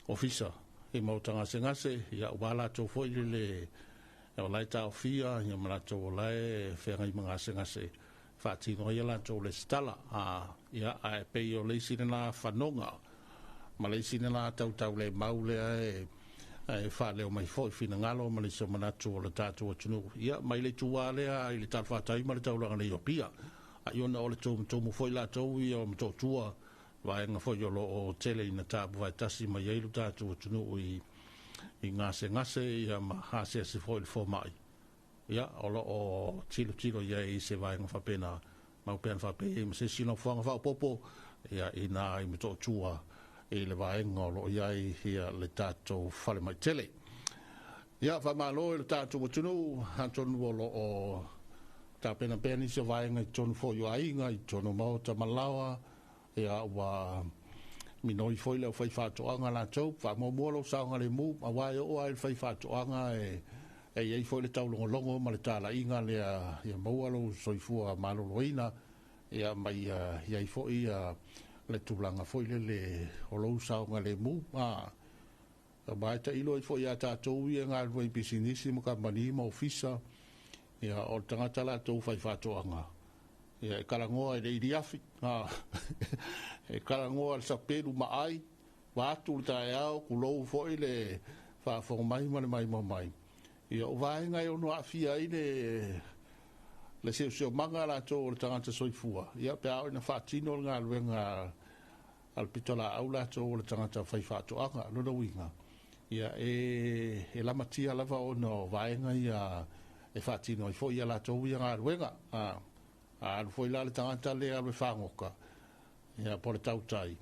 ofisa i maota gasegase, ia ua latou foi le o la e taofia ia ma latou o la e feagai ma gasegase faatino ai a latou resitala. Ia, ae pei o le isi lena fanoga ma le isi lena tautaulemau lea e faaleo mai foi finagalo ma nisi o manatu o le tatou atunuu. Ia, mai le itu lea i le talafatai ma le taulaga nei o Apia. Ai ona o le tumutumu foi latou ia o Motootua, vaega foi o lo o tele ina tapuvaetasi mai ai lo tatou atunuu i gasegase ia ma asiasi foi i le fomai. Ia, o lo o tilotilo i ai i se vaega faapena, mau pea na faapea i ai ma se isi nofoaga faaopoopo, ia, ina i Motootua i le vaega o lo o i ai ia le tatou falemai tele. Ia, faamalo i le tatou atunuu, atonu o lo o tapena pea nisi o vaega i totonu foi o aiga, i totonu o maota ma laoa, ia ua minoi foi le aufaifaatoaga latou, faamuamua lou saogalemu, aua e oo lava i le faifaatoaga e i ai foi le taulogologo ma le talaiga lea ia maua lou soifua maloloina, ia ma ia i ai foi le tulaga foi lele o lou saogalemu. Aua e tailo ai foi ia tatou ia e galulue i pisinisi ma kamupani ma ofisa, ia o le tagata latou faifaatoaga, ia e kalagoa i le iliafi, e kalagoa i le sapelu maai, vaatu le taeao, kulou foi le faafofoga mai ma le maimoa mai. Ia o vaega e ono aafia ai le seoseomaga latou o le tagata soifua, ia pe a oo ina faatino le galuega a le pitolaau latou o le tagata faifaatoaga. Lona uiga, ia e lamatia lava ona o vaega ia e faatino ai foi ia latou ia galuega. A alu foi la le tagata lea alu e fagoka, ia po o le tautai,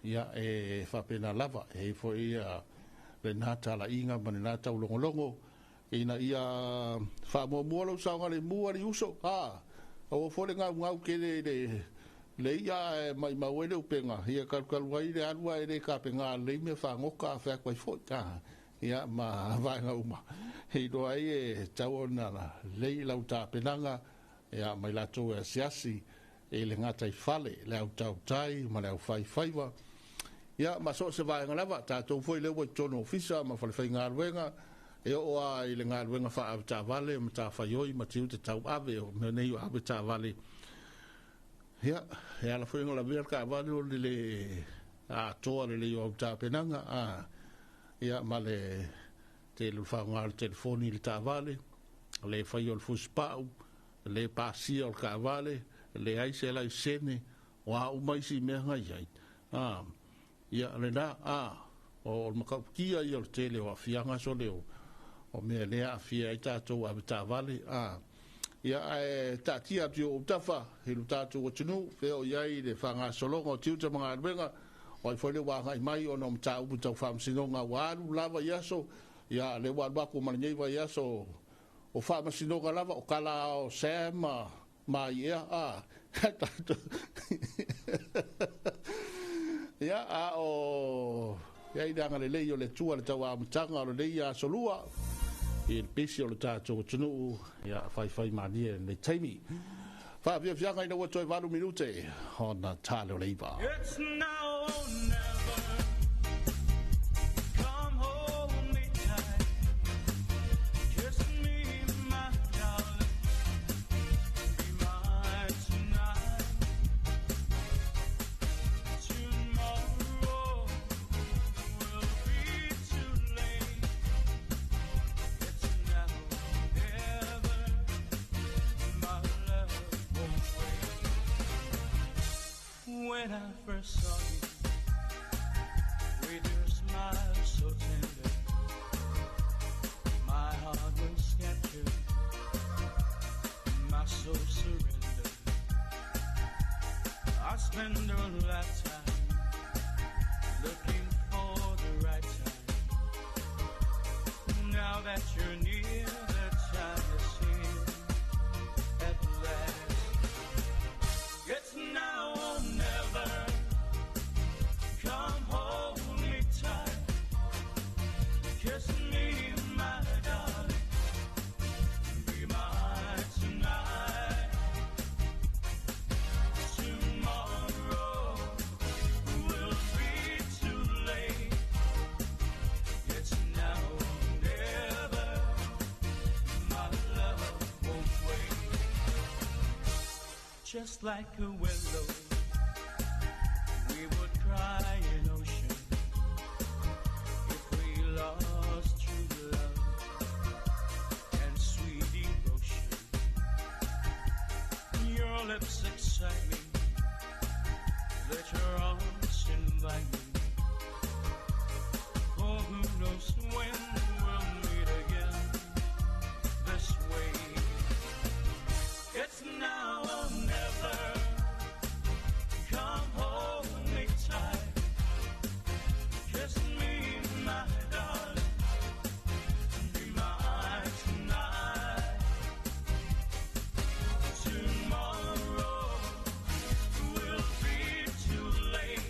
ia e faapena lava, e i ai foi ia lena talaiga ma lena taulogologo ina ia faamuamua lou saogalemu alii uso. Aua foi le gaugau tele i le ia e maimau ai le upega, ia kalukalu ai le alu ae le tapena lelei mea fagoka a feaku ai foi. Ia ma vaega uma e iloa ai e tau ona lelei lau tapenaga, ia mai latou e asiasi i le gataifale, le au tautai ma le au faifaiva, ia ma so o se vaega lava. Tatou foi lea ua i totonu o ofisa ma falefaigaluega, e oo lava i le galuega faaavetaavale ma matafaioi ma tiute tauave o mea nei o avetaavale. Ia, e ala foi ona lavea le taavale o le le atoa lelei o au tapenaga, ia ma le tele o le faaaoga o le telefoni i le taavale, le faia o le fusipau, le pasia o le taavale, leai se laisene, o a uma isi mea na i ai. Ia, lena, o le matautia ia o le tele o aafiaga sole o mea lea aafia ai tatou avetaavale. Ia, ae taatia atu i ou tafa i lo tatou atunuu, fea o i ai le faagasologa o tiute ma galuega, o ai foi le ua agai mai ona o mataupu tau faamasinoga ua alu lava i aso, ia lea ua alu atu ma lenei vaiaso o faamasinoga lava, o tala o Sam ma ia, tatou. Ia, a o ia i le lelei o le tua le tau amataga o lenei asolua i le pisi o le tatou atunuu, ia faifai malie lenei taimi. Faafiafiaga ina ua toe 8 minute ona tale o le 9. It's now or never. Come hold me tight. Kiss me, my darling. Be mine tonight. Tomorrow will be too late. It's now or never. My love won't wait. When I first saw you, with your smile so tender, my heart was captured, my soul surrendered. I spend a lifetime looking for the right time. Now that you're near, the time is here at last. It's now or never. Come hold me tight. Kiss me, my darling. Be mine tonight. Tomorrow will be too late. It's now or never. My love won't wait. Just like a willow, we would cry an ocean if we lost true love and sweet devotion. Your lips excite me, let your arms invite me. For who knows when we'll meet again this way. It's now or never. Come hold me tight. Kiss me, my darling. Be mine tonight. Tomorrow will be too late.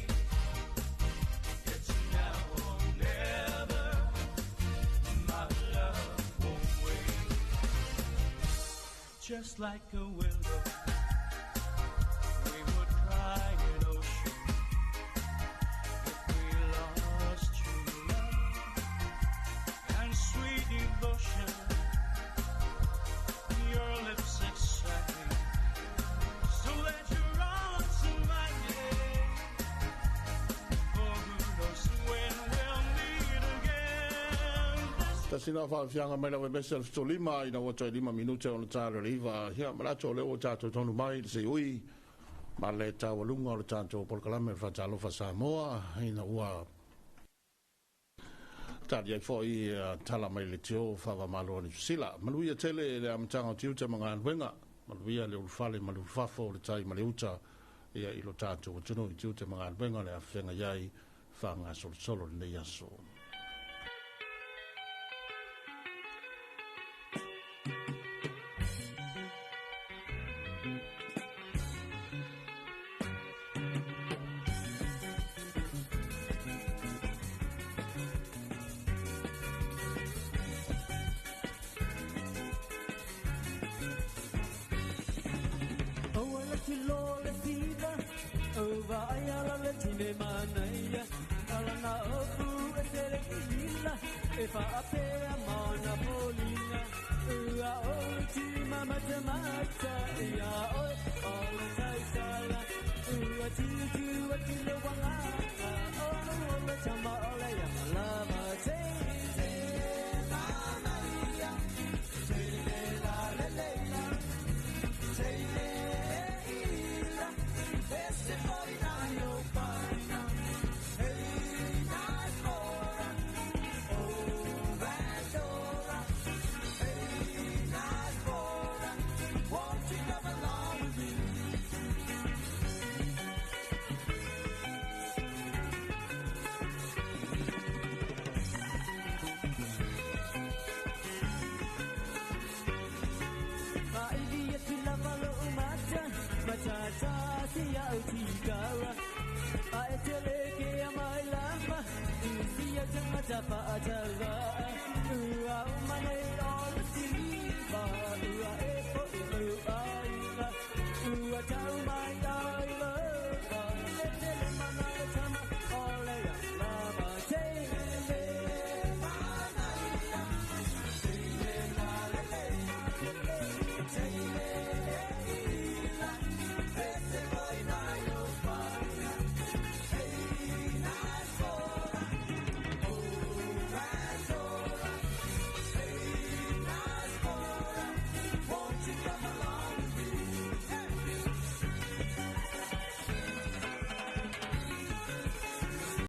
It's now or never. My love won't wait. Just like a willow, we would cry an ocean if we lost true love and sweet devotion. Your lips excite me, so let your arms invite me. For who knows when we'll meet again. This Tasi na faafiaga mai lau e mese le 75 ina ua toe 5 minute ona tale o le 9. Ia, manatu o lea ua tatou tonu mai le seiui ma le taualuga o le tatou polokalame Faatalofa Samoa ina ua tali ai foi tala mai le tio faavamalo o Niu Sila. Manuia tele le amataga o tiute ma galuega, manuia le ulufale ma le ulufafo o le tai ma le uta, ia i lo tatou atunuu i tiute ma galuega le afega iai faagasolosolo lenei aso. tagata fa'atava'a ua uma nei o le sili.